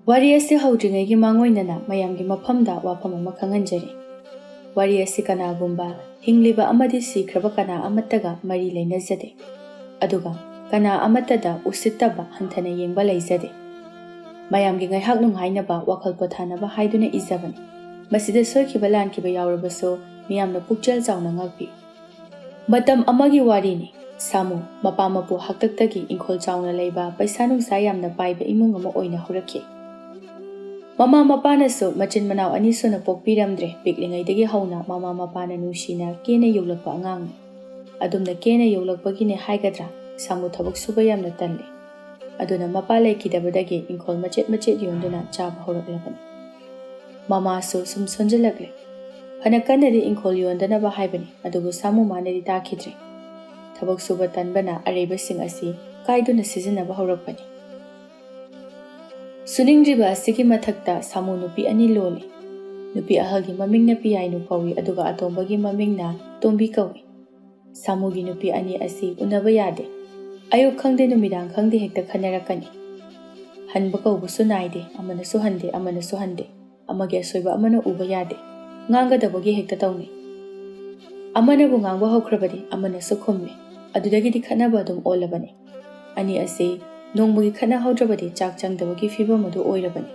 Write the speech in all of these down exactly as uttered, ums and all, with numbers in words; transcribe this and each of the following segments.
ꯋꯥꯔꯤ ꯑꯁꯤ ꯍꯧꯗ꯭ꯔꯤꯉꯩꯒꯤ ꯃꯥꯡꯑꯣꯏꯅꯅ ꯃꯌꯥꯝꯒꯤ ꯃꯐꯝꯗ ꯋꯥꯐꯝ ꯑꯃ ꯈꯪꯍꯟꯖꯔꯤ꯫ ꯋꯥꯔꯤ ꯑꯁꯤ ꯀꯅꯥꯒꯨꯝꯕ ꯍꯤꯡꯂꯤꯕ ꯑꯃꯗꯤ ꯁꯤꯈ꯭ꯔꯕ ꯀꯅꯥ ꯑꯃꯠꯇꯒ ꯃꯔꯤ ꯂꯩꯅꯖꯗꯦ꯫ ꯑꯗꯨꯒ ꯀꯅꯥ ꯑꯃꯠꯇꯗ ꯎꯁꯤꯠꯇꯕ ꯍꯟꯊꯅ ꯌꯦꯡꯕ ꯂꯩꯖꯗꯦ꯫ ꯃꯌꯥꯝꯒꯤ ꯉꯥꯏꯍꯥꯛ ꯅꯨꯡꯉꯥꯏꯅꯕ, ꯋꯥꯈꯜ ꯄꯣꯊꯥꯅꯕ ꯍꯥꯏꯗꯨꯅ ꯏꯖꯕꯅꯤ꯫ ꯃꯁꯤꯗ ꯁꯣꯏꯈꯤꯕ ꯂꯥꯟꯈꯤꯕ ꯌꯥꯎꯔꯕꯁꯨ ꯃꯤꯌꯥꯝꯅ ꯄꯨꯛꯆꯦꯜ ꯆꯥꯎꯅ ꯉꯥꯛꯄꯤ꯫ ꯃꯇꯝ ꯑꯃꯒꯤ ꯋꯥꯔꯤꯅꯤ꯫ ꯁꯥꯃꯨ ꯃꯄꯥ ꯃꯄꯨ ꯍꯥꯛꯇꯛꯇꯒꯤ ꯏꯪꯈꯣꯜ ꯆꯥꯎꯅ ꯂꯩꯕ, ꯄꯩꯁꯥ ꯅꯨꯡꯁꯥ ꯌꯥꯝꯅ ꯄꯥꯏꯕ ꯏꯃꯨꯡ ꯑꯃ ꯑꯣꯏꯅ ꯍꯧꯔꯛꯈꯤ꯫ ꯃꯃꯥ ꯃꯄꯥꯅꯁꯨ ꯃꯆꯤꯟ ꯃꯅꯥꯎ ꯑꯅꯤ ꯁꯨꯅ ꯄꯣꯛꯄꯤꯔꯝꯗ꯭ꯔꯦ꯫ ꯄꯤꯛꯂꯤꯉꯩꯗꯒꯤ ꯍꯧꯅ ꯃꯃꯥ ꯃꯄꯥꯅ ꯅꯨꯡꯁꯤꯅ ꯀꯦꯅ ꯌꯣꯛꯂꯛꯄ ꯑꯉꯥꯡꯅꯤ꯫ ꯑꯗꯨꯝꯅ ꯀꯦꯅ ꯌꯣꯛꯂꯛꯄꯒꯤꯅꯦ ꯍꯥꯏꯒꯗ꯭ꯔꯥ, ꯁꯥꯃꯨ ꯊꯕꯛ ꯁꯨꯕ ꯌꯥꯝꯅ ꯇꯜꯂꯤ꯫ ꯑꯗꯨꯅ ꯃꯄꯥ ꯂꯩꯈꯤꯗꯕꯗꯒꯤ ꯏꯪꯈꯣꯜ ꯃꯆꯦꯠ ꯃꯆꯦꯠ ꯌꯣꯟꯗꯨꯅ ꯆꯥꯕ ꯍꯧꯔꯛꯂꯕꯅꯤ꯫ ꯃꯃꯥꯁꯨ ꯁꯨꯝ ꯁꯣꯟꯖꯤꯜꯂꯛꯂꯦ꯫ ꯐꯅ ꯀꯟꯅꯗꯤ ꯏꯪꯈꯣꯜ ꯌꯣꯟꯗꯅꯕ ꯍꯥꯏꯕꯅꯤ, ꯑꯗꯨꯕꯨ ꯁꯥꯃꯨ ꯃꯥꯅꯗꯤ ꯇꯥꯈꯤꯗ꯭ꯔꯦ꯫ ꯊꯕꯛ ꯁꯨꯕ ꯇꯟꯕꯅ ꯑꯔꯩꯕꯁꯤꯡ ꯑꯁꯤ ꯀꯥꯏꯗꯨꯅ ꯁꯤꯖꯤꯟꯅꯕ ꯍꯧꯔꯛꯄꯅꯤ꯫ ꯁꯨꯅꯤꯡꯗ꯭ꯔꯤꯕ ꯑꯁꯤꯒꯤ ꯃꯊꯛꯇ ꯁꯥꯃꯨ ꯅꯨꯄꯤ ꯑꯅꯤ ꯂꯣꯜꯂꯤ꯫ ꯅꯨꯄꯤ ꯑꯍꯜꯒꯤ ꯃꯃꯤꯡꯅ ꯄꯤꯌꯥꯏꯅꯨ ꯀꯧꯏ, ꯑꯗꯨꯒ ꯑꯇꯣꯝꯕꯒꯤ ꯃꯃꯤꯡꯅ ꯇꯣꯝꯕꯤ ꯀꯧꯏ꯫ ꯁꯥꯃꯨꯒꯤ ꯅꯨꯄꯤ ꯑꯅꯤ ꯑꯁꯤ ꯎꯅꯕ ꯌꯥꯗꯦ꯫ ꯑꯌꯨꯛ ꯈꯪꯗꯦ, ꯅꯨꯃꯤꯗꯥꯡ ꯈꯪꯗꯦ, ꯍꯦꯛꯇ ꯈꯟꯅꯔꯛꯀꯅꯤ꯫ ꯍꯟꯕ ꯀꯧꯕꯁꯨ ꯅꯥꯏꯗꯦ, ꯑꯃꯅꯁꯨ ꯍꯟꯗꯦ, ꯑꯃꯅꯁꯨ ꯍꯟꯗꯦ꯫ ꯑꯃꯒꯤ ꯑꯁꯣꯏꯕ ꯑꯃꯅ ꯎꯕ ꯌꯥꯗꯦ꯫ ꯉꯥꯡꯒꯗꯕꯒꯤ ꯍꯦꯛꯇ ꯇꯧꯅꯩ꯫ ꯑꯃꯅꯕꯨ ꯉꯥꯡꯕ ꯍꯧꯈ꯭ꯔꯕꯗꯤ ꯑꯃꯅꯁꯨ ꯈꯨꯝꯃꯤ꯫ ꯑꯗꯨꯗꯒꯤꯗꯤ ꯈꯠꯅꯕ ꯑꯗꯨꯝ ꯑꯣꯜꯂꯕꯅꯤ꯫ ꯑꯅꯤ ꯑꯁꯤ ꯅꯣꯡꯃꯒꯤ ꯈꯠꯅꯍꯧꯗ꯭ꯔꯕꯗꯤ ꯆꯥꯛ ꯆꯪꯗꯕꯒꯤ ꯐꯤꯕꯝ ꯑꯗꯨ ꯑꯣꯏꯔꯕꯅꯤ꯫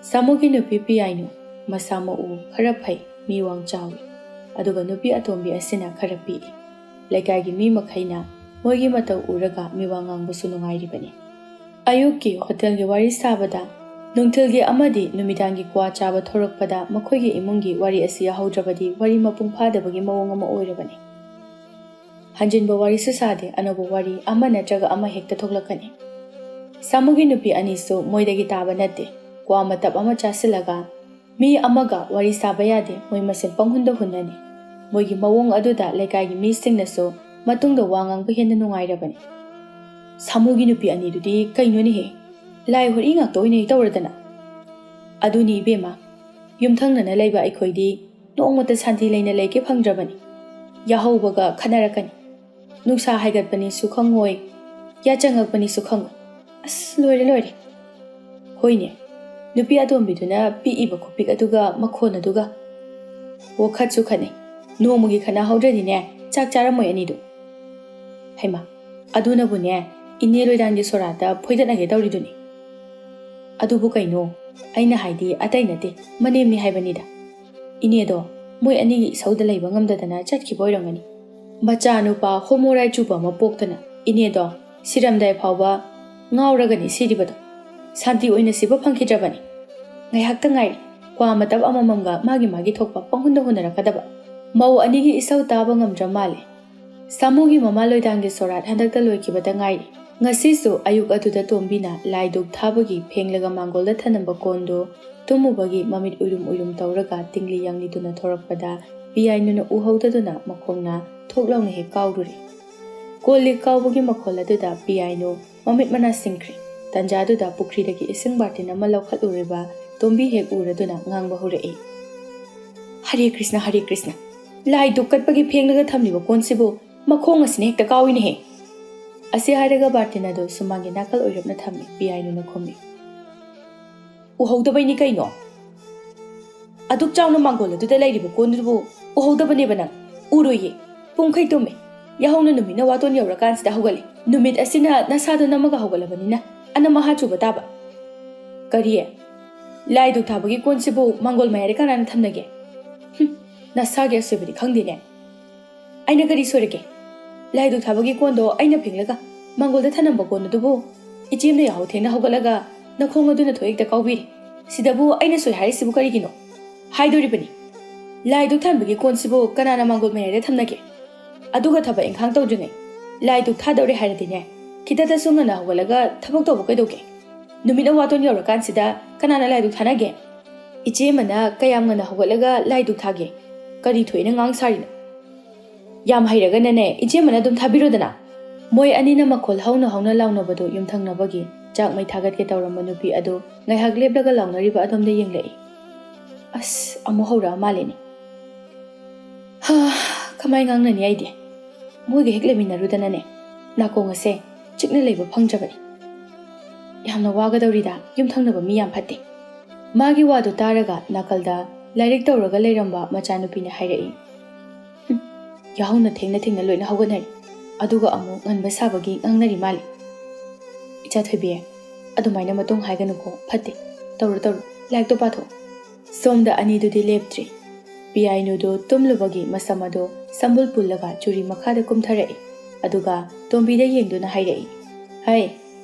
ꯁꯥꯃꯨꯒꯤ ꯅꯨꯄꯤ ꯄꯤꯌꯥꯏꯅꯨ ꯃꯁꯥ ꯃꯎ ꯈꯔ ꯐꯩ, ꯃꯤ ꯋꯥꯡ ꯆꯥꯎꯏ, ꯑꯗꯨꯒ ꯅꯨꯄꯤ ꯑꯇꯣꯝꯕꯤ ꯑꯁꯤꯅ ꯈꯔ ꯄꯤꯛꯏ꯫ ꯂꯩꯀꯥꯏꯒꯤ ꯃꯤ ꯃꯈꯩꯅ ꯃꯣꯏꯒꯤ ꯃꯇꯧ ꯎꯔꯒ ꯃꯤꯋꯥ ꯉꯥꯡꯕꯁꯨ ꯅꯨꯡꯉꯥꯏꯔꯤꯕꯅꯤ꯫ ꯑꯌꯨꯛꯀꯤ ꯍꯣꯇꯦꯜꯒꯤ ꯋꯥꯔꯤ ꯁꯥꯕꯗ, ꯅꯨꯡꯊꯤꯜꯒꯤ ꯑꯃꯗꯤ ꯅꯨꯃꯤꯗꯥꯡꯒꯤ ꯀ꯭ꯋꯥ ꯆꯥꯕ ꯊꯣꯔꯛꯄꯗ ꯃꯈꯣꯏꯒꯤ ꯏꯃꯨꯡꯒꯤ ꯋꯥꯔꯤ ꯑꯁꯤ ꯌꯥꯍꯧꯗ꯭ꯔꯕꯗꯤ ꯋꯥꯔꯤ ꯃꯄꯨꯡ ꯐꯥꯗꯕꯒꯤ ꯃꯑꯣꯡ ꯑꯃ ꯑꯣꯏꯔꯕꯅꯤ꯫ ꯍꯟꯖꯤꯟꯕ ꯋꯥꯔꯤꯁꯨ ꯁꯥꯗꯦ, ꯑꯅꯧꯕ ꯋꯥꯔꯤ ꯑꯃ ꯅꯠꯇ꯭ꯔꯒ ꯑꯃ ꯍꯦꯛꯇ ꯊꯣꯛꯂꯛꯀꯅꯤ꯫ ꯁꯥꯃꯨꯒꯤ ꯅꯨꯄꯤ ꯑꯅꯤꯁꯨ ꯃꯣꯏꯗꯒꯤ ꯇꯥꯕ ꯅꯠꯇꯦ꯫ ꯀ꯭ꯋꯥ ꯃꯇꯞ ꯑꯃ ꯆꯥꯁꯤꯜꯂꯒ ꯃꯤ ꯑꯃꯒ ꯋꯥꯔꯤ ꯁꯥꯕ ꯌꯥꯗꯦ, ꯃꯣꯏ ꯃꯁꯦꯟ ꯄꯪꯍꯨꯟꯗ ꯍꯨꯟꯅꯅꯤ꯫ ꯃꯣꯏꯒꯤ ꯃꯑꯣꯡ ꯑꯗꯨꯗ ꯂꯩꯀꯥꯏꯒꯤ ꯃꯤꯁꯤꯡꯅꯁꯨ ꯃꯇꯨꯡꯗ ꯋꯥ ꯉꯥꯡꯕ ꯍꯦꯟꯅ ꯅꯨꯡꯉꯥꯏꯔꯕꯅꯤ꯫ "ꯁꯥꯃꯨꯒꯤ ꯅꯨꯄꯤ ꯑꯅꯤꯗꯨꯗꯤ ꯀꯩꯅꯣꯅꯦꯍꯦ, ꯂꯥꯏ ꯍꯣꯔꯤ ꯉꯥꯛꯇ ꯑꯣꯏꯅ ꯇꯧꯔꯗꯅ?" "ꯑꯗꯨꯅꯤ ꯏꯕꯦꯝꯃ, ꯌꯨꯝꯊꯪꯅꯅ ꯂꯩꯕ ꯑꯩꯈꯣꯏꯗꯤ ꯅꯣꯡꯃꯇ ꯁꯥꯟꯇꯤ ꯂꯩꯅ ꯂꯩꯒꯦ ꯐꯪꯗ꯭ꯔꯕꯅꯤ꯫ ꯌꯥꯍꯧꯕꯒ ꯈꯠꯅꯔꯛꯀꯅꯤ꯫ ꯅꯨꯡꯁꯥ ꯍꯥꯏꯒꯠꯄꯅꯤꯁꯨ ꯈꯪꯉꯣꯏ, ꯌꯥꯆꯪꯉꯛꯄꯅꯤꯁꯨ ꯈꯪꯉꯣꯏ꯫ ꯑꯁ, ꯂꯣꯏꯔꯦ, ꯂꯣꯏꯔꯦ!" ꯍꯣꯏꯅꯦ, ꯅꯨꯄꯤ ꯑꯇꯣꯝꯕꯤꯗꯨꯅ ꯄꯤꯛꯏꯕ ꯈꯨꯄꯤꯛ ꯑꯗꯨꯒ ꯃꯈꯣꯟ ꯑꯗꯨꯒ꯫ ꯑꯣ, ꯈꯠꯁꯨ ꯈꯠꯅꯩ꯫ ꯅꯣꯡꯃꯒꯤ ꯈꯠꯅꯍꯧꯗ꯭ꯔꯗꯤꯅꯦ, ꯆꯥꯛ ꯆꯥꯔꯝꯃꯣꯏ ꯑꯅꯤꯗꯨ꯫ ꯍꯩꯃꯥ, ꯑꯗꯨꯅꯕꯨꯅꯦ, ꯏꯅꯦ ꯂꯣꯏꯗꯥꯡꯒꯤ ꯁꯣꯔꯥꯠꯇ ꯐꯣꯏꯗꯠꯅꯒꯦ ꯇꯧꯔꯤꯗꯨꯅꯤ꯫ ꯑꯗꯨꯕꯨ ꯀꯩꯅꯣ, ꯑꯩꯅ ꯍꯥꯏꯗꯤ ꯑꯇꯩ ꯅꯠꯇꯦ, ꯃꯅꯦꯝꯅꯤ ꯍꯥꯏꯕꯅꯤꯗ꯫ ꯏꯅꯦꯗꯣ ꯃꯣꯏ ꯑꯅꯤꯒꯤ ꯏꯁꯧꯗ ꯂꯩꯕ ꯉꯝꯗꯗꯅ ꯆꯠꯈꯤꯕ ꯑꯣꯏꯔꯝꯒꯅꯤ꯫ ꯃꯆꯥꯅꯨꯄꯥ ꯍꯣꯃꯣ ꯔꯥꯏꯆꯨꯕ ꯑꯃ ꯄꯣꯛꯇꯅ ꯏꯅꯦꯗꯣ ꯁꯤꯔꯝꯗꯥꯏ ꯐꯥꯎꯕ ꯉꯥꯎꯔꯒꯅꯤ ꯁꯤꯔꯤꯕꯗꯣ꯫ ꯁꯥꯟꯇꯤ ꯑꯣꯏꯅ ꯁꯤꯕ ꯐꯪꯈꯤꯗ꯭ꯔꯕꯅꯤ꯫ ꯉꯥꯏꯍꯥꯛꯇ ꯉꯥꯏꯔꯦ, ꯀ꯭ꯋꯥ ꯃꯇꯞ ꯑꯃꯃꯝꯒ ꯃꯥꯒꯤ ꯃꯥꯒꯤ ꯊꯣꯛꯄ ꯄꯪꯍꯨꯟꯗ ꯍꯨꯟꯅꯔꯛꯀꯗꯕ꯫ ꯃꯧ ꯑꯅꯤꯒꯤ ꯏꯁꯧ ꯇꯥꯕ ꯉꯝꯗ꯭ꯔ ꯃꯥꯜꯂꯦ꯫ ꯁꯥꯃꯨꯒꯤ ꯃꯃꯥ ꯂꯣꯏꯗꯥꯡꯒꯤ ꯁꯣꯔꯥꯠ ꯍꯟꯗꯛꯇ ꯂꯣꯏꯈꯤꯕꯗ ꯉꯥꯏꯔꯤ꯫ ꯉꯁꯤꯁꯨ ꯑꯌꯨꯛ ꯑꯗꯨꯗ ꯇꯣꯝꯕꯤꯅ ꯂꯥꯏ ꯙꯨꯛ ꯊꯥꯕꯒꯤ ꯐꯦꯡꯂꯒ ꯃꯥꯡꯒꯣꯜꯗ ꯊꯅꯝꯕ ꯀꯣꯟꯗꯨ ꯇꯨꯝꯃꯨꯕꯒꯤ ꯃꯃꯤꯠ ꯎꯏꯔꯨꯝ ꯎꯏꯔꯨꯝ ꯇꯧꯔꯒ ꯇꯤꯡꯂꯤ ꯌꯥꯡꯂꯤꯗꯨꯅ ꯊꯣꯔꯛꯄꯗ ꯄꯤꯌꯥꯏꯅꯨꯅ ꯎꯍꯧꯗꯗꯨꯅ ꯃꯈꯣꯡꯅ ꯊꯣꯛ ꯂꯥꯎꯅ ꯍꯦꯛ ꯀꯥꯎꯔꯨꯔꯦ꯫ ꯀꯣꯜ ꯂꯤꯛ ꯀꯥꯎꯕꯒꯤ ꯃꯈꯣꯜ ꯑꯗꯨꯗ ꯄꯤꯌꯥꯏꯅꯨ ꯃꯃꯤꯠ ꯃꯅꯥ ꯁꯤꯡꯈ꯭ꯔꯦ꯫ ꯇꯟꯖꯥꯗꯨꯗ ꯄꯨꯈ꯭ꯔꯤꯗꯒꯤ ꯏꯁꯤꯡ ꯕꯥꯔꯇꯤꯟ ꯑꯃ ꯂꯧꯈꯠꯂꯨꯔꯤꯕ ꯇꯣꯝꯕꯤ ꯍꯦꯛ ꯎꯔꯗꯨꯅ ꯉꯥꯡꯕ ꯍꯧꯔꯛꯏ, "ꯍꯔꯦ ꯀ꯭ꯔꯤꯁꯅ, ꯍꯔꯦ ꯀ꯭ꯔꯤꯁꯅ! ꯂꯥꯏ ꯙꯨꯛ ꯀꯠꯄꯒꯤ ꯐꯦꯡꯂꯒ ꯊꯝꯂꯤꯕ ꯀꯣꯟꯁꯤꯕꯨ ꯃꯈꯣꯡ ꯑꯁꯤꯅ ꯍꯦꯛꯇ ꯀꯥꯎꯏꯅꯦꯍꯦ!" ꯑꯁꯤ ꯍꯥꯏꯔꯒ ꯕꯥꯔꯇꯤꯟ ꯑꯗꯨ ꯁꯨꯃꯥꯡꯒꯤ ꯅꯥꯀꯜ ꯑꯣꯏꯔꯞꯅ ꯊꯝꯃꯤ꯫ ꯄꯤꯌꯥꯏꯅꯨꯅ ꯈꯨꯝꯃꯤ, "ꯎꯍꯧꯗꯕꯩꯅꯤ ꯀꯩꯅꯣ꯫ ꯑꯗꯨꯛ ꯆꯥꯎꯅ ꯃꯥꯡꯒꯣꯜ ꯑꯗꯨꯗ ꯂꯩꯔꯤꯕ ꯀꯣꯟꯗꯨꯕꯨ ꯎꯍꯧꯗꯕꯅꯦꯕ ꯅꯪ? ꯎꯔꯣꯏꯌꯦ꯫ ꯄꯨꯡꯈꯩ ꯇꯨꯝꯃꯦ꯫ ꯌꯥꯍꯧꯅ ꯅꯨꯃꯤꯠꯅ ꯋꯥꯇꯣꯟ ꯌꯧꯔꯀꯥꯟꯁꯤꯗ ꯍꯧꯒꯠꯂꯦ꯫ ꯅꯨꯃꯤꯠ ꯑꯁꯤꯅ ꯅꯁꯥꯗꯣ ꯅꯝꯃꯒ ꯍꯧꯒꯠꯂꯕꯅꯤꯅ ꯑꯅꯝ ꯑꯍꯥ ꯆꯨꯕ ꯇꯥꯕ꯫ ꯀꯔꯤ? ꯂꯥꯏ ꯙꯨꯛ ꯊꯥꯕꯒꯤ ꯀꯣꯟꯁꯤꯕꯨ ꯃꯥꯡꯒꯣꯜ ꯃꯌꯥꯏꯗ ꯀꯅꯥꯅ ꯊꯝꯅꯒꯦ? ꯍꯨꯝ, ꯅꯁꯥꯒꯤ ꯑꯁꯣꯏꯕꯗꯤ ꯈꯪꯗꯦꯅꯦ꯫ ꯑꯩꯅ ꯀꯔꯤ ꯁꯣꯏꯔꯒꯦ? ꯂꯥꯏ ꯙꯨꯛ ꯊꯥꯕꯒꯤ ꯀꯣꯟꯗꯣ ꯑꯩꯅ ꯐꯦꯡꯂꯒ ꯃꯥꯡꯒꯣꯜꯗ ꯊꯅꯝꯕ ꯀꯣꯟ ꯑꯗꯨꯕꯨ ꯏꯆꯦꯝꯅ ꯌꯥꯍꯧ ꯊꯦꯡꯅ ꯍꯧꯒꯠꯂꯒ ꯅꯈꯣꯡ ꯑꯗꯨꯅ ꯊꯣꯛꯍꯦꯛꯇ ꯀꯥꯎꯕꯤꯔꯦ꯫ ꯁꯤꯗꯕꯨ ꯑꯩꯅ ꯁꯣꯏ ꯍꯥꯏꯔꯤꯁꯤꯕꯨ ꯀꯔꯤꯒꯤꯅꯣ? ꯍꯥꯏꯗꯣꯔꯤꯕꯅꯤ꯫ ꯂꯥꯏ ꯙꯨꯛ ꯊꯥꯟꯕꯒꯤ ꯀꯣꯟꯁꯤꯕꯨ ꯀꯅꯥꯅ ꯃꯥꯡꯒꯣꯜ ꯃꯌꯥꯏꯗ ꯊꯝꯅꯒꯦ? ꯑꯗꯨꯒ ꯊꯕꯛ ꯏꯪꯈꯥꯡ ꯇꯧꯗ꯭ꯔꯤꯉꯩ ꯂꯥꯏ ꯙꯨꯛ ꯊꯥꯗꯧꯔꯦ ꯍꯥꯏꯔꯗꯤꯅꯦ, ꯈꯤꯇꯗꯁꯨ ꯉꯟꯅ ꯍꯧꯒꯠꯂꯒ ꯊꯕꯛ ꯇꯧꯕ ꯀꯩꯗꯧꯒꯦ? ꯅꯨꯃꯤꯠꯅ ꯋꯥꯇꯣꯟ ꯌꯧꯔꯀꯥꯟꯁꯤꯗ ꯀꯅꯥꯅ ꯂꯥꯏ ꯙꯨꯛ ꯊꯥꯅꯒꯦ? ꯏꯆꯦꯃꯅ ꯀꯌꯥꯝ ꯉꯟꯅ ꯍꯧꯒꯠꯂꯒ ꯂꯥꯏ ꯙꯨꯛ ꯊꯥꯒꯦ? ꯀꯔꯤ ꯊꯣꯛꯏꯅ ꯉꯥꯡ ꯁꯥꯔꯤꯅꯣ? ꯌꯥꯝ ꯍꯩꯔꯒꯅꯅꯦ, ꯏꯆꯦꯃꯅ ꯑꯗꯨꯝ ꯊꯥꯕꯤꯔꯣꯗꯅ꯫ ꯃꯣꯏ ꯑꯅꯤꯅ ꯃꯈꯣꯜ ꯍꯧꯅ ꯍꯧꯅ ꯂꯥꯎꯅꯕꯗꯨ ꯌꯨꯝꯊꯪꯅꯕꯒꯤ ꯆꯥꯛ ꯃꯩ ꯊꯥꯒꯠꯀꯦ ꯇꯧꯔꯝꯕ ꯅꯨꯄꯤ ꯑꯗꯨ ꯉꯥꯏꯍꯥꯛ ꯂꯦꯞꯂꯒ ꯂꯥꯎꯅꯔꯤꯕ ꯑꯗꯣꯝꯗ ꯌꯦꯡꯂꯛꯏ꯫ ꯑꯁ, ꯑꯃꯨꯛ ꯍꯧꯔꯛꯑ ꯃꯥꯜꯂꯦꯅꯦ꯫ ꯍꯥ, ꯀꯃꯥꯏ ꯉꯥꯡꯅꯅꯤ ꯑꯩꯗꯤ? ꯃꯣꯏꯒ ꯍꯦꯛ ꯂꯩꯃꯤꯟꯅꯔꯨꯗꯅꯅꯦ, ꯅꯥꯀꯣꯡ ꯑꯁꯦ ꯆꯤꯛꯅ ꯂꯩꯕ ꯐꯪꯗ꯭ꯔꯕꯅꯤ꯫ ꯌꯥꯝꯅ ꯋꯥꯒꯗꯧꯔꯤꯗ, ꯌꯨꯝꯊꯪꯅꯕ ꯃꯤ ꯌꯥꯝ ꯐꯠꯇꯦ꯫ ꯃꯥꯒꯤ ꯋꯥꯗꯨ ꯇꯥꯔꯒ ꯅꯥꯀꯜꯗ ꯂꯥꯏꯔꯤꯛ ꯇꯧꯔꯒ ꯂꯩꯔꯝꯕ ꯃꯆꯥꯅꯨꯄꯤꯅ ꯍꯥꯏꯔꯛꯏ꯫ "ꯍꯨꯝ, ꯌꯥꯍꯧꯅ ꯊꯦꯡꯅ ꯊꯦꯡꯅ ꯂꯣꯏꯅ ꯍꯧꯒꯠꯅꯔꯤ, ꯑꯗꯨꯒ ꯑꯃꯨꯛ ꯉꯟꯕ ꯁꯥꯕꯒꯤ ꯉꯥꯡꯅꯔꯤ ꯃꯥꯜꯂꯤ꯫ ꯏꯆꯥ ꯊꯣꯏꯕꯤ, ꯑꯗꯨꯃꯥꯏꯅ ꯃꯇꯨꯡ ꯍꯥꯏꯒꯅꯨꯀꯣ, ꯐꯠꯇꯦ꯫ ꯇꯧꯔꯣ, ꯇꯧꯔꯣ, ꯂꯥꯏꯔꯤꯛꯇꯣ ꯄꯥꯊꯣꯛꯑꯣ꯫" ꯁꯣꯝꯗ ꯑꯅꯤꯗꯨꯗꯤ ꯂꯦꯞꯇ꯭ꯔꯤ꯫ ꯄꯤꯌꯥꯏꯅꯨꯗꯨ ꯇꯨꯝꯂꯨꯕꯒꯤ ꯃꯁꯝ ꯑꯗꯨ ꯁꯝꯕꯨꯜ ꯄꯨꯜꯂꯒ ꯆꯨꯔꯤ ꯃꯈꯥꯗ ꯀꯨꯝꯊꯔꯛꯏ, ꯑꯗꯨꯒ ꯇꯣꯝꯕꯤꯗ ꯌꯦꯡꯗꯨꯅ ꯍꯥꯏꯔꯛꯏ, "ꯍꯩ,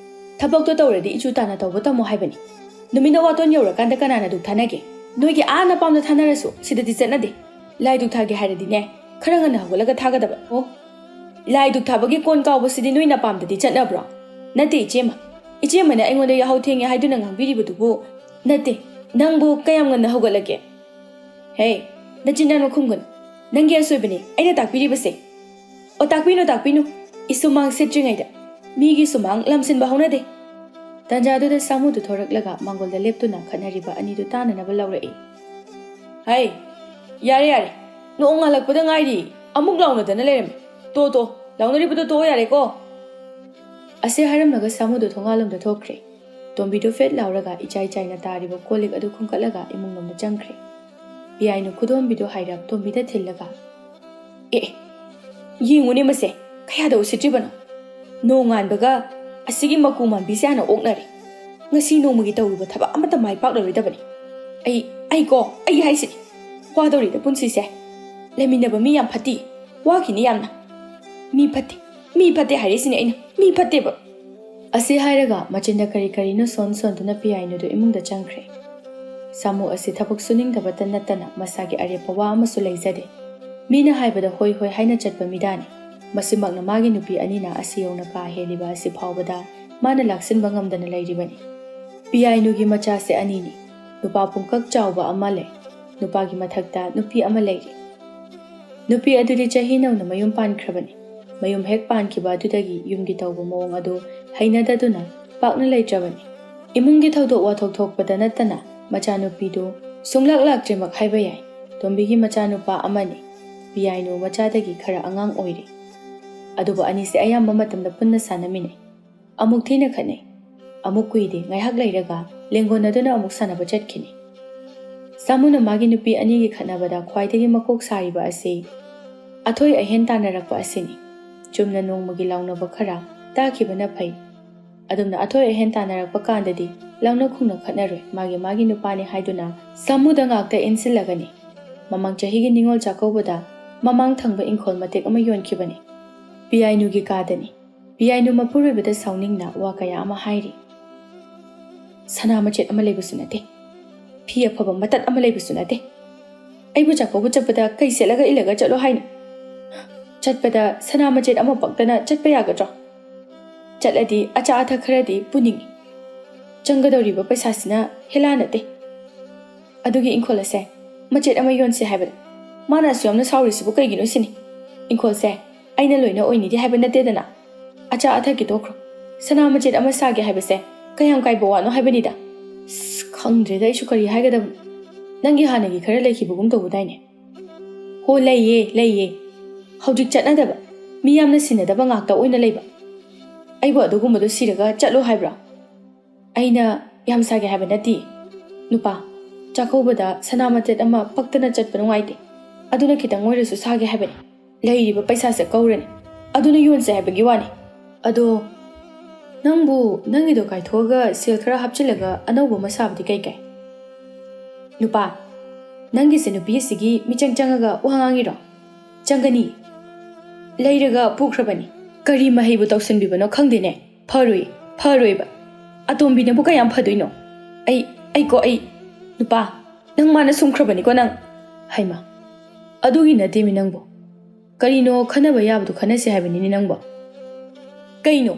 ꯊꯕꯛꯇꯣ ꯇꯧꯔꯗꯤ ꯏꯆꯨ ꯇꯥꯅ ꯇꯧꯕ ꯇꯝꯃꯣ ꯍꯥꯏꯕꯅꯤ꯫ ꯅꯨꯃꯤꯠꯅ ꯋꯥꯇꯣꯟ ꯌꯧꯔꯀꯥꯟꯗ ꯀꯅꯥꯅ ꯙꯨꯛ ꯊꯥꯅꯒꯦ? ꯅꯣꯏꯒꯤ ꯑꯥ ꯅꯄꯥꯝꯗ ꯊꯥꯅꯔꯁꯨ ꯁꯤꯗꯗꯤ ꯆꯠꯅꯗꯦ꯫ ꯂꯥꯏ ꯙꯨꯛ ꯊꯥꯒꯦ ꯍꯥꯏꯔꯗꯤꯅꯦ, ꯈꯔ ꯉꯟꯅ ꯍꯧꯒꯠꯂꯒ ꯊꯥꯒꯗꯕ꯫ ꯑꯣ, ꯂꯥꯏ ꯙꯨꯛ ꯊꯥꯕꯒꯤ ꯀꯣꯟ ꯀꯥꯎꯕꯁꯤꯗꯤ ꯅꯣꯏ ꯅꯄꯥꯝꯗꯗꯤ ꯆꯠꯅꯕ꯭ꯔꯣ?" "ꯅꯠꯇꯦ ꯏꯆꯦꯃ, ꯏꯆꯦꯃꯅ ꯑꯩꯉꯣꯟꯗ ꯌꯥꯍꯧ ꯊꯦꯡꯉꯦ ꯍꯥꯏꯗꯨꯅ ꯉꯥꯡꯕꯤꯔꯤꯕꯗꯨꯕꯨ꯫ ꯅꯠꯇꯦ, ꯅꯪꯕꯨ ꯀꯌꯥꯝ ꯉꯟꯅ ꯍꯧꯒꯠꯂꯒꯦ?" "ꯍꯦ, ꯅꯆꯤꯟ ꯅꯅꯥꯎ ꯈꯨꯝꯒꯅꯨ꯫ ꯅꯪꯒꯤ ꯑꯁꯣꯏꯕꯅꯤ ꯑꯩꯅ ꯇꯥꯛꯄꯤꯔꯤꯕꯁꯦ꯫ ꯑꯣ, ꯇꯥꯛꯄꯤꯅꯨ, ꯇꯥꯛꯄꯤꯅꯨ꯫ ꯏꯁꯨꯃꯥꯡ ꯁꯤꯠꯇ꯭ꯔꯤꯉꯩꯗ ꯃꯤꯒꯤ ꯁꯨꯃꯥꯡ ꯂꯝꯁꯤꯟꯕ ꯍꯧꯅꯗꯦ꯫" ꯇꯥꯟꯖꯥꯗꯨꯗ ꯁꯥꯃꯨꯗꯨ ꯊꯣꯔꯛꯂꯒ ꯃꯥꯡꯒꯣꯜꯗ ꯂꯦꯞꯇꯨꯅ ꯈꯠꯅꯔꯤꯕ ꯑꯅꯤꯗꯨ ꯇꯥꯅꯅꯕ ꯂꯥꯎꯔꯛꯏ꯫ "ꯍꯩ, ꯌꯥꯔꯦ, ꯌꯥꯔꯦ꯫ ꯅꯣꯡ ꯉꯥꯜꯂꯛꯄꯗ ꯉꯥꯏꯔꯤ, ꯑꯃꯨꯛ ꯂꯥꯎꯅꯗꯅ ꯂꯩꯔꯝꯃꯤ꯫ ꯇꯣ, ꯇꯣ, ꯂꯥꯎꯅꯔꯤꯕꯗꯣ ꯇꯣꯛꯑꯣ ꯌꯥꯔꯦꯀꯣ꯫" ꯑꯁꯤ ꯍꯥꯏꯔꯝꯂꯒ ꯁꯥꯃꯨꯗꯨ ꯊꯣꯡꯒꯥꯜꯂꯣꯝꯗ ꯊꯣꯛꯈ꯭ꯔꯦ꯫ ꯇꯣꯝꯕꯤꯗꯨ ꯐꯦꯠ ꯂꯥꯎꯔꯒ ꯏꯆꯥꯏ ꯆꯥꯏꯅ ꯇꯥꯔꯤꯕ ꯀꯣꯜ ꯂꯤꯛ ꯑꯗꯨ ꯈꯣꯝꯀꯠꯂꯒ ꯏꯃꯨꯡꯂꯣꯝꯗ ꯆꯪꯈ꯭ꯔꯦ꯫ ꯄꯤꯌꯥꯏꯅꯨ ꯈꯨꯗꯣꯝꯕꯤꯗꯨ ꯍꯥꯏꯔꯞ ꯇꯣꯝꯕꯤꯗ ꯊꯤꯜꯂꯒ, "ꯑꯦ, ꯑꯦ, ꯌꯦꯡꯉꯨꯅꯦ ꯃꯁꯦ, ꯀꯌꯥꯗ ꯎꯁꯤꯠꯇ꯭ꯔꯤꯕꯅꯣ? ꯅꯣꯡ ꯉꯥꯟꯕꯒ ꯑꯁꯤꯒꯤ ꯃꯀꯨ ꯃꯥꯟꯕꯤꯁꯦ ꯍꯥꯟꯅ ꯑꯣꯛꯅꯔꯦ꯫ ꯉꯁꯤ ꯅꯣꯡꯃꯒꯤ ꯇꯧꯔꯨꯕ ꯊꯕꯛ ꯑꯃꯠꯇ ꯃꯥꯏ ꯄꯥꯛꯂꯔꯣꯏꯗꯕꯅꯤ꯫ ꯑꯩ, ꯑꯩꯀꯣ, ꯑꯩ ꯍꯥꯏꯁꯤꯅꯤ, ꯋꯥꯗꯧꯔꯤꯗ ꯄꯨꯟꯁꯤꯁꯦ꯫ ꯂꯩꯃꯤꯟꯅꯕ ꯃꯤ ꯌꯥꯝ ꯐꯠꯇꯤ, ꯋꯥꯈꯤꯅꯤ ꯌꯥꯝꯅ꯫ ꯃꯤ ꯐꯠꯇꯦ, ꯃꯤ ꯐꯠꯇꯦ ꯍꯥꯏꯔꯤꯁꯤꯅꯤ ꯑꯩꯅ, ꯃꯤ ꯐꯠꯇꯦꯕ꯫" ꯑꯁꯤ ꯍꯥꯏꯔꯒ ꯃꯆꯤꯟꯗ ꯀꯔꯤ ꯀꯔꯤꯅꯣ ꯁꯣꯟ ꯁꯣꯟꯗꯨꯅ ꯄꯤꯌꯥꯏꯅꯨꯗꯨ ꯏꯃꯨꯡꯗ ꯆꯪꯈ꯭ꯔꯦ꯫ ꯁꯥꯃꯨ ꯑꯁꯤ ꯊꯕꯛ ꯁꯨꯅꯤꯡꯗꯕꯇ ꯅꯠꯇꯅ ꯃꯁꯥꯒꯤ ꯑꯔꯦꯞꯄ ꯋꯥ ꯑꯃꯁꯨ ꯂꯩꯖꯗꯦ꯫ ꯃꯤꯅ ꯍꯥꯏꯕꯗ ꯍꯣꯏ ꯍꯣꯏ ꯍꯥꯏꯅ ꯆꯠꯄ ꯃꯤꯗꯥꯅꯤ꯫ ꯃꯁꯤꯃꯛꯅ ꯃꯥꯒꯤ ꯅꯨꯄꯤ ꯑꯅꯤꯅ ꯑꯁꯤ ꯌꯧꯅ ꯀꯥ ꯍꯦꯜꯂꯤꯕ ꯑꯁꯤ ꯐꯥꯎꯕꯗ ꯃꯥꯅ ꯂꯥꯛꯁꯤꯟꯕ ꯉꯝꯗꯅ ꯂꯩꯔꯤꯕꯅꯤ꯫ ꯄꯤꯌꯥꯏꯅꯨꯒꯤ ꯃꯆꯥꯁꯦ ꯑꯅꯤꯅꯤ꯫ ꯅꯨꯄꯥ ꯄꯨꯡꯀꯛ ꯆꯥꯎꯕ ꯑꯃ ꯂꯩ꯫ ꯅꯨꯄꯥꯒꯤ ꯃꯊꯛꯇ ꯅꯨꯄꯤ ꯑꯃ ꯂꯩꯔꯤ꯫ ꯅꯨꯄꯤ ꯑꯗꯨꯗꯤ ꯆꯍꯤ ꯅꯧꯅ ꯃꯌꯨꯝ ꯄꯥꯟꯈ꯭ꯔꯕꯅꯤ꯫ ꯃꯌꯨꯝ ꯍꯦꯛ ꯄꯥꯟꯈꯤꯕ ꯑꯗꯨꯗꯒꯤ ꯌꯨꯝꯒꯤ ꯇꯧꯕ ꯃꯑꯣꯡ ꯑꯗꯨ ꯍꯩꯅꯗꯗꯨꯅ ꯄꯥꯛꯅ ꯂꯩꯇ꯭ꯔꯕꯅꯤ꯫ ꯏꯃꯨꯡꯒꯤ ꯊꯧꯗꯣꯛ ꯋꯥꯊꯣꯛ ꯊꯣꯛꯄꯗ ꯅꯠꯇꯅ ꯃꯆꯥꯅꯨꯄꯤꯗꯨ ꯁꯨꯡꯂꯥꯛ ꯂꯥꯛꯇ꯭ꯔꯤꯃꯛ ꯍꯥꯏꯕ ꯌꯥꯏ꯫ ꯇꯣꯝꯕꯤꯒꯤ ꯃꯆꯥꯅꯨꯄꯥ ꯑꯃꯅꯤ꯫ ꯄꯤꯌꯥꯏꯅꯨ ꯃꯆꯥꯗꯒꯤ ꯈꯔ ꯑꯉꯥꯡ ꯑꯣꯏꯔꯤ꯫ ꯑꯗꯨꯕꯨ ꯑꯅꯤꯁꯦ ꯑꯌꯥꯝꯕ ꯃꯇꯝꯗ ꯄꯨꯟꯅ ꯁꯥꯟꯅꯃꯤꯟꯅꯩ꯫ ꯑꯃꯨꯛ ꯊꯤꯅ ꯈꯠꯅꯩ꯫ ꯑꯃꯨꯛ ꯀꯨꯏꯗꯦ, ꯉꯥꯏꯍꯥꯛ ꯂꯩꯔꯒ ꯂꯦꯡꯒꯣꯟꯅꯗꯨꯅ ꯑꯃꯨꯛ ꯁꯥꯟꯅꯕ ꯆꯠꯈꯤꯅꯤ꯫ ꯁꯥꯃꯨꯅ ꯃꯥꯒꯤ ꯅꯨꯄꯤ ꯑꯅꯤꯒꯤ ꯈꯠꯅꯕꯗ ꯈ꯭ꯋꯥꯏꯗꯒꯤ ꯃꯀꯣꯛ ꯁꯥꯔꯤꯕ ꯑꯁꯤ ꯑꯊꯣꯏ ꯑꯍꯦꯟ ꯇꯥꯟꯅꯔꯛꯄ ꯑꯁꯤꯅꯤ꯫ ꯆꯨꯝꯅ ꯅꯣꯡꯃꯒꯤ ꯂꯥꯎꯅꯕ ꯈꯔ ꯇꯥꯈꯤꯕꯅ ꯐꯩ꯫ ꯑꯗꯨꯝꯅ ꯑꯊꯣꯏ ꯑꯍꯦꯟ ꯇꯥꯟꯅꯔꯛꯄ ꯀꯥꯟꯗꯗꯤ ꯂꯥꯎꯅ ꯈꯨꯝꯅ ꯈꯠꯅꯔꯣꯏ, ꯃꯥꯒꯤ ꯃꯥꯒꯤ ꯅꯨꯄꯥꯅꯤ ꯍꯥꯏꯗꯨꯅ ꯁꯥꯃꯨꯗ ꯉꯥꯛꯇ ꯏꯟꯁꯤꯜꯂꯒꯅꯤ꯫ ꯃꯃꯥꯡ ꯆꯍꯤꯒꯤ ꯅꯤꯉꯣꯜ ꯆꯥꯛꯀꯧꯕꯗ ꯃꯃꯥꯡ ꯊꯪꯕ ꯏꯪꯈꯣꯜ ꯃꯇꯦꯛ ꯑꯃ ꯌꯣꯟꯈꯤꯕꯅꯤ꯫ ꯄꯤꯌꯥꯏꯅꯨꯒꯤ ꯀꯥꯗꯅꯤ꯫ ꯄꯤꯌꯥꯏꯅꯨ ꯃꯄꯨꯔꯣꯏꯕꯗ ꯁꯥꯎꯅꯤꯡꯅ ꯋꯥ ꯀꯌꯥ ꯑꯃ ꯍꯥꯏꯔꯤ꯫ "ꯁꯅꯥ ꯃꯆꯦꯠ ꯑꯃ ꯂꯩꯕꯁꯨ ꯅꯠꯇꯦ, ꯐꯤ ꯑꯐꯕ ꯃꯇꯠ ꯑꯃ ꯂꯩꯕꯁꯨ ꯅꯠꯇꯦ꯫ ꯑꯩꯕꯨ ꯆꯥꯛꯀꯧꯕ ꯆꯠꯄꯗ ꯀꯩ ꯁꯦꯠꯂꯒ ꯏꯜꯂꯒ ꯆꯠꯂꯣ ꯍꯥꯏꯅꯣ? ꯆꯠꯄꯗ ꯁꯅꯥ ꯃꯆꯦꯠ ꯑꯃ ꯄꯛꯇꯅ ꯆꯠꯄ ꯌꯥꯒꯗ꯭ꯔꯣ? ꯆꯠꯂꯗꯤ ꯑꯆꯥ ꯑꯊꯛ ꯈꯔꯗꯤ ꯄꯨꯅꯤꯡꯏ꯫ ꯆꯪꯒꯗꯧꯔꯤꯕ ꯄꯩꯁꯥꯁꯤꯅ ꯍꯦꯂꯥ ꯅꯠꯇꯦ꯫ ꯑꯗꯨꯒꯤ ꯏꯪꯈꯣꯜ ꯑꯁꯦ ꯃꯆꯦꯠ ꯑꯃ ꯌꯣꯟꯁꯤ ꯍꯥꯏꯕꯗ ꯃꯥꯅ ꯑꯁꯨꯛ ꯌꯥꯝꯅ ꯁꯥꯎꯔꯤꯁꯤꯕꯨ ꯀꯩꯒꯤꯅꯣ ꯁꯤꯅꯤ꯫ ꯏꯪꯈꯣꯜꯁꯦ ꯑꯩꯅ ꯂꯣꯏꯅ ꯑꯣꯏꯅꯤꯗꯤ ꯍꯥꯏꯕ ꯅꯠꯇꯦꯗꯅ꯫ ꯑꯆꯥ ꯑꯊꯛꯀꯤ ꯇꯣꯛꯈ꯭ꯔꯣ, ꯁꯅꯥ ꯃꯆꯦꯠ ꯑꯃ ꯁꯥꯒꯦ ꯍꯥꯏꯕꯁꯦ ꯀꯌꯥꯝ ꯀꯥꯏꯕ ꯋꯥꯅꯣ ꯍꯥꯏꯕꯅꯤꯗ꯫ ꯑꯁ, ꯈꯪꯗ꯭ꯔꯦꯗ ꯑꯩꯁꯨ ꯀꯔꯤ ꯍꯥꯏꯒꯗꯕꯅꯣ꯫ ꯅꯪꯒꯤ ꯍꯥꯟꯅꯒꯤ ꯈꯔ ꯂꯩꯈꯤꯕꯒꯨꯝ ꯇꯧꯕꯗꯥꯏꯅꯦ?" "ꯍꯣ, ꯂꯩꯌꯦ, ꯂꯩꯌꯦ꯫ ꯍꯧꯖꯤꯛ ꯆꯠꯅꯗꯕ, ꯃꯤ ꯌꯥꯝꯅ ꯁꯤꯟꯅꯗꯕ ꯉꯥꯛꯇ ꯑꯣꯏꯅ ꯂꯩꯕ꯫ ꯑꯩꯕꯨ ꯑꯗꯨꯒꯨꯝꯕꯗꯣ ꯁꯤꯔꯒ ꯆꯠꯂꯣ ꯍꯥꯏꯕ꯭ꯔꯣ?" "ꯑꯩꯅ ꯌꯥꯝ ꯁꯥꯒꯦ ꯍꯥꯏꯕ ꯅꯠꯇꯦ, ꯅꯨꯄꯥ꯫ ꯆꯥꯛꯀꯧꯕꯗ ꯁꯅꯥ ꯃꯆꯦꯠ ꯑꯃ ꯄꯛꯇꯅ ꯆꯠꯄ ꯅꯨꯡꯉꯥꯏꯇꯦ꯫ ꯑꯗꯨꯅ ꯈꯤꯇꯪ ꯑꯣꯏꯔꯁꯨ ꯁꯥꯒꯦ ꯍꯥꯏꯕꯅꯤ꯫ ꯂꯩꯔꯤꯕ ꯄꯩꯁꯥꯁꯦ ꯀꯧꯔꯅꯤ, ꯑꯗꯨꯅ ꯌꯣꯟꯁꯦ ꯍꯥꯏꯕꯒꯤ ꯋꯥꯅꯤ꯫ ꯑꯗꯣ ꯅꯪꯕꯨ ꯅꯪꯒꯤꯗꯣ ꯀꯥꯏꯊꯣꯛꯑꯒ ꯁꯦꯜ ꯈꯔ ꯍꯥꯞꯆꯤꯜꯂꯒ ꯑꯅꯧꯕ ꯑꯃ ꯁꯥꯕꯗꯤ ꯀꯩ ꯀꯥꯏ?" "ꯅꯨꯄꯥ, ꯅꯪꯒꯤꯁꯦ ꯅꯨꯄꯤ ꯑꯁꯤꯒꯤ ꯃꯤꯆꯪ ꯆꯪꯉꯒ ꯋꯥ ꯉꯥꯡꯉꯤꯔꯣ?" "ꯆꯪꯒꯅꯤ꯫ ꯂꯩꯔꯒ ꯄꯨꯈ꯭ꯔꯕꯅꯤ꯫ ꯀꯔꯤ ꯃꯍꯩꯕꯨ ꯇꯧꯁꯤꯟꯕꯤꯕꯅꯣ ꯈꯪꯗꯦꯅꯦ꯫ ꯐꯔꯣꯏ, ꯐꯔꯣꯏꯕ꯫ ꯑꯇꯣꯝꯕꯤꯅꯕꯨ ꯀꯌꯥꯝ ꯐꯗꯣꯏꯅꯣ? ꯑꯩ, ꯑꯩꯀꯣ, ꯑꯩ, ꯅꯨꯄꯥ, ꯅꯪ ꯃꯥꯅ ꯁꯨꯝꯈ꯭ꯔꯕꯅꯤꯀꯣ ꯅꯪ꯫" "ꯍꯩꯃꯥ, ꯑꯗꯨꯒꯤ ꯅꯠꯇꯦꯃꯤ ꯅꯪꯕꯣ꯫ ꯀꯔꯤꯅꯣ ꯈꯟꯅꯕ ꯌꯥꯕꯗꯣ ꯈꯟꯅꯁꯦ ꯍꯥꯏꯕꯅꯤꯅꯦ ꯅꯪꯕꯣ꯫" "ꯀꯩꯅꯣ?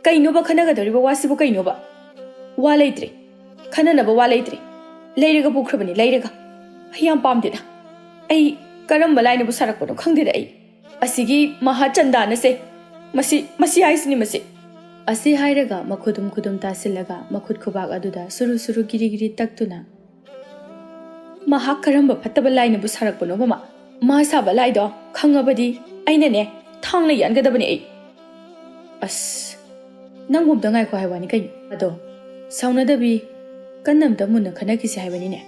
ꯀꯩꯅꯣꯕ ꯈꯟꯅꯒꯗꯧꯔꯤꯕ ꯋꯥꯁꯤꯕꯨ ꯀꯩꯅꯣꯕ? ꯋꯥ ꯂꯩꯇ꯭ꯔꯦ꯫ ꯈꯟꯅꯅꯕ ꯋꯥ ꯂꯩꯇ꯭ꯔꯦ꯫ ꯂꯩꯔꯒ ꯄꯨꯈ꯭ꯔꯕꯅꯤ, ꯂꯩꯔꯒ꯫ ꯑꯩ ꯌꯥꯝ ꯄꯥꯝꯗꯦꯗ꯫ ꯑꯩ ꯀꯔꯝꯕ ꯂꯥꯏꯅꯕꯨ ꯁꯥꯔꯛꯄꯅꯣ ꯈꯪꯗꯦꯗ ꯑꯩ꯫ ꯑꯁꯤꯒꯤ ꯃꯍꯥꯆꯟꯗꯥꯅꯁꯦ꯫ ꯃꯁꯤ, ꯃꯁꯤ ꯍꯥꯏꯁꯤꯅꯤ ꯃꯁꯤ꯫" ꯑꯁꯤ ꯍꯥꯏꯔꯒ ꯃꯈꯨꯗꯨꯝ ꯈꯨꯗꯨꯝ ꯇꯥꯁꯤꯜꯂꯒ ꯃꯈꯨꯠ ꯈꯨꯕꯥꯛ ꯑꯗꯨꯗ ꯁꯨꯔꯨ ꯁꯨꯔꯨ ꯒꯤꯔꯤ ꯒꯤꯔꯤ ꯇꯛꯇꯨꯅ, "ꯃꯍꯥꯛ ꯀꯔꯝꯕ ꯐꯠꯇꯕ ꯂꯥꯏꯅꯕꯨ ꯁꯥꯔꯛꯄꯅꯣꯕ ꯃꯥ? ꯃꯥ ꯁꯥꯕ ꯂꯥꯏꯗꯣ ꯈꯪꯉꯕꯗꯤ ꯑꯩꯅꯅꯦ ꯊꯥꯡꯅ ꯌꯥꯟꯒꯗꯕꯅꯦ ꯑꯩ꯫" ꯑꯁ, ꯅꯪꯕꯨ ꯑꯝꯇ ꯉꯥꯏꯈꯣ ꯍꯥꯏ ꯋꯥꯅꯤ ꯀꯩꯅꯣ꯫ ꯑꯗꯣ ꯁꯥꯎꯅꯗꯕꯤ ꯀꯟꯅ ꯑꯝꯇ ꯃꯨꯟꯅ ꯈꯟꯅꯈꯤꯁꯦ ꯍꯥꯏꯕꯅꯤꯅꯦ꯫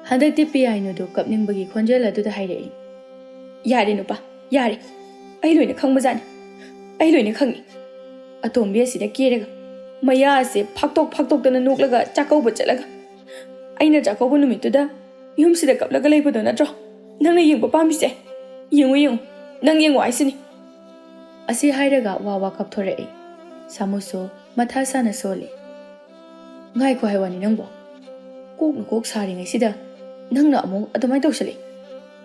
ꯍꯟꯗꯛꯇꯤ ꯄꯤꯌꯥꯏꯅꯨꯗꯨ ꯀꯞꯅꯤꯡꯕꯒꯤ ꯈꯣꯟꯖꯦꯜ ꯑꯗꯨꯗ ꯍꯥꯏꯔꯛꯏ꯫ "ꯌꯥꯔꯦ ꯅꯨꯄꯥ, ꯌꯥꯔꯦ꯫ ꯑꯩ ꯂꯣꯏꯅ ꯈꯪꯕꯖꯥꯠꯅꯤ꯫ ꯑꯩ ꯂꯣꯏꯅ ꯈꯪꯉꯤ꯫ ꯑꯇꯣꯝꯕꯤ ꯑꯁꯤꯅ ꯀꯦꯔꯒ ꯃꯌꯥ ꯑꯁꯦ ꯐꯥꯛꯇꯣꯛ ꯐꯥꯛꯇꯣꯛꯇꯅ ꯅꯣꯛꯂꯒ ꯆꯥꯛꯀꯧꯕ ꯆꯠꯂꯒ ꯑꯩꯅ ꯆꯥꯛꯀꯧꯕ ꯅꯨꯃꯤꯠꯇꯨꯗ ꯌꯨꯝꯁꯤꯗ ꯀꯞꯂꯒ ꯂꯩꯕꯗꯣ ꯅꯠꯇ꯭ꯔꯣ ꯅꯪꯅ ꯌꯦꯡꯕ ꯄꯥꯝꯃꯤꯁꯦ? ꯌꯦꯡꯉꯨ, ꯌꯦꯡꯉꯨ, ꯅꯪ ꯌꯦꯡꯉꯨ ꯍꯥꯏꯁꯤꯅꯤ"꯫ ꯑꯁꯤ ꯍꯥꯏꯔꯒ ꯋꯥ ꯋꯥ ꯀꯞꯊꯣꯔꯛꯏ꯫ ꯁꯥꯃꯨꯁꯨ ꯃꯊꯥ ꯁꯥꯅ ꯁꯣꯜꯂꯤ꯫ "ꯉꯥꯏꯈꯣ ꯍꯥꯏ ꯋꯥꯅꯤ ꯅꯪꯕꯣ꯫ ꯀꯣꯛꯅ ꯀꯣꯛ ꯁꯥꯔꯤꯉꯩꯁꯤꯗ ꯅꯪꯅ ꯑꯃꯨꯛ ꯑꯗꯨꯃꯥꯏꯅ ꯇꯧꯁꯜꯂꯛꯏ꯫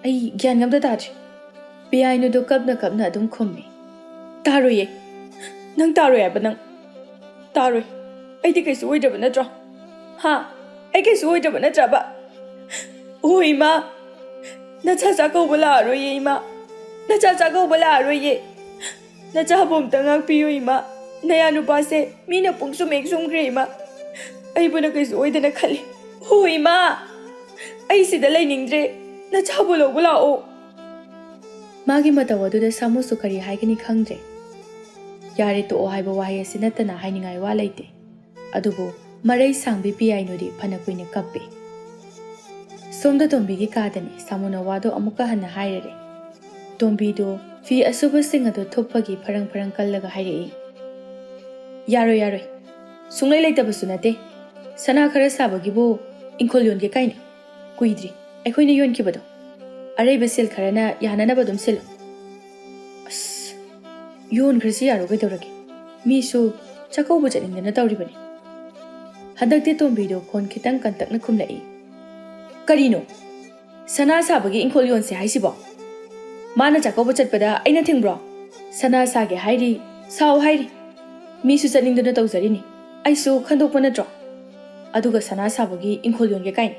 ꯑꯩ ꯒ꯭ꯌꯥꯟ ꯑꯝꯇ ꯇꯥꯗ꯭ꯔꯦ꯫ ꯄꯤꯌꯥꯏꯅꯨꯗꯣ ꯀꯞꯅ ꯀꯞꯅ ꯑꯗꯨꯝ ꯈꯨꯝꯃꯤ꯫ "ꯇꯥꯔꯣꯏꯌꯦ꯫ ꯅꯪ ꯇꯥꯔꯣꯏ ꯍꯥꯏꯕ ꯅꯪ꯫ ꯇꯥꯔꯣꯏ꯫ ꯑꯩꯗꯤ ꯀꯩꯁꯨ ꯑꯣꯏꯗ꯭ꯔꯕ ꯅꯠꯇ꯭ꯔꯣ? ꯍꯥ? ꯑꯩ ꯀꯩꯁꯨ ꯑꯣꯏꯗ꯭ꯔꯕ ꯅꯠꯇ꯭ꯔꯕ? ꯑꯣ ꯏꯃꯥ! ꯅꯆꯥ ꯆꯥꯛꯀꯧꯕ ꯂꯥꯛꯑꯔꯣꯏꯌꯦ ꯏꯃꯥ꯫ ꯅꯆꯥ ꯆꯥꯛꯀꯧꯕ ꯂꯥꯛꯑꯔꯣꯏꯌꯦ꯫ ꯅꯆꯥꯕꯨ ꯑꯝꯇ ꯉꯥꯛꯄꯤꯌꯨ ꯏꯃꯥ꯫ ꯅꯌꯥ ꯅꯨꯄꯥꯁꯦ ꯃꯤꯅ ꯄꯨꯡꯁꯨꯝ ꯍꯦꯛ ꯁꯨꯝꯈ꯭ꯔꯦ ꯏꯃꯥ꯫ ꯑꯩꯕꯨꯅ ꯀꯩꯁꯨ ꯑꯣꯏꯗꯅ ꯈꯜꯂꯤ꯫ ꯑꯣ ꯏꯃꯥ! ꯑꯩ ꯁꯤꯗ ꯂꯩꯅꯤꯡꯗ꯭ꯔꯦ꯫ ꯅꯆꯥꯕꯨ ꯂꯧꯕ ꯂꯥꯛꯑꯣ"꯫ ꯃꯥꯒꯤ ꯃꯇꯧ ꯑꯗꯨꯗ ꯁꯥꯃꯨꯁꯨ ꯀꯔꯤ ꯍꯥꯏꯒꯅꯤ ꯈꯪꯗ꯭ꯔꯦ꯫ "ꯌꯥꯔꯦ ꯇꯣꯛꯑꯣ" ꯍꯥꯏꯕ ꯋꯥꯍꯩ ꯑꯁꯤ ꯅꯠꯇꯅ ꯍꯥꯏꯅꯤꯡꯉꯥꯏ ꯋꯥ ꯂꯩꯇꯦ꯫ ꯑꯗꯨꯕꯨ ꯃꯔꯩ ꯁꯥꯡꯕꯤ ꯄꯤꯌꯥꯏꯅꯨꯗꯤ ꯐꯅ ꯀꯨꯏꯅ ꯀꯞꯄꯤ꯫ ꯁꯣꯝꯗ ꯇꯣꯝꯕꯤꯒꯤ ꯀꯥꯗꯅꯤ꯫ ꯁꯥꯃꯨꯅ ꯋꯥꯗꯣ ꯑꯃꯨꯛꯀ ꯍꯟꯅ ꯍꯥꯏꯔꯔꯦ꯫ ꯇꯣꯝꯕꯤꯗꯣ ꯐꯤ ꯑꯁꯨꯕꯁꯤꯡ ꯑꯗꯨ ꯊꯨꯞꯄꯒꯤ ꯐꯔꯪ ꯐꯔꯪ ꯀꯜꯂꯒ ꯍꯥꯏꯔꯛꯏ꯫ "ꯌꯥꯔꯣꯏ, ꯌꯥꯔꯣꯏ꯫ ꯁꯨꯡꯂꯩ ꯂꯩꯇꯕꯁꯨ ꯅꯠꯇꯦ꯫ ꯁꯅꯥ ꯈꯔ ꯁꯥꯕꯒꯤꯕꯨ ꯏꯪꯈꯣꯜ ꯌꯣꯟꯒꯦ ꯀꯥꯏꯅ꯫ ꯀꯨꯏꯗ꯭ꯔꯤ ꯑꯩꯈꯣꯏꯅ ꯌꯣꯟꯈꯤꯕꯗꯣ꯫ ꯑꯔꯩꯕ ꯁꯦꯜ ꯈꯔꯅ ꯌꯥꯅꯅꯕ ꯑꯗꯨꯝ ꯁꯤꯜꯂꯨ"꯫ "ꯑꯁ, ꯌꯣꯟꯈ꯭ꯔꯁꯤ ꯌꯥꯔꯣ ꯀꯩꯗꯧꯔꯒꯦ? ꯃꯤꯁꯨ ꯆꯥꯛꯀꯧꯕ ꯆꯠꯅꯤꯡꯗꯅ ꯇꯧꯔꯤꯕꯅꯤ"꯫ ꯍꯟꯗꯛꯇꯤ ꯇꯣꯝꯕꯤꯗꯣ ꯈꯣꯟ ꯈꯤꯇꯪ ꯀꯟꯇꯛꯅ ꯈꯨꯝꯂꯛꯏ꯫ "ꯀꯔꯤꯅꯣ? ꯁꯅꯥ ꯁꯥꯕꯒꯤ ꯏꯪꯈꯣꯜ ꯌꯣꯟꯁꯦ ꯍꯥꯏꯁꯤꯕꯣ? ꯃꯥꯅ ꯆꯥꯛꯀꯧꯕ ꯆꯠꯄꯗ ꯑꯩꯅ ꯊꯤꯡꯕ꯭ꯔꯣ? ꯁꯅꯥ ꯁꯥꯒꯦ ꯍꯥꯏꯔꯤ, ꯁꯥꯎ ꯍꯥꯏꯔꯤ꯫ ꯃꯤꯁꯨ ꯆꯠꯅꯤꯡꯗꯨꯅ ꯇꯧꯖꯔꯤꯅꯤ꯫ ꯑꯩꯁꯨ ꯈꯟꯗꯣꯛꯄ ꯅꯠꯇ꯭ꯔꯣ? ꯑꯗꯨꯒ ꯁꯅꯥ ꯁꯥꯕꯒꯤ ꯏꯪꯈꯣꯜ ꯌꯣꯟꯒꯦ ꯀꯥꯏꯅ꯫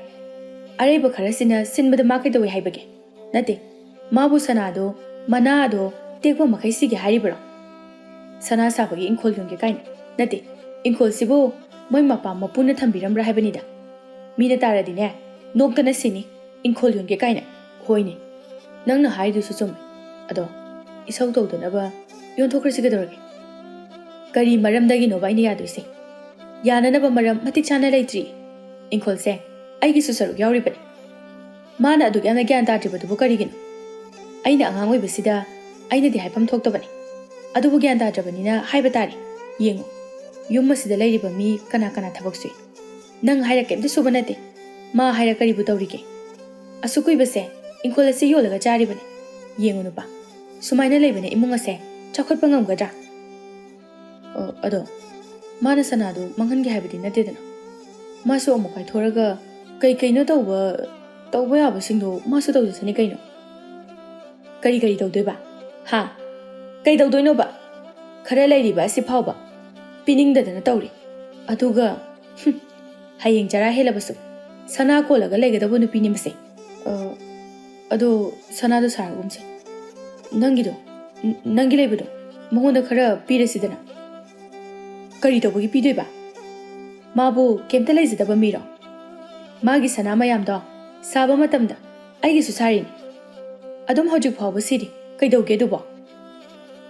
ꯑꯔꯩꯕ ꯈꯔꯁꯤꯅ ꯁꯤꯟꯕꯗ ꯃꯥ ꯀꯩꯗꯧꯏ ꯍꯥꯏꯕꯒꯦ? ꯅꯠꯇꯦ, ꯃꯥꯕꯨ ꯁꯅꯥꯗꯣ, ꯃꯅꯥꯗꯣ ꯇꯦꯛꯄ ꯃꯈꯩ ꯁꯤꯒꯦ ꯍꯥꯏꯔꯤꯕ꯭ꯔꯣ? ꯁꯅꯥ ꯁꯥꯕꯒꯤ ꯏꯪꯈꯣꯜ ꯌꯣꯟꯒꯦ ꯀꯥꯏꯅ꯫ ꯅꯠꯇꯦ, ꯏꯪꯈꯣꯜꯁꯤꯕꯨ ꯃꯣꯏ ꯃꯄꯥ ꯃꯄꯨꯅ ꯊꯝꯕꯤꯔꯝꯕ꯭ꯔꯥ ꯍꯥꯏꯕꯅꯤꯗ꯫ ꯃꯤꯅ ꯇꯥꯔꯗꯤꯅꯦ, ꯅꯣꯛꯇꯅ ꯁꯤꯅꯤ꯫ ꯏꯪꯈꯣꯜ ꯌꯣꯟꯒꯦ ꯀꯥꯏꯅ꯫ ꯍꯣꯏꯅꯦ, ꯅꯪꯅ ꯍꯥꯏꯗꯨꯁꯨ ꯆꯨꯝꯃꯤ꯫ ꯑꯗꯣ ꯏꯁꯧ ꯇꯧꯗꯅꯕ ꯌꯣꯟꯊꯣꯛꯈ꯭ꯔꯁꯤ ꯀꯩꯗꯧꯔꯒꯦ?" ꯀꯔꯤ ꯃꯔꯝꯗꯒꯤꯅꯣꯕ ꯑꯩꯅ ꯌꯥꯗꯣꯏꯁꯦ? ꯌꯥꯅꯅꯕ ꯃꯔꯝ ꯃꯇꯤꯛ ꯆꯥꯅ ꯂꯩꯇ꯭ꯔꯤ꯫ ꯏꯪꯈꯣꯜꯁꯦ ꯑꯩꯒꯤꯁꯨ ꯁꯔꯨꯛ ꯌꯥꯎꯔꯤꯕꯅꯤ꯫ ꯃꯥꯅ ꯑꯗꯨꯛ ꯌꯥꯝꯅ ꯒ꯭ꯌꯥꯟ ꯇꯥꯗ꯭ꯔꯤꯕꯗꯨꯕꯨ ꯀꯔꯤꯒꯤꯅꯣ? ꯑꯩꯅ ꯑꯉꯥꯡ ꯑꯣꯏꯕꯁꯤꯗ ꯑꯩꯅꯗꯤ ꯍꯥꯏꯐꯝ ꯊꯣꯛꯇꯕꯅꯤ꯫ ꯑꯗꯨꯕꯨ ꯒ꯭ꯌꯥꯟ ꯇꯥꯗ꯭ꯔꯕꯅꯤꯅ ꯍꯥꯏꯕ ꯇꯥꯔꯦ꯫ ꯌꯦꯡꯉꯨ, ꯌꯨꯝ ꯑꯁꯤꯗ ꯂꯩꯔꯤꯕ ꯃꯤ ꯀꯅꯥ ꯀꯅꯥ ꯊꯕꯛ ꯁꯨꯏ? ꯅꯪ ꯍꯥꯏꯔ ꯀꯩꯝꯇ ꯁꯨꯕ ꯅꯠꯇꯦ꯫ ꯃꯥ ꯍꯥꯏꯔ ꯀꯔꯤꯕꯨ ꯇꯧꯔꯤꯒꯦ? ꯑꯁꯨꯛ ꯀꯨꯏꯕꯁꯦ ꯏꯪꯈꯣꯜ ꯑꯁꯤ ꯌꯣꯜꯂꯒ ꯆꯥꯔꯤꯕꯅꯤ꯫ ꯌꯦꯡꯉꯨ ꯅꯨꯄꯥ, ꯁꯨꯃꯥꯏꯅ ꯂꯩꯕꯅ ꯏꯃꯨꯡ ꯑꯁꯦ ꯆꯥꯎꯈꯠꯄ ꯉꯝꯒꯗ꯭ꯔꯥ? ꯑ, ꯑꯗꯣ ꯃꯥꯅ ꯁꯅꯥꯗꯨ ꯃꯥꯡꯍꯟꯒꯦ ꯍꯥꯏꯕꯗꯤ ꯅꯠꯇꯦꯗꯅ꯫ ꯃꯥꯁꯨ ꯑꯃꯨꯛ ꯀꯥꯏꯊꯣꯔꯒ ꯀꯩ ꯀꯩꯅꯣ ꯇꯧꯕ, ꯇꯧꯕ ꯌꯥꯕꯁꯤꯡꯗꯣ ꯃꯥꯁꯨ ꯇꯧꯖꯁꯅꯤ ꯀꯩꯅꯣ꯫ ꯀꯔꯤ ꯀꯔꯤ ꯇꯧꯗꯣꯏꯕ? ꯍꯥ? ꯀꯩ ꯇꯧꯗꯣꯏꯅꯣꯕ? ꯈꯔ ꯂꯩꯔꯤꯕ ꯑꯁꯤ ꯐꯥꯎꯕ ꯄꯤꯅꯤꯡꯗꯗꯅ ꯇꯧꯔꯤ꯫ ꯑꯗꯨꯒ, ꯍꯨꯝ, ꯍꯌꯦꯡ ꯆꯔꯥ ꯍꯦꯜꯂꯕꯁꯨ ꯁꯅꯥ ꯀꯣꯜꯂꯒ ꯂꯩꯒꯗꯕ ꯅꯨꯄꯤꯅꯤ ꯃꯁꯦ꯫ ꯑ, ꯑꯗꯣ ꯁꯅꯥꯗꯣ ꯁꯥꯔꯒꯨꯝꯁꯦ꯫ ꯅꯪꯒꯤꯗꯣ, ꯅ-, ꯅꯪꯒꯤ ꯂꯩꯕꯗꯣ ꯃꯉꯣꯟꯗ ꯈꯔ ꯄꯤꯔꯁꯤꯗꯅ꯫ ꯀꯔꯤ ꯇꯧꯕꯒꯤ ꯄꯤꯗꯣꯏꯕ? ꯃꯥꯕꯨ ꯀꯩꯝꯇ ꯂꯩꯖꯗꯕ ꯃꯤꯔꯣ? ꯃꯥꯒꯤ ꯁꯅꯥ ꯃꯌꯥꯝꯗꯣ ꯁꯥꯕ ꯃꯇꯝꯗ ꯑꯩꯒꯤꯁꯨ ꯁꯥꯔꯤꯅꯤ꯫ ꯑꯗꯨꯝ ꯍꯧꯖꯤꯛ ꯐꯥꯎꯕ ꯁꯤꯔꯤ꯫ ꯀꯩꯗꯧꯒꯦ ꯑꯗꯨꯕꯣ?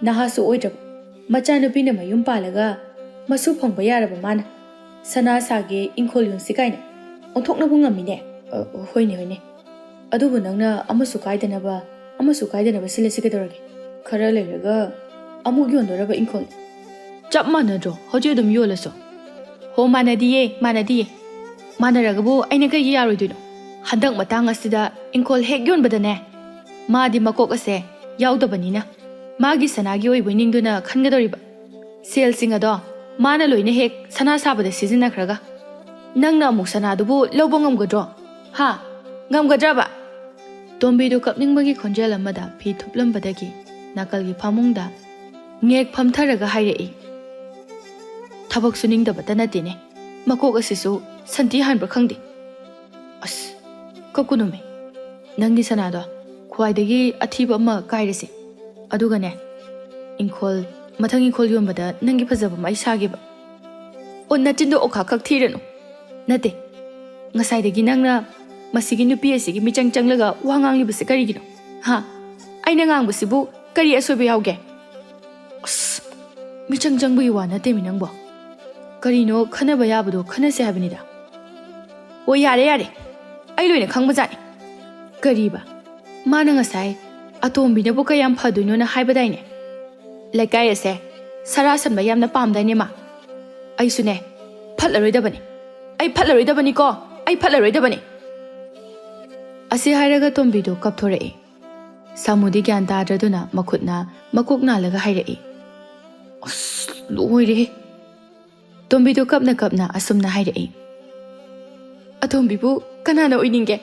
ꯅꯍꯥꯁꯨ ꯑꯣꯏꯗ꯭ꯔꯕ ꯃꯆꯥꯅꯨꯄꯤꯅ ꯃꯌꯨꯝ ꯄꯥꯜꯂꯒ ꯃꯁꯨ ꯐꯪꯕ ꯌꯥꯔꯕ ꯃꯥꯅ ꯁꯅꯥ ꯁꯥꯒꯦ, ꯏꯪꯈꯣꯜ ꯌꯣꯟꯁꯤ ꯀꯥꯏꯅ ꯑꯣꯟꯊꯣꯛꯅꯕꯨ ꯉꯝꯃꯤꯅꯦ꯫ ꯑ, ꯍꯣꯏꯅꯦ, ꯍꯣꯏꯅꯦ꯫ ꯑꯗꯨꯕꯨ ꯅꯪꯅ ꯑꯃꯁꯨ ꯀꯥꯏꯗꯅꯕ, ꯑꯃꯁꯨ ꯀꯥꯏꯗꯅꯕ ꯁꯤꯜꯂꯁꯤ ꯀꯩꯗꯧꯔꯒꯦ? ꯈꯔ ꯂꯩꯔꯒ ꯑꯃꯨꯛ ꯌꯣꯟꯗꯣꯔꯕ ꯏꯪꯈꯣꯜ꯫ ꯆꯞ ꯃꯥꯟꯅꯗ꯭ꯔꯣ? ꯍꯧꯖꯤꯛ ꯑꯗꯨꯝ ꯌꯣꯜꯂꯁꯨ꯫ ꯍꯣ, ꯃꯥꯟꯅꯗꯤꯌꯦ, ꯃꯥꯟꯅꯗꯤꯌꯦ꯫ ꯃꯥꯟꯅꯔꯒꯕꯨ ꯑꯩꯅ ꯀꯩꯒꯤ ꯌꯥꯔꯣꯏꯗꯣꯏꯅꯣ? ꯍꯟꯗꯛ ꯃꯇꯥꯡ ꯑꯁꯤꯗ ꯏꯪꯈꯣꯜ ꯍꯦꯛ ꯌꯣꯟꯕꯗꯅꯦ, ꯃꯥꯗꯤ ꯃꯀꯣꯛ ꯑꯁꯦ ꯌꯥꯎꯗꯕꯅꯤꯅ, ꯃꯥꯒꯤ ꯁꯅꯥꯒꯤ ꯑꯣꯏꯕꯣꯏ ꯅꯤꯡꯗꯨꯅ ꯈꯟꯒꯗꯧꯔꯤꯕ꯫ ꯁꯦꯜꯁꯤꯡ ꯑꯗꯣ ꯃꯥꯅ ꯂꯣꯏꯅ ꯍꯦꯛ ꯁꯅꯥ ꯁꯥꯕꯗ ꯁꯤꯖꯤꯟꯅꯈ꯭ꯔꯒ, ꯅꯪꯅ ꯑꯃꯨꯛ ꯁꯅꯥꯗꯨꯕꯨ ꯂꯧꯕ ꯉꯝꯒꯗ꯭ꯔꯣ? ꯍꯥ? ꯉꯝꯒꯗ꯭ꯔꯕ? ꯇꯣꯝꯕꯤꯗꯨ ꯀꯞꯅꯤꯡꯕꯒꯤ ꯈꯣꯟꯖꯦꯜ ꯑꯃꯗ ꯐꯤ ꯊꯨꯞꯂꯝꯕꯗꯒꯤ ꯅꯥꯀꯜꯒꯤ ꯐꯃꯨꯡꯗ ꯉꯦꯛ ꯐꯝꯊꯔꯒ ꯍꯥꯏꯔꯛꯏ, "ꯊꯕꯛ ꯁꯨꯅꯤꯡꯗꯕꯇ ꯅꯠꯇꯦꯅꯦ, ꯃꯀꯣꯛ ꯑꯁꯤꯁꯨ ꯁꯟꯊꯤ ꯍꯥꯟꯕ꯭ꯔꯥ ꯈꯪꯗꯦ꯫ ꯑꯁ, ꯀꯞꯀꯅꯨꯃꯦ꯫ ꯅꯪꯒꯤ ꯁꯅꯥꯗꯣ ꯈ꯭ꯋꯥꯏꯗꯒꯤ ꯑꯊꯤꯕ ꯑꯃ ꯀꯥꯏꯔꯁꯦ꯫ ꯑꯗꯨꯒꯅꯦ, ꯏꯪꯈꯣꯜ, ꯃꯊꯪ ꯏꯪꯈꯣꯜ ꯌꯣꯟꯕꯗ ꯅꯪꯒꯤ ꯐꯖꯕ ꯑꯃ ꯑꯩ ꯁꯥꯒꯦꯕ꯫ ꯑꯣ, ꯅꯆꯤꯟꯗꯣ ꯑꯣꯈꯥꯛ ꯈꯛ ꯊꯤꯔꯅꯨ꯫ ꯅꯠꯇꯦ, ꯉꯁꯥꯏꯗꯒꯤ ꯅꯪꯅ ꯃꯁꯤꯒꯤ ꯅꯨꯄꯤ ꯑꯁꯤꯒꯤ ꯃꯤꯆꯪ ꯆꯪꯂꯒ ꯋꯥ ꯉꯥꯡꯂꯤꯕꯁꯦ ꯀꯔꯤꯒꯤꯅꯣ? ꯍꯥ? ꯑꯩꯅ ꯉꯥꯡꯕꯁꯤꯕꯨ ꯀꯔꯤ ꯑꯁꯣꯏꯕ ꯌꯥꯎꯒꯦ?" ꯑꯁ, ꯃꯤꯆꯪ ꯆꯪꯕꯒꯤ ꯋꯥ ꯅꯠꯇꯦꯃꯤ ꯅꯪꯕꯣ꯫ ꯀꯔꯤꯅꯣ ꯈꯟꯅꯕ ꯌꯥꯕꯗꯣ ꯈꯟꯅꯁꯦ ꯍꯥꯏꯕꯅꯤꯗ꯫ ꯑꯣ, ꯌꯥꯔꯦ, ꯌꯥꯔꯦ, ꯑꯩ ꯂꯣꯏꯅ ꯈꯪꯕꯖꯥꯠꯅꯤ꯫ ꯀꯔꯤꯕ? ꯃꯥꯅ ꯉꯁꯥꯏ ꯑꯇꯣꯝꯕꯤꯅꯕꯨ ꯀꯌꯥꯝ ꯐꯗꯣꯏꯅꯣꯅ ꯍꯥꯏꯕꯗꯥꯏꯅꯦ? ꯂꯩꯀꯥꯏ ꯑꯁꯦ ꯁꯔꯥ ꯁꯟꯕ ꯌꯥꯝꯅ ꯄꯥꯝꯗꯥꯏꯅꯦ ꯃꯥ? ꯑꯩꯁꯨꯅꯦ, ꯐꯠꯂꯔꯣꯏꯗꯕꯅꯤ꯫ ꯑꯩ ꯐꯠꯂꯔꯣꯏꯗꯕꯅꯤꯀꯣ꯫ ꯑꯩ ꯐꯠꯂꯔꯣꯏꯗꯕꯅꯤ꯫ ꯑꯁꯤ ꯍꯥꯏꯔꯒ ꯇꯣꯝꯕꯤꯗꯣ ꯀꯞꯊꯣꯔꯛꯏ꯫ ꯁꯥꯃꯨꯗꯤ ꯒ꯭ꯌꯥꯟ ꯇꯥꯗ꯭ꯔꯗꯨꯅ ꯃꯈꯨꯠꯅ ꯃꯀꯣꯛ ꯅꯥꯜꯂꯒ ꯍꯥꯏꯔꯛꯏ꯫ ꯑꯁ, ꯂꯣꯏꯔꯦꯍꯦ꯫ ꯇꯣꯝꯕꯤꯗꯨ ꯀꯞꯅ ꯀꯞꯅ ꯑꯁꯨꯝꯅ ꯍꯥꯏꯔꯛꯏ꯫ ꯑꯇꯣꯝꯕꯤꯕꯨ ꯀꯅꯥꯅ ꯑꯣꯏꯅꯤꯡꯒꯦ?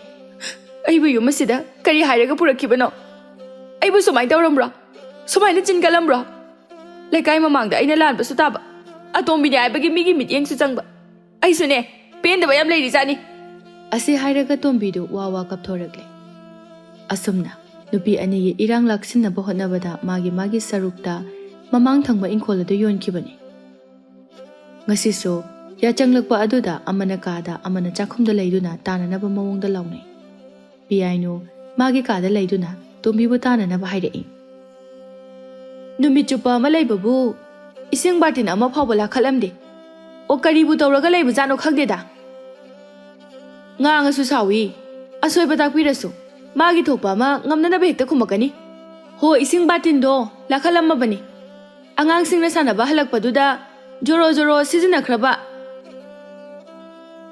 ꯑꯩꯕꯨ ꯌꯨꯝ ꯑꯁꯤꯗ ꯀꯔꯤ ꯍꯥꯏꯔꯒ ꯄꯨꯔꯛꯈꯤꯕꯅꯣ? ꯑꯩꯕꯨ ꯁꯨꯃꯥꯏꯅ ꯇꯧꯔꯝꯕ꯭ꯔꯣ? ꯁꯨꯃꯥꯏꯅ ꯆꯤꯟꯒꯜꯂꯝꯕ꯭ꯔꯣ? ꯂꯩꯀꯥꯏ ꯃꯃꯥꯡꯗ ꯑꯩꯅ ꯂꯥꯟꯕꯁꯨ ꯇꯥꯕ, ꯑꯇꯣꯝꯕꯤꯅꯦ ꯍꯥꯏꯕꯒꯤ ꯃꯤꯒꯤ ꯃꯤꯠꯌꯦꯡꯁꯨ ꯆꯪꯕ꯫ ꯑꯩꯁꯨꯅꯦ, ꯄꯦꯟꯗꯕ ꯌꯥꯝ ꯂꯩꯔꯤꯖꯥꯠꯅꯤ꯫ ꯑꯁꯤ ꯍꯥꯏꯔꯒ ꯇꯣꯝꯕꯤꯗꯨ ꯋꯥ ꯋꯥ ꯀꯞꯊꯣꯔꯛꯂꯦ꯫ ꯑꯁꯨꯝꯅ ꯅꯨꯄꯤ ꯑꯅꯤꯒꯤ ꯏꯔꯥꯡ ꯂꯥꯛꯁꯤꯟꯅꯕ ꯍꯣꯠꯅꯕꯗ ꯃꯥꯒꯤ ꯃꯥꯒꯤ ꯁꯔꯨꯛꯇ ꯃꯃꯥꯡ ꯊꯪꯕ ꯏꯪꯈꯣꯜ ꯑꯗꯨ ꯌꯣꯟꯈꯤꯕꯅꯤ꯫ ꯉꯁꯤꯁꯨ ꯌꯥꯆꯪꯂꯛꯄ ꯑꯗꯨꯗ ꯑꯃꯅ ꯀꯥꯗ, ꯑꯃꯅ ꯆꯥꯛꯈꯨꯝꯗ ꯂꯩꯗꯨꯅ ꯇꯥꯅꯅꯕ ꯃꯑꯣꯡꯗ ꯂꯥꯎꯅꯩ꯫ ꯄꯤꯌꯥꯏꯅꯨ ꯃꯥꯒꯤ ꯀꯥꯗ ꯂꯩꯗꯨꯅ ꯇꯣꯝꯕꯤꯕꯨ ꯇꯥꯅꯅꯕ ꯍꯥꯏꯔꯛꯏ꯫ ꯅꯨꯃꯤꯠ ꯆꯨꯞꯄ ꯑꯃ ꯂꯩꯕꯕꯨ ꯏꯁꯤꯡ ꯕꯥꯔꯇꯤꯟ ꯑꯃ ꯐꯥꯎꯕ ꯂꯥꯈꯠꯂꯝꯗꯦ꯫ ꯑꯣ, ꯀꯔꯤꯕꯨ ꯇꯧꯔꯒ ꯂꯩꯕꯖꯥꯠꯅꯣ ꯈꯪꯗꯦꯗ꯫ ꯉꯥꯡꯉꯁꯨ ꯁꯥꯎꯏ, ꯑꯁꯣꯏꯕ ꯇꯥꯛꯄꯤꯔꯁꯨ ꯃꯥꯒꯤ ꯊꯣꯛꯄ ꯑꯃ ꯉꯝꯅꯅꯕ ꯍꯦꯛꯇ ꯈꯨꯝꯃꯛꯀꯅꯤ꯫ ꯍꯣ, ꯏꯁꯤꯡ ꯕꯥꯔꯇꯤꯟꯗꯣ ꯂꯥꯈꯠꯂꯝꯃꯕꯅꯤ꯫ ꯑꯉꯥꯡꯁꯤꯡꯅ ꯁꯥꯟꯅꯕ ꯍꯜꯂꯛꯄꯗꯨꯗ ꯖꯣꯔꯣ ꯖꯣꯔꯣ ꯁꯤꯖꯤꯟꯅꯈ꯭ꯔꯕ꯫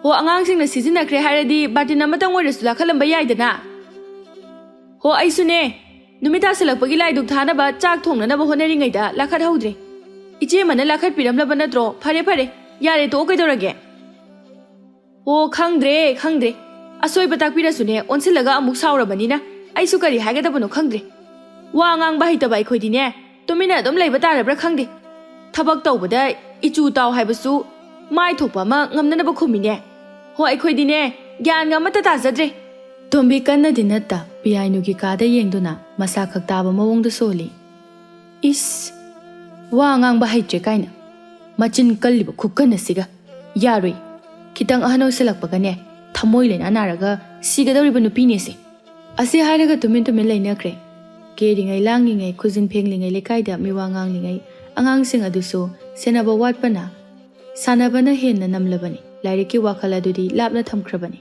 ꯍꯣ, ꯑꯉꯥꯡꯁꯤꯡꯅ ꯁꯤꯖꯤꯟꯅꯈ꯭ꯔꯦ ꯍꯥꯏꯔꯗꯤ ꯕꯥꯔꯇꯤꯟ ꯑꯃꯇꯪ ꯑꯣꯏꯔꯁꯨ ꯂꯥꯈꯠꯂꯝꯕ ꯌꯥꯏꯗꯅ꯫ ꯍꯣ, ꯑꯩꯁꯨꯅꯦ, ꯅꯨꯃꯤꯠ ꯇꯥꯁꯤꯜꯂꯛꯄꯒꯤ ꯂꯥꯏꯗꯨꯛ ꯊꯥꯅꯕ ꯆꯥꯛ ꯊꯣꯡꯅꯅꯕ ꯍꯣꯠꯅꯔꯤꯉꯩꯗ ꯂꯥꯈꯠꯍꯧꯗ꯭ꯔꯦ꯫ ꯏꯆꯦ ꯑꯃꯅ ꯂꯥꯈꯠꯄꯤꯔꯝꯂꯕ ꯅꯠꯇ꯭ꯔꯣ? ꯐꯔꯦ, ꯐꯔꯦ, ꯌꯥꯔꯦ, ꯇꯣꯛꯑꯣ, ꯀꯩꯗꯧꯔꯒꯦ? ꯑꯣ, ꯈꯪꯗ꯭ꯔꯦ, ꯈꯪꯗ꯭ꯔꯦ꯫ ꯑꯁꯣꯏꯕ ꯇꯥꯛꯄꯤꯔꯁꯨꯅꯦ, ꯑꯣꯟꯁꯤꯜꯂꯒ ꯑꯃꯨꯛ ꯁꯥꯎꯔꯕꯅꯤꯅ ꯑꯩꯁꯨ ꯀꯔꯤ ꯍꯥꯏꯒꯗꯕꯅꯣ ꯈꯪꯗ꯭ꯔꯦ꯫ ꯋꯥ ꯉꯥꯡꯕ ꯍꯩꯇꯕ ꯑꯩꯈꯣꯏꯗꯤꯅꯦ, ꯇꯨꯃꯤꯟꯅ ꯑꯗꯨꯝ ꯂꯩꯕ ꯇꯥꯔꯕ꯭ꯔꯥ ꯈꯪꯗꯦ꯫ ꯊꯕꯛ ꯇꯧꯕꯗ ꯏꯆꯨ ꯇꯥꯎ ꯍꯥꯏꯕꯁꯨ ꯃꯥꯏ ꯊꯣꯛꯄ ꯑꯃ ꯉꯝꯅꯅꯕ ꯈꯨꯝꯃꯤꯅꯦ꯫ ꯍꯣ, ꯑꯩꯈꯣꯏꯗꯤꯅꯦ, ꯒ꯭ꯌꯥꯟꯒ ꯑꯃꯠꯇ ꯇꯥꯖꯗ꯭ꯔꯦ꯫ ꯇꯣꯝꯕꯤ ꯀꯟꯅꯗꯤ ꯅꯠꯇ ꯄꯤꯌꯥꯏꯅꯨꯒꯤ ꯀꯥꯗ ꯌꯦꯡꯗꯨꯅ ꯃꯁꯥ ꯈꯛ ꯇꯥꯕ ꯃꯑꯣꯡꯗ ꯁꯣꯜꯂꯤ꯫ ꯏꯁ! ꯋꯥ ꯉꯥꯡꯕ ꯍꯩꯇ꯭ꯔꯦ ꯀꯥꯏꯅ꯫ ꯃꯆꯤꯟ ꯀꯜꯂꯤꯕ ꯈꯨꯀꯟ ꯑꯁꯤꯒ꯫ ꯌꯥꯔꯣꯏ꯫ ꯈꯤꯇꯪ ꯑꯍꯟ ꯑꯣꯏꯁꯜꯂꯛꯄꯒꯅꯦ, ꯊꯃꯣꯏ ꯂꯥꯏꯅꯥ ꯅꯥꯔꯒ ꯁꯤꯒꯗꯧꯔꯤꯕ ꯅꯨꯄꯤꯅꯦꯁꯦ꯫ ꯑꯁꯤ ꯍꯥꯏꯔꯒ ꯇꯨꯃꯤꯟ ꯇꯨꯃꯤꯟ ꯂꯩꯅꯈ꯭ꯔꯦ꯫ ꯀꯦꯔꯤꯉꯩ, ꯂꯥꯡꯂꯤꯉꯩ, ꯈꯨꯖꯤꯟ ꯐꯦꯡꯂꯤꯉꯩ, ꯂꯩꯀꯥꯏꯗ ꯃꯤꯋꯥ ꯉꯥꯡꯂꯤꯉꯩ, ꯑꯉꯥꯡꯁꯤꯡ ꯑꯗꯨꯁꯨ ꯁꯦꯟꯅꯕ ꯋꯥꯠꯄꯅ ꯁꯥꯟꯅꯕꯅ ꯍꯦꯟꯅ ꯅꯝꯂꯕꯅꯤ꯫ ꯂꯥꯏꯔꯤꯛꯀꯤ ꯋꯥꯈꯜ ꯑꯗꯨꯗꯤ ꯂꯥꯞꯅ ꯊꯝꯈ꯭ꯔꯕꯅꯤ꯫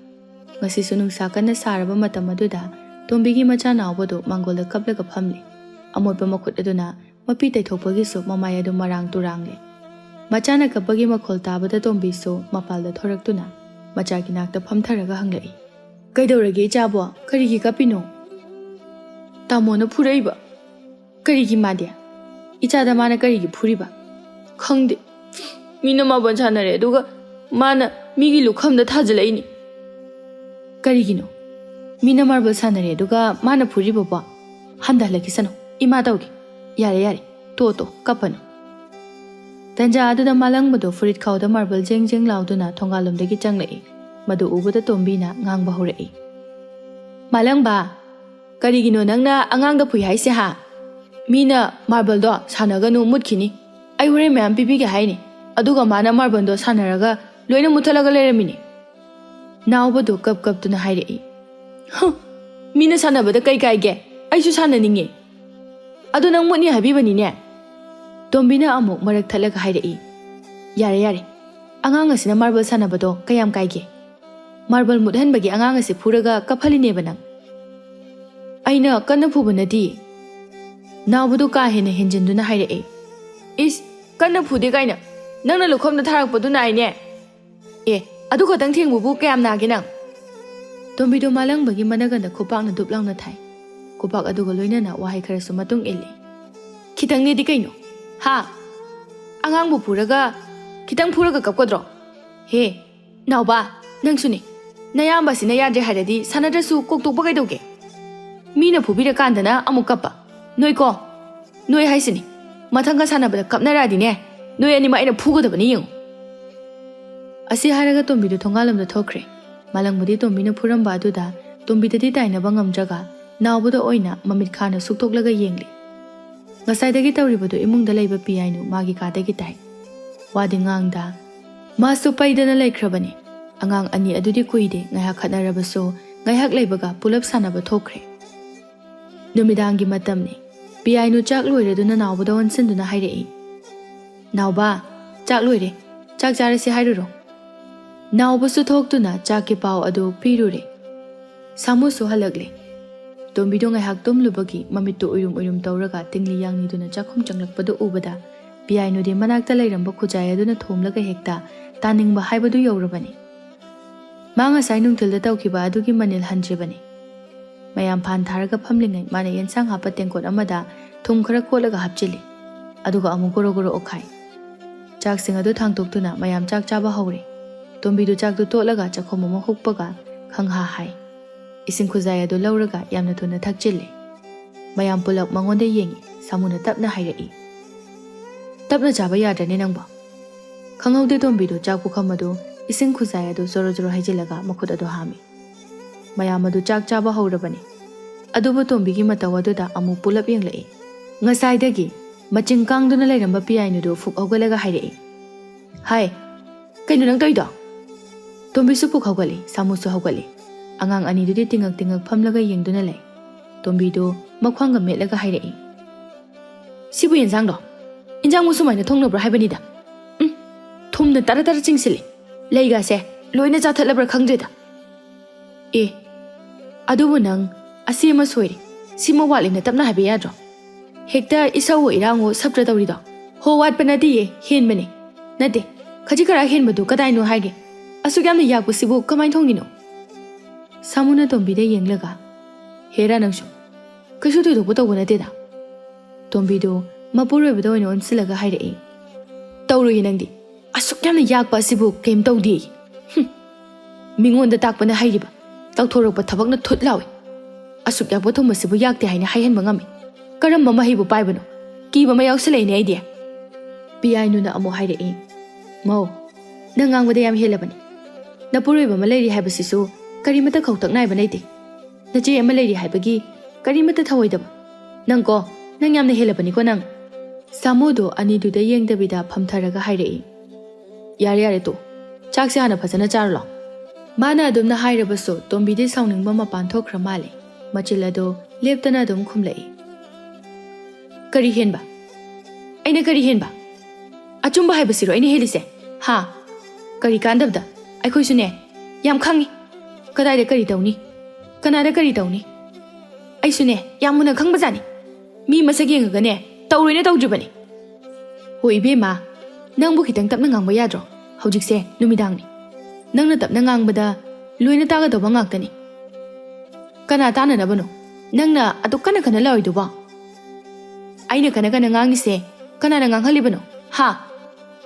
ꯉꯁꯤꯁꯨ ꯅꯨꯡꯁꯥ ꯀꯟꯅ ꯁꯥꯔꯕ ꯃꯇꯝ ꯑꯗꯨꯗ ꯇꯣꯝꯕꯤꯒꯤ ꯃꯆꯥ ꯅꯥꯎꯕꯗꯨ ꯃꯥꯡꯒꯣꯜꯗ ꯀꯞꯂꯒ ꯐꯝꯂꯤ꯫ ꯑꯃꯣꯠꯄ ꯃꯈꯨꯠ ꯑꯗꯨꯅ ꯃꯄꯤ ꯇꯩꯊꯣꯛꯄꯒꯤꯁꯨ ꯃꯃꯥꯏ ꯑꯗꯨ ꯃꯔꯥꯡ ꯇꯨꯔꯥꯡꯂꯦ꯫ ꯃꯆꯥꯅ ꯀꯞꯄꯒꯤ ꯃꯈꯣꯜ ꯇꯥꯕꯗ ꯇꯣꯝꯕꯤꯁꯨ ꯃꯄꯥꯜꯗ ꯊꯣꯔꯛꯇꯨꯅ ꯃꯆꯥꯒꯤ ꯅꯥꯛꯇ ꯐꯝꯊꯔꯒ ꯍꯪꯂꯛꯏ, "ꯀꯩꯗꯧꯔꯒꯦ ꯏꯆꯥꯕꯣ? ꯀꯔꯤꯒꯤ ꯀꯞꯄꯤꯅꯣ?" "ꯇꯥꯃꯣꯅ ꯐꯨꯔꯛꯏꯕ꯫" "ꯀꯔꯤꯒꯤ ꯃꯥꯗꯤ? ꯏꯆꯥꯗ ꯃꯥꯅ ꯀꯔꯤꯒꯤ ꯐꯨꯔꯤꯕ?" "ꯈꯪꯗꯦ꯫ ꯃꯤꯅ ꯃꯥꯕꯜ ꯁꯥꯟꯅꯔꯦ, ꯑꯗꯨꯒ ꯃꯥꯅ ꯃꯤꯒꯤ ꯂꯨꯈꯝꯗ ꯊꯥꯖꯤꯜꯂꯛꯏꯅꯤ꯫" "ꯀꯔꯤꯒꯤꯅꯣ? ꯃꯤꯅ ꯃꯥꯔꯕꯜ ꯁꯥꯟꯅꯔꯦ, ꯑꯗꯨꯒ ꯃꯥꯅ ꯐꯨꯔꯤꯕꯕꯣ? ꯍꯟꯊꯍꯜꯂꯛꯈꯤꯁꯅꯨ꯫ ꯏꯃꯥ ꯇꯧꯒꯦ꯫ ꯌꯥꯔꯦ, ꯌꯥꯔꯦ꯫ ꯇꯣ, ꯇꯣ, ꯀꯞꯄꯅꯨ꯫" ꯇꯟꯖꯥ ꯑꯗꯨꯗ ꯃꯥꯂꯪꯕꯗꯣ ꯐꯨꯔꯤꯠ ꯈꯥꯎꯗ ꯃꯥꯔꯕꯜ ꯖꯦꯡ ꯖꯦꯡ ꯂꯥꯎꯗꯨꯅ ꯊꯣꯡꯒꯥꯜꯂꯣꯝꯗꯒꯤ ꯆꯪꯂꯛꯏ꯫ ꯃꯗꯨ ꯎꯕꯗ ꯇꯣꯝꯕꯤꯅ ꯉꯥꯡꯕ ꯍꯧꯔꯛꯏ, "ꯃꯥꯂꯪꯕ, ꯀꯔꯤꯒꯤꯅꯣ ꯅꯪꯅ ꯑꯉꯥꯡꯗ ꯐꯨꯏ ꯍꯥꯏꯁꯦ, ꯍꯥ? ꯃꯤꯅ ꯃꯥꯔꯕꯜꯗꯣ ꯁꯥꯟꯅꯒꯅꯨ, ꯃꯨꯠꯈꯤꯅꯤ꯫ ꯑꯩ ꯍꯣꯔꯦꯟ ꯃꯌꯥꯝ ꯄꯤꯕꯤꯒꯦ ꯍꯥꯏꯅꯤ꯫ ꯑꯗꯨꯒ ꯃꯥꯅ ꯃꯥꯔꯕꯜꯗꯣ ꯁꯥꯟꯅꯔꯒ ꯂꯣꯏꯅ ꯃꯨꯠꯊꯠꯂꯒ ꯂꯩꯔꯝꯃꯤꯅꯤ꯫" ꯅꯥꯎꯕꯗꯨ ꯀꯞ ꯀꯞꯇꯨꯅ ꯍꯥꯏꯔꯛꯏ, "ꯍ! ꯃꯤꯅ ꯁꯥꯟꯅꯕꯗ ꯀꯩ ꯀꯥꯏꯒꯦ? ꯑꯩꯁꯨ ꯁꯥꯟꯅꯅꯤꯡꯉꯦ꯫ ꯑꯗꯨ ꯅꯪ ꯃꯨꯠꯅꯤ ꯍꯥꯏꯕꯤꯕꯅꯤꯅꯦ꯫" ꯇꯣꯝꯕꯤꯅ ꯑꯃꯨꯛ ꯃꯔꯛ ꯊꯠꯂꯒ ꯍꯥꯏꯔꯛꯏ, "ꯌꯥꯔꯦ, ꯌꯥꯔꯦ꯫ ꯑꯉꯥꯡ ꯑꯁꯤꯅ ꯃꯥꯔꯕꯜ ꯁꯥꯟꯅꯕꯗꯣ ꯀꯌꯥꯝ ꯀꯥꯏꯒꯦ? ꯃꯥꯔꯕꯜ ꯃꯨꯠꯍꯟꯕꯒꯤ ꯑꯉꯥꯡ ꯑꯁꯤ ꯐꯨꯔꯒ ꯀꯞꯍꯜꯂꯤꯅꯦꯕ ꯅꯪ?" "ꯑꯩꯅ ꯀꯟꯅ ꯐꯨꯕ ꯅꯠꯇꯤꯌꯦ꯫" ꯅꯥꯎꯕꯗꯨ ꯀꯥ ꯍꯦꯟꯅ ꯍꯦꯟꯖꯤꯟꯗꯨꯅ ꯍꯥꯏꯔꯛꯏ, "ꯏꯁ, ꯀꯟꯅ ꯐꯨꯗꯦ ꯀꯥꯏꯅ꯫ ꯅꯪꯅ ꯂꯨꯈꯝꯗ ꯊꯥꯔꯛꯄꯗꯨ ꯅꯥꯏꯅꯦ꯫ ꯑꯦ, ꯑꯗꯨ ꯈꯛꯇꯪ ꯊꯦꯡꯕꯕꯨ ꯀꯌꯥꯝ ꯅꯥꯒꯦ ꯅꯪ?" ꯇꯣꯝꯕꯤꯗꯣ ꯃꯥꯂꯪꯕꯒꯤ ꯃꯅꯒꯟꯗ ꯈꯨꯄꯥꯛꯅ ꯗꯨꯞ ꯂꯥꯎꯅ ꯊꯥꯏ꯫ ꯈꯨꯄꯥꯛ ꯑꯗꯨꯒ ꯂꯣꯏꯅꯅ ꯋꯥꯍꯩ ꯈꯔꯁꯨ ꯃꯇꯨꯡ ꯏꯜꯂꯤ꯫ "ꯈꯤꯇꯪꯅꯦꯗꯤ ꯀꯩꯅꯣ? ꯍꯥ? ꯑꯉꯥꯡꯕꯨ ꯐꯨꯔꯒ ꯈꯤꯇꯪ ꯐꯨꯔꯒ ꯀꯞꯀꯗ꯭ꯔꯣ? ꯍꯦ, ꯅꯥꯎꯕ, ꯅꯪꯁꯨꯅꯦ꯫ ꯅꯌꯥꯝꯕꯁꯤꯅ ꯌꯥꯗ꯭ꯔꯦ ꯍꯥꯏꯔꯗꯤ ꯁꯥꯟꯅꯗ꯭ꯔꯁꯨ ꯀꯣꯛ ꯇꯣꯛꯄ ꯀꯩꯗꯧꯒꯦ? ꯃꯤꯅ ꯐꯨꯕꯤꯔꯀꯥꯟꯗꯅ ꯑꯃꯨꯛ ꯀꯞꯄ꯫ ꯅꯣꯏꯀꯣ, ꯅꯣꯏ ꯍꯥꯏꯁꯤꯅꯤ꯫ ꯃꯊꯪꯒ ꯁꯥꯟꯅꯕꯗ ꯀꯞꯅꯔꯛꯑꯗꯤꯅꯦ, ꯅꯣꯏ ꯑꯅꯤꯃꯛ ꯑꯩꯅ ꯐꯨꯒꯗꯕꯅꯤ, ꯌꯦꯡꯉꯨ꯫" ꯑꯁꯤ ꯍꯥꯏꯔꯒ ꯇꯣꯝꯕꯤꯗꯨ ꯊꯣꯡꯒꯥꯜꯂꯣꯝꯗ ꯊꯣꯛꯈ꯭ꯔꯦ꯫ ꯃꯥꯂꯪꯕꯗꯤ ꯇꯣꯝꯕꯤꯅ ꯐꯨꯔꯝꯕ ꯑꯗꯨꯗ ꯇꯣꯝꯕꯤꯗꯗꯤ ꯇꯥꯏꯅꯕ ꯉꯝꯗ꯭ꯔꯒ ꯅꯥꯎꯕꯗ ꯑꯣꯏꯅ ꯃꯃꯤꯠ ꯈꯥꯅ ꯁꯨꯛꯇꯣꯛꯂꯒ ꯌꯦꯡꯂꯤ꯫ ꯉꯁꯥꯏꯗꯒꯤ ꯇꯧꯔꯤꯕꯗꯨ ꯏꯃꯨꯡꯗ ꯂꯩꯕ ꯄꯤꯌꯥꯏꯅꯨ ꯃꯥꯒꯤ ꯀꯥꯗꯒꯤ ꯇꯥꯏ꯫ ꯋꯥꯗꯤ ꯉꯥꯡꯗ ꯃꯥꯁꯨ ꯄꯩꯗꯅ ꯂꯩꯈ꯭ꯔꯕꯅꯤ꯫ ꯑꯉꯥꯡ ꯑꯅꯤ ꯑꯗꯨꯗꯤ ꯀꯨꯏꯗꯦ, ꯉꯥꯏꯍꯥꯛ ꯈꯠꯅꯔꯕꯁꯨ ꯉꯥꯏꯍꯥꯛ ꯂꯩꯕꯒ ꯄꯨꯂꯞ ꯁꯥꯟꯅꯕ ꯊꯣꯛꯈ꯭ꯔꯦ꯫ ꯅꯨꯃꯤꯗꯥꯡꯒꯤ ꯃꯇꯝꯅꯤ꯫ ꯄꯤꯌꯥꯏꯅꯨ ꯆꯥꯛ ꯂꯣꯏꯔꯗꯨꯅ ꯅꯥꯎꯕꯗ ꯑꯣꯟꯁꯤꯟꯗꯨꯅ ꯍꯥꯏꯔꯛꯏ, "ꯅꯥꯎꯕ, ꯆꯥꯛ ꯂꯣꯏꯔꯦ, ꯆꯥꯛ ꯆꯥꯔꯁꯦ ꯍꯥꯏꯔꯨꯔꯣ?" ꯅꯥꯎꯕꯁꯨ ꯊꯣꯛꯇꯨꯅ ꯆꯥꯛꯀꯤ ꯄꯥꯎ ꯑꯗꯨ ꯄꯤꯔꯨꯔꯦ꯫ ꯁꯥꯃꯨꯁꯨ ꯍꯜꯂꯛꯂꯦ꯫ ꯇꯣꯝꯕꯤꯗꯣ ꯉꯥꯏꯍꯥꯛ ꯇꯨꯝꯂꯨꯕꯒꯤ ꯃꯃꯤꯠꯇꯨ ꯎꯏꯔꯨꯝ ꯎꯏꯔꯨꯝ ꯇꯧꯔꯒ ꯇꯤꯡꯂꯤ ꯌꯥꯡꯂꯤꯗꯨꯅ ꯆꯥꯛꯈꯨꯝ ꯆꯪꯂꯛꯄꯗꯨ ꯎꯕꯗ, ꯄꯤꯌꯥꯏꯅꯨꯗꯤ ꯃꯅꯥꯛꯇ ꯂꯩꯔꯝꯕ ꯈꯨꯖꯥꯏ ꯑꯗꯨꯅ ꯊꯣꯝꯂꯒ ꯍꯦꯛꯇ ꯇꯥꯅꯤꯡꯕ ꯍꯥꯏꯕꯗꯨ ꯌꯧꯔꯕꯅꯤ꯫ ꯃꯥ ꯉꯁꯥꯏ ꯅꯨꯡꯊꯤꯜꯗ ꯇꯧꯈꯤꯕ ꯑꯗꯨꯒꯤ ꯃꯅꯤꯜ ꯍꯟꯗ꯭ꯔꯤꯕꯅꯤ꯫ ꯃꯌꯥꯝ ꯐꯥꯟ ꯊꯥꯔꯒ ꯐꯝꯂꯤꯉꯩ ꯃꯥꯅ ꯌꯦꯟꯁꯥꯡ ꯍꯥꯞꯄ ꯇꯦꯡꯀꯣꯠ ꯑꯃꯗ ꯊꯨꯝ ꯈꯔ ꯀꯣꯠꯂꯒ ꯍꯥꯞꯆꯤꯜꯂꯤ꯫ ꯑꯗꯨꯒ ꯑꯃꯨꯛ ꯒꯣꯔꯣ ꯒꯣꯔꯣ ꯑꯣꯠꯈꯥꯏ꯫ ꯆꯥꯛꯁꯤꯡ ꯑꯗꯨ ꯊꯥꯡꯇꯣꯛꯇꯨꯅ ꯃꯌꯥꯝ ꯆꯥꯛ ꯆꯥꯕ ꯍꯧꯔꯦ꯫ ꯇꯣꯝꯕꯤꯗꯨ ꯆꯥꯛꯇꯨ ꯇꯣꯠꯂꯒ ꯆꯥꯛꯈꯣꯝ ꯑꯃ ꯍꯨꯛꯄꯒ ꯈꯪꯍꯥ ꯍꯥꯏ꯫ ꯏꯁꯤꯡ ꯈꯨꯖꯥꯏ ꯑꯗꯨ ꯂꯧꯔꯒ ꯌꯥꯝꯅ ꯊꯨꯅ ꯊꯛꯆꯤꯜꯂꯦ꯫ ꯃꯌꯥꯝ ꯄꯨꯂꯞ ꯃꯉꯣꯟꯗ ꯌꯦꯡꯉꯤ꯫ ꯁꯥꯃꯨꯅ ꯇꯞꯅ ꯍꯥꯏꯔꯛꯏ, "ꯇꯞꯅ ꯆꯥꯕ ꯌꯥꯗ꯭ꯔꯅꯦ ꯅꯪꯕꯣ?" ꯈꯪꯍꯧꯗꯦ ꯇꯣꯝꯕꯤꯗꯨ ꯆꯥꯛ ꯄꯨꯈꯝ ꯑꯗꯨ ꯏꯁꯤꯡ ꯈꯨꯖꯥꯏ ꯑꯗꯨ ꯖꯣꯔꯣ ꯖꯣꯔꯣ ꯍꯩꯖꯤꯜꯂꯒ ꯃꯈꯨꯠ ꯑꯗꯨ ꯍꯥꯝꯃꯤ꯫ ꯃꯌꯥꯝ ꯑꯗꯨ ꯆꯥꯛ ꯆꯥꯕ ꯍꯧꯔꯕꯅꯤ꯫ ꯑꯗꯨꯕꯨ ꯇꯣꯝꯕꯤꯒꯤ ꯃꯇꯧ ꯑꯗꯨꯗ ꯑꯃꯨꯛ ꯄꯨꯂꯞ ꯌꯦꯡꯂꯛꯏ꯫ ꯉꯁꯥꯏꯗꯒꯤ ꯃꯆꯤꯡ ꯀꯥꯡꯗꯨꯅ ꯂꯩꯔꯝꯕ ꯄꯤꯌꯥꯏꯅꯨꯗꯨ ꯐꯨꯛ ꯍꯧꯒꯠꯂꯒ ꯍꯥꯏꯔꯛꯏ, "ꯍꯥꯏ, ꯀꯩꯅꯣ ꯅꯪ ꯇꯧꯔꯤꯗꯣ?" ꯇꯣꯝꯕꯤꯁꯨ ꯄꯨꯛ ꯍꯧꯒꯠꯂꯤ, ꯁꯥꯃꯨꯁꯨ ꯍꯧꯒꯠꯂꯤ꯫ ꯑꯉꯥꯡ ꯑꯅꯤꯗꯨꯗꯤ ꯇꯤꯡꯉꯛ ꯇꯤꯡꯉꯛ ꯐꯝꯂꯒ ꯌꯦꯡꯗꯨꯅ ꯂꯩ꯫ ꯇꯣꯝꯕꯤꯗꯨ ꯃꯈ꯭ꯋꯥꯡꯒ ꯃꯦꯠꯂꯒ ꯍꯥꯏꯔꯛꯏ, "ꯁꯤꯕꯨ ꯌꯦꯟꯖꯥꯡꯗꯣ? ꯏꯟꯖꯥꯡꯕꯨ ꯁꯨꯃꯥꯏꯅ ꯊꯣꯡꯅꯕ꯭ꯔꯣ ꯍꯥꯏꯕꯅꯤꯗ꯫ ꯎꯝ, ꯊꯨꯝꯅ ꯇꯔꯥ ꯇꯔꯥ ꯆꯤꯡꯁꯤꯜꯂꯤ꯫ ꯂꯩꯒꯥꯁꯦ ꯂꯣꯏꯅ ꯆꯥꯊꯠꯂꯕ꯭ꯔꯥ ꯈꯪꯗ꯭ꯔꯦꯗ꯫ ꯑꯦ, ꯑꯗꯨꯕꯨ ꯅꯪ ꯑꯁꯤ ꯑꯃ ꯁꯣꯏꯔꯦ, ꯁꯤꯃ ꯋꯥꯠꯂꯦꯅ ꯇꯞꯅ ꯍꯥꯏꯕ ꯌꯥꯗ꯭ꯔꯣ? ꯍꯦꯛꯇ ꯏꯁꯧꯋꯣ ꯏꯔꯥꯡꯋꯣ ꯁꯞꯇ꯭ꯔ ꯇꯧꯔꯤꯗꯣ꯫ ꯍꯣ, ꯋꯥꯠꯄ ꯅꯠꯇꯦꯌꯦ, ꯍꯦꯟꯕꯅꯦ꯫ ꯅꯠꯇꯦ, ꯈꯖꯤꯛ ꯈꯔ ꯍꯦꯟꯕꯗꯨ ꯀꯗꯥꯏꯅꯣ ꯍꯥꯏꯒꯦ? ꯑꯁꯨꯛ ꯌꯥꯝꯅ ꯌꯥꯛꯄꯁꯤꯕꯨ ꯀꯃꯥꯏꯅ ꯊꯣꯡꯉꯤꯅꯣ?" ꯁꯥꯃꯨꯅ ꯇꯣꯝꯕꯤꯗ ꯌꯦꯡꯂꯒ, "ꯍꯦꯔꯥ ꯅꯪꯁꯨ, ꯀꯩꯁꯨ ꯊꯣꯏꯗꯣꯛꯄ ꯇꯧꯕ ꯅꯠꯇꯦꯗ꯫" ꯇꯣꯝꯕꯤꯗꯨ ꯃꯄꯨꯔꯣꯏꯕꯗ ꯑꯣꯏꯅ ꯑꯣꯟꯁꯤꯜꯂꯒ ꯍꯥꯏꯔꯛꯏ, "ꯇꯧꯔꯣꯏꯌꯦ ꯅꯪꯗꯤ꯫ ꯑꯁꯨꯛ ꯌꯥꯝꯅ ꯌꯥꯛꯄ ꯑꯁꯤꯕꯨ ꯀꯩꯝ ꯇꯧꯗꯦ꯫ ꯍꯨꯝ꯫ ꯃꯤꯉꯣꯟꯗ ꯇꯥꯛꯄꯅ ꯍꯩꯔꯤꯕ, ꯇꯧꯊꯣꯔꯛꯄ ꯊꯕꯛꯅ ꯊꯨꯠ ꯂꯥꯎꯏ꯫ ꯑꯁꯨꯛ ꯌꯥꯛꯄ ꯊꯨꯝꯕꯁꯤꯕꯨ ꯌꯥꯛꯇꯦ ꯍꯥꯏꯅ ꯍꯥꯏꯍꯟꯕ ꯉꯝꯃꯤ꯫ ꯀꯔꯝꯕ ꯃꯍꯩꯕꯨ ꯄꯥꯏꯕꯅꯣ? ꯀꯤꯕ ꯑꯃ ꯌꯥꯎꯁꯤꯜꯂꯛꯏꯅꯦ ꯑꯩꯗꯤ꯫" ꯄꯤꯌꯥꯏꯅꯨꯅ ꯑꯃꯨꯛ ꯍꯥꯏꯔꯛꯏ, "ꯃꯧ, ꯅꯪ ꯉꯥꯡꯕꯗ ꯌꯥꯝ ꯍꯦꯜꯂꯕꯅꯤ꯫ ꯅꯄꯨꯔꯣꯏꯕ ꯑꯃ ꯂꯩꯔꯤ ꯍꯥꯏꯕꯁꯤꯁꯨ ꯀꯔꯤꯃꯠꯇ ꯈꯧꯇꯛ ꯅꯥꯏꯕ ꯂꯩꯇꯦ꯫ ꯅꯆꯦ ꯑꯃ ꯂꯩꯔꯤ ꯍꯥꯏꯕꯒꯤ ꯀꯔꯤꯃꯠꯇ ꯊꯧꯑꯣꯏꯗꯕ꯫ ꯅꯪꯀꯣ, ꯅꯪ ꯌꯥꯝꯅ ꯍꯦꯜꯂꯕꯅꯤꯀꯣ ꯅꯪ꯫" ꯁꯥꯃꯨꯗꯣ ꯑꯅꯤꯗꯨꯗ ꯌꯦꯡꯗꯕꯤꯗ ꯐꯝꯊꯔꯒ ꯍꯥꯏꯔꯛꯏ, "ꯌꯥꯔꯦ, ꯌꯥꯔꯦ, ꯇꯣ꯫ ꯆꯥꯛꯁꯦ ꯍꯥꯟꯅ ꯐꯖꯅ ꯆꯥꯔꯨ ꯂꯥꯎ꯫" ꯃꯥꯅ ꯑꯗꯨꯝꯅ ꯍꯥꯏꯔꯕꯁꯨ ꯇꯣꯝꯕꯤꯗꯤ ꯁꯥꯎꯅꯤꯡꯕ ꯃꯄꯥꯟ ꯊꯣꯛꯈ꯭ꯔ ꯃꯥꯜꯂꯦ꯫ ꯃꯆꯤꯜ ꯑꯗꯨ ꯂꯦꯞꯇꯅ ꯑꯗꯨꯝ ꯈꯨꯝꯂꯛꯏ, "ꯀꯔꯤ ꯍꯦꯟꯕ? ꯑꯩꯅ ꯀꯔꯤ ꯍꯦꯟꯕ?" ꯑꯆꯨꯝꯕ ꯍꯥꯏꯕꯁꯤꯔꯣ ꯑꯩꯅ ꯍꯦꯜꯂꯤꯁꯦ? ꯍꯥ? ꯀꯔꯤ ꯀꯥꯟꯗꯕꯗ? ꯑꯩꯈꯣꯏꯁꯨꯅꯦ, ꯌꯥꯝ ꯈꯪꯉꯤ꯫ ꯀꯗꯥꯏꯗ ꯀꯔꯤ ꯇꯧꯅꯤ? ꯀꯅꯥꯗ ꯀꯔꯤ ꯇꯧꯅꯤ? ꯑꯩꯁꯨꯅꯦ, ꯌꯥꯝ ꯃꯨꯟꯅ ꯈꯪꯕꯖꯥꯠꯅꯤ꯫ ꯃꯤ ꯃꯁꯛ ꯌꯦꯡꯉꯒꯅꯦ, ꯇꯧꯔꯣꯏꯅ ꯇꯧꯗ꯭ꯔꯤꯕꯅꯤ꯫ ꯍꯣ ꯏꯕꯦꯝꯃ, ꯅꯪꯕꯨ ꯈꯤꯇꯪ ꯇꯞꯅ ꯉꯥꯡꯕ ꯌꯥꯗ꯭ꯔꯣ? ꯍꯧꯖꯤꯛꯁꯦ ꯅꯨꯃꯤꯗꯥꯡꯅꯤ꯫ ꯅꯪꯅ ꯇꯞꯅ ꯉꯥꯡꯕꯗ ꯂꯣꯏꯅ ꯇꯥꯒꯗꯧꯕ ꯉꯥꯛꯇꯅꯤ꯫ ꯀꯅꯥ ꯇꯥꯅꯅꯕꯅꯣ ꯅꯪꯅ ꯑꯗꯨꯛ ꯀꯟꯅ ꯀꯟꯅ ꯂꯥꯎꯔꯤꯗꯨꯕꯣ? ꯑꯩꯅ ꯀꯟꯅ ꯀꯟꯅ ꯉꯥꯡꯉꯤꯁꯦ ꯀꯅꯥꯅ ꯉꯥꯡꯍꯜꯂꯤꯕꯅꯣ? ꯍꯥ?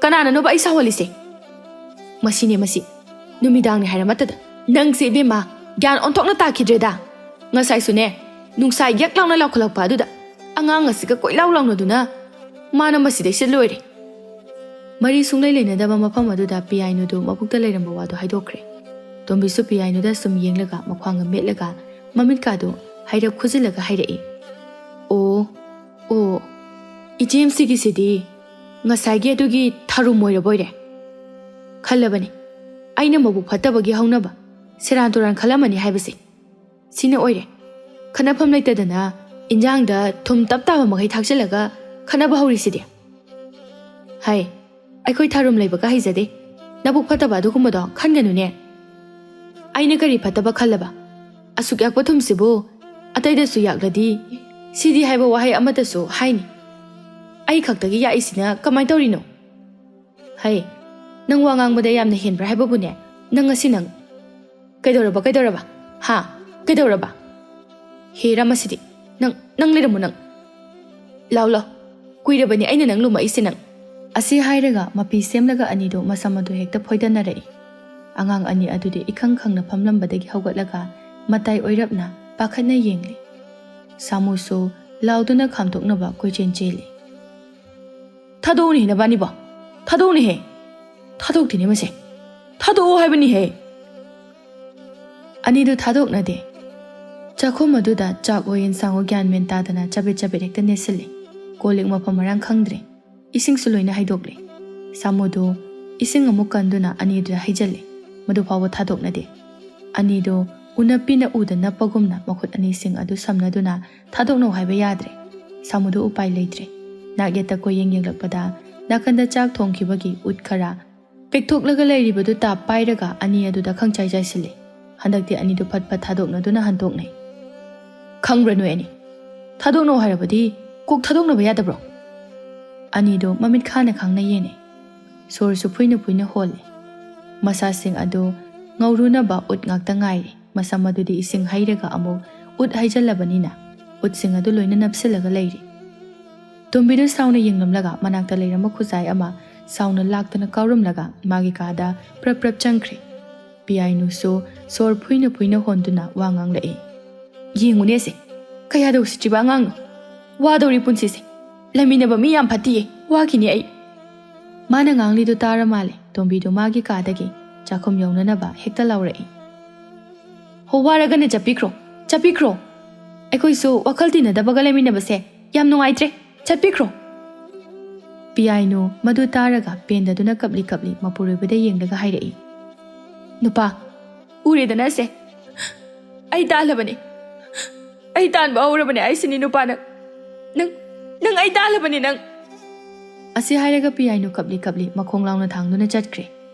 ꯀꯅꯥꯅꯅꯣꯕ ꯑꯩ ꯁꯥꯎꯍꯜꯂꯤꯁꯦ? ꯃꯁꯤꯅꯦ ꯃꯁꯤ, ꯅꯨꯃꯤꯗꯥꯡꯅꯤ ꯍꯥꯏꯔꯃꯠꯇꯗ꯫ ꯅꯪꯁꯦ ꯏꯕꯦꯝꯃ, ꯒ꯭ꯌꯥꯟ ꯑꯣꯟꯊꯣꯛꯅ ꯇꯥꯈꯤꯗ꯭ꯔꯦꯗ꯫ ꯉꯁꯥꯏꯁꯨꯅꯦ, ꯅꯨꯡꯁꯥ ꯌꯛ ꯂꯥꯎꯅ ꯂꯥꯎꯈꯠꯂꯛꯄ ꯑꯗꯨꯗ ꯑꯉꯥꯡ ꯑꯁꯤꯒ ꯀꯣꯏꯂꯥꯎ ꯂꯥꯎꯅꯗꯨꯅ ꯃꯥꯅ ꯃꯁꯤꯗꯩꯁꯤꯗ ꯂꯣꯏꯔꯦ꯫ ꯃꯔꯤ ꯁꯨꯡꯂꯩ ꯂꯩꯅꯗꯕ ꯃꯐꯝ ꯑꯗꯨꯗ ꯄꯤꯌꯥꯏꯅꯨꯗꯨ ꯃꯕꯨꯛꯇ ꯂꯩꯔꯝꯕ ꯋꯥꯗꯨ ꯍꯥꯏꯗꯣꯛꯈ꯭ꯔꯦ꯫ ꯇꯣꯝꯕꯤꯁꯨ ꯄꯤꯌꯥꯏꯅꯨꯗ ꯁꯨꯝ ꯌꯦꯡꯂꯒ ꯃꯈ꯭ꯋꯥꯡꯒ ꯃꯦꯠꯂꯒ ꯃꯃꯤꯠꯀꯥꯗꯨ ꯍꯩꯔꯞ ꯈꯨꯖꯤꯜꯂꯒ ꯍꯥꯏꯔꯛꯏ, "ꯑꯣ, ꯑꯣ, ꯏꯆꯦꯝꯁꯤꯒꯤꯁꯤꯗꯤ ꯉꯁꯥꯏꯒꯤ ꯑꯗꯨꯒꯤ ꯊꯥꯔꯨꯝ ꯑꯣꯏꯔꯕꯣꯏꯔꯦ꯫ ꯈꯜꯂꯕꯅꯤ ꯑꯩꯅ ꯃꯕꯨꯛ ꯐꯠꯇꯕꯒꯤ ꯍꯧꯅꯕ, ꯁꯦꯔꯥꯟ ꯇꯨꯔꯥꯟ ꯈꯜꯂꯝꯃꯅꯤ ꯍꯥꯏꯕꯁꯦ꯫ ꯁꯤꯅ ꯑꯣꯏꯔꯦ꯫ ꯈꯠꯅꯐꯝ ꯂꯩꯇꯗꯅ ꯏꯟꯖꯥꯡꯗ ꯊꯨꯝ ꯇꯞ ꯇꯥꯕ ꯃꯈꯩ ꯊꯥꯛꯆꯤꯜꯂꯒ ꯈꯠꯅꯕ ꯍꯧꯔꯤꯁꯤꯗꯤ꯫ ꯍꯥꯏ, ꯑꯩꯈꯣꯏ ꯊꯥꯔꯨꯝ ꯂꯩꯕꯒ ꯍꯩꯖꯗꯦ꯫ ꯅꯕꯨꯛ ꯐꯠꯇꯕ ꯑꯗꯨꯒꯨꯝꯕꯗꯣ ꯈꯟꯒꯅꯨꯅꯦ꯫ ꯑꯩꯅ ꯀꯔꯤ ꯐꯠꯇꯕ ꯈꯜꯂꯕ? ꯑꯁꯨꯛ ꯌꯥꯛꯄ ꯊꯨꯝꯁꯤꯕꯨ ꯑꯇꯩꯗꯁꯨ ꯌꯥꯛꯂꯗꯤ ꯁꯤꯗꯤ ꯍꯥꯏꯕ ꯋꯥꯍꯩ ꯑꯃꯠꯇꯁꯨ ꯍꯥꯏꯅꯤ꯫ ꯑꯩ ꯈꯛꯇꯒꯤ ꯌꯥꯛꯏꯁꯤꯅ ꯀꯃꯥꯏꯅ ꯇꯧꯔꯤꯅꯣ? ꯍꯩ, ꯅꯪ ꯋꯥ ꯉꯥꯡꯕꯗ ꯌꯥꯝꯅ ꯍꯦꯟꯕ꯭ꯔꯥ ꯍꯥꯏꯕꯕꯨꯅꯦ, ꯅꯪ ꯉꯁꯤ ꯅꯪ꯫ ꯀꯩꯗꯧꯔꯕ, ꯀꯩꯗꯧꯔꯕ? ꯍꯥ? ꯀꯩꯗꯧꯔꯕ? ꯍꯦꯔꯥ ꯃꯁꯤꯗꯤ! ꯅꯪ, ꯅꯪ ꯂꯩꯔꯝꯃꯨ ꯅꯪ꯫ ꯂꯥꯎ, ꯂꯥꯎ꯫ ꯀꯨꯏꯔꯕꯅꯤ ꯑꯩꯅ ꯅꯪ ꯂꯨꯝꯃꯛꯏꯁꯦ ꯅꯪ꯫ ꯑꯁꯤ ꯍꯥꯏꯔꯒ ꯃꯄꯤ ꯁꯦꯝꯂꯒ ꯑꯅꯤꯗꯨ ꯃꯁꯝ ꯑꯗꯨ ꯍꯦꯛꯇ ꯐꯣꯏꯗꯅꯔꯛꯏ꯫ ꯑꯉꯥꯡ ꯑꯅꯤ ꯑꯗꯨꯗꯤ ꯏꯈꯪ ꯈꯪꯅ ꯐꯝꯂꯝꯕꯗꯒꯤ ꯍꯧꯒꯠꯂꯒ ꯃꯇꯥꯏ ꯑꯣꯏꯔꯞꯅ ꯄꯥꯈꯠꯅ ꯌꯦꯡꯂꯤ꯫ ꯁꯥꯃꯨꯁꯨ ꯂꯥꯎꯗꯨꯅ ꯈꯥꯝꯗꯣꯛꯅꯕ ꯀꯣꯏꯆꯦꯟ ꯆꯦꯜꯂꯤ꯫ "ꯊꯥꯗꯣꯛꯎꯅꯦꯍꯦ ꯅꯕꯥꯅꯤꯕꯣ! ꯊꯥꯗꯣꯛꯎꯅꯦꯍꯦ! ꯊꯥꯗꯣꯛꯇꯦꯅꯦ ꯃꯁꯦ! ꯊꯥꯗꯣꯛꯑꯣ ꯍꯥꯏꯕꯅꯤꯍꯦ!" ꯑꯅꯤꯗꯨ ꯊꯥꯗꯣꯛꯅꯗꯦ꯫ ꯆꯥꯛꯈꯨꯝ ꯑꯗꯨꯗ ꯆꯥꯛ ꯑꯣ ꯌꯦꯟꯁꯥꯡ ꯑꯣ ꯒ꯭ꯌꯥꯟ ꯃꯦꯟ ꯇꯥꯗꯅ ꯆꯕꯤꯠ ꯆꯕꯤꯠ ꯍꯦꯛꯇ ꯅꯦꯠꯁꯤꯜꯂꯦ꯫ ꯀꯣꯜ ꯂꯤꯛ ꯃꯐꯝ ꯃꯔꯥꯡ ꯈꯪꯗ꯭ꯔꯦ꯫ ꯏꯁꯤꯡꯁꯨ ꯂꯣꯏꯅ ꯍꯩꯗꯣꯛꯂꯦ꯫ ꯁꯥꯃꯨꯗꯨ ꯏꯁꯤꯡ ꯑꯃꯨꯛ ꯀꯟꯗꯨꯅ ꯑꯅꯤꯗꯨꯗ ꯍꯩꯖꯤꯜꯂꯦ꯫ ꯃꯗꯨ ꯐꯥꯎꯕ ꯊꯥꯗꯣꯛꯅꯗꯦ꯫ ꯑꯅꯤꯗꯨ ꯎꯅ ꯄꯤꯅ ꯎꯗ ꯅꯞꯄꯒꯨꯝꯅ ꯃꯈꯨꯠ ꯑꯅꯤꯁꯤꯡ ꯑꯗꯨ ꯁꯝꯅꯗꯨꯅ ꯊꯥꯗꯣꯛꯅꯧ ꯍꯥꯏꯕ ꯌꯥꯗ꯭ꯔꯦ꯫ ꯁꯥꯃꯨꯗꯨ ꯎꯄꯥꯏ ꯂꯩꯇ꯭ꯔꯦ꯫ ꯅꯥꯛ ꯌꯦꯠꯇ ꯀꯣꯏꯌꯦꯡ ꯌꯦꯡꯂꯛꯄꯗ ꯅꯥꯀꯟꯗ ꯆꯥꯛ ꯊꯣꯡꯈꯤꯕꯒꯤ ꯎꯠ ꯈꯔ ꯄꯦꯛꯊꯣꯛꯂꯒ ꯂꯩꯔꯤꯕꯗꯨ ꯇꯥꯞ ꯄꯥꯏꯔꯒ ꯑꯅꯤ ꯑꯗꯨꯗ ꯈꯪꯆꯥꯏ ꯆꯥꯏꯁꯤꯜꯂꯤ꯫ ꯍꯟꯗꯛꯇꯤ ꯑꯅꯤꯗꯨ ꯐꯠ ꯐꯠ ꯊꯥꯗꯣꯛꯅꯗꯨꯅ ꯍꯟꯗꯣꯛꯅꯩ꯫ "ꯈꯪꯕ꯭ꯔꯥ ꯅꯣꯏ ꯑꯅꯤ? ꯊꯥꯗꯣꯛꯅꯧ ꯍꯥꯏꯔꯕꯗꯤ ꯀꯣꯛ ꯊꯥꯗꯣꯛꯅꯕ ꯌꯥꯗꯕ꯭ꯔꯣ?" ꯑꯅꯤꯗꯨ ꯃꯃꯤꯠ ꯈꯥꯅ ꯈꯥꯡꯅ ꯌꯦꯡꯅꯩ꯫ ꯁꯣꯔꯁꯨ ꯐꯨꯏꯅ ꯐꯨꯏꯅ ꯍꯣꯜꯂꯤ꯫ ꯃꯁꯥꯁꯤꯡ ꯑꯗꯨ ꯉꯧꯔꯨꯅꯕ ꯎꯠ ꯉꯥꯛꯇ ꯉꯥꯏꯔꯤ꯫ ꯃꯁꯝ ꯑꯗꯨꯗꯤ ꯏꯁꯤꯡ ꯍꯩꯔꯒ ꯑꯃꯨꯛ ꯎꯠ ꯍꯩꯖꯤꯜꯂꯕꯅꯤꯅ ꯎꯠꯁꯤꯡ ꯑꯗꯨ ꯂꯣꯏꯅ ꯅꯞꯁꯤꯜꯂꯒ ꯂꯩꯔꯤ꯫ ꯇꯣꯝꯕꯤꯗꯨ ꯁꯥꯎꯅ ꯌꯦꯡꯂꯝꯂꯒ ꯃꯅꯥꯛꯇ ꯂꯩꯔꯝꯕ ꯈꯨꯖꯥꯏ ꯑꯃ ꯁꯥꯎꯅ ꯂꯥꯛꯇꯅ ꯀꯥꯎꯔꯝꯂꯒ ꯃꯥꯒꯤ ꯀꯥꯗ ꯄ꯭ꯔꯞ ꯄ꯭ꯔꯞ ꯆꯪꯈ꯭ꯔꯦ꯫ ꯄꯤꯌꯥꯏꯅꯨꯁꯨ ꯁꯣꯔ ꯐꯨꯏꯅ ꯐꯨꯏꯅ ꯍꯣꯟꯗꯨꯅ ꯋꯥ ꯉꯥꯡꯂꯛꯏ꯫ "ꯌꯦꯡꯉꯨꯅꯦ ꯑꯁꯦ, ꯀꯌꯥꯗ ꯎꯁꯤꯠꯇ꯭ꯔꯤꯕ ꯑꯉꯥꯡꯅꯣ! ꯋꯥꯗꯧꯔꯤ ꯄꯨꯟꯁꯤꯁꯦ꯫ ꯂꯩꯃꯤꯟꯅꯕ ꯃꯤ ꯌꯥꯝ ꯐꯠꯇꯤꯌꯦ, ꯋꯥꯈꯤꯅꯤ ꯑꯩ꯫" ꯃꯥꯅ ꯉꯥꯡꯂꯤꯗꯨ ꯇꯥꯔ ꯃꯥꯜꯂꯦ, ꯇꯣꯝꯕꯤꯗꯨ ꯃꯥꯒꯤ ꯀꯥꯗꯒꯤ ꯆꯥꯛꯈꯨꯝ ꯌꯧꯅꯅꯕ ꯍꯦꯛꯇ ꯂꯥꯎꯔꯛꯏ꯫ "ꯍꯣ, ꯋꯥꯔꯒꯅ ꯆꯠꯄꯤꯈ꯭ꯔꯣ, ꯆꯠꯄꯤꯈ꯭ꯔꯣ꯫ ꯑꯩꯈꯣꯏꯁꯨ ꯋꯥꯈꯜ ꯇꯤꯟꯅꯗꯕꯒ ꯂꯩꯃꯤꯟꯅꯕꯁꯦ ꯌꯥꯝ ꯅꯨꯡꯉꯥꯏꯇ꯭ꯔꯦ꯫ ꯆꯠꯄꯤꯈ꯭ꯔꯣ꯫" ꯄꯤꯌꯥꯏꯅꯨ ꯃꯗꯨ ꯇꯥꯔꯒ ꯄꯦꯟꯗꯗꯨꯅ ꯀꯞꯂꯤ ꯀꯞꯂꯤ ꯃꯄꯨꯔꯣꯏꯕꯗ ꯌꯦꯡꯂꯒ ꯍꯥꯏꯔꯛꯏ꯫ "ꯅꯨꯄꯥ, ꯎꯔꯦꯗꯅ ꯑꯁꯦ, ꯑꯩ ꯇꯥꯜꯂꯕꯅꯤ꯫ ꯑꯩ ꯇꯥꯟꯕ ꯍꯧꯔꯕꯅꯤ ꯍꯥꯏꯁꯤꯅꯤ ꯅꯨꯄꯥ ꯅꯪ꯫ ꯅꯪ, ꯅꯪ ꯑꯩ ꯇꯥꯜꯂꯕꯅꯤ ꯅꯪ꯫" ꯑꯁꯤ ꯍꯥꯏꯔꯒ ꯄꯤꯌꯥꯏꯅꯨ ꯀꯞꯂꯤ ꯀꯞꯂꯤ ꯃꯈꯣꯡ ꯂꯥꯎꯅ ꯊꯥꯡꯗꯨꯅ ꯆꯠꯈ꯭ꯔꯦ꯫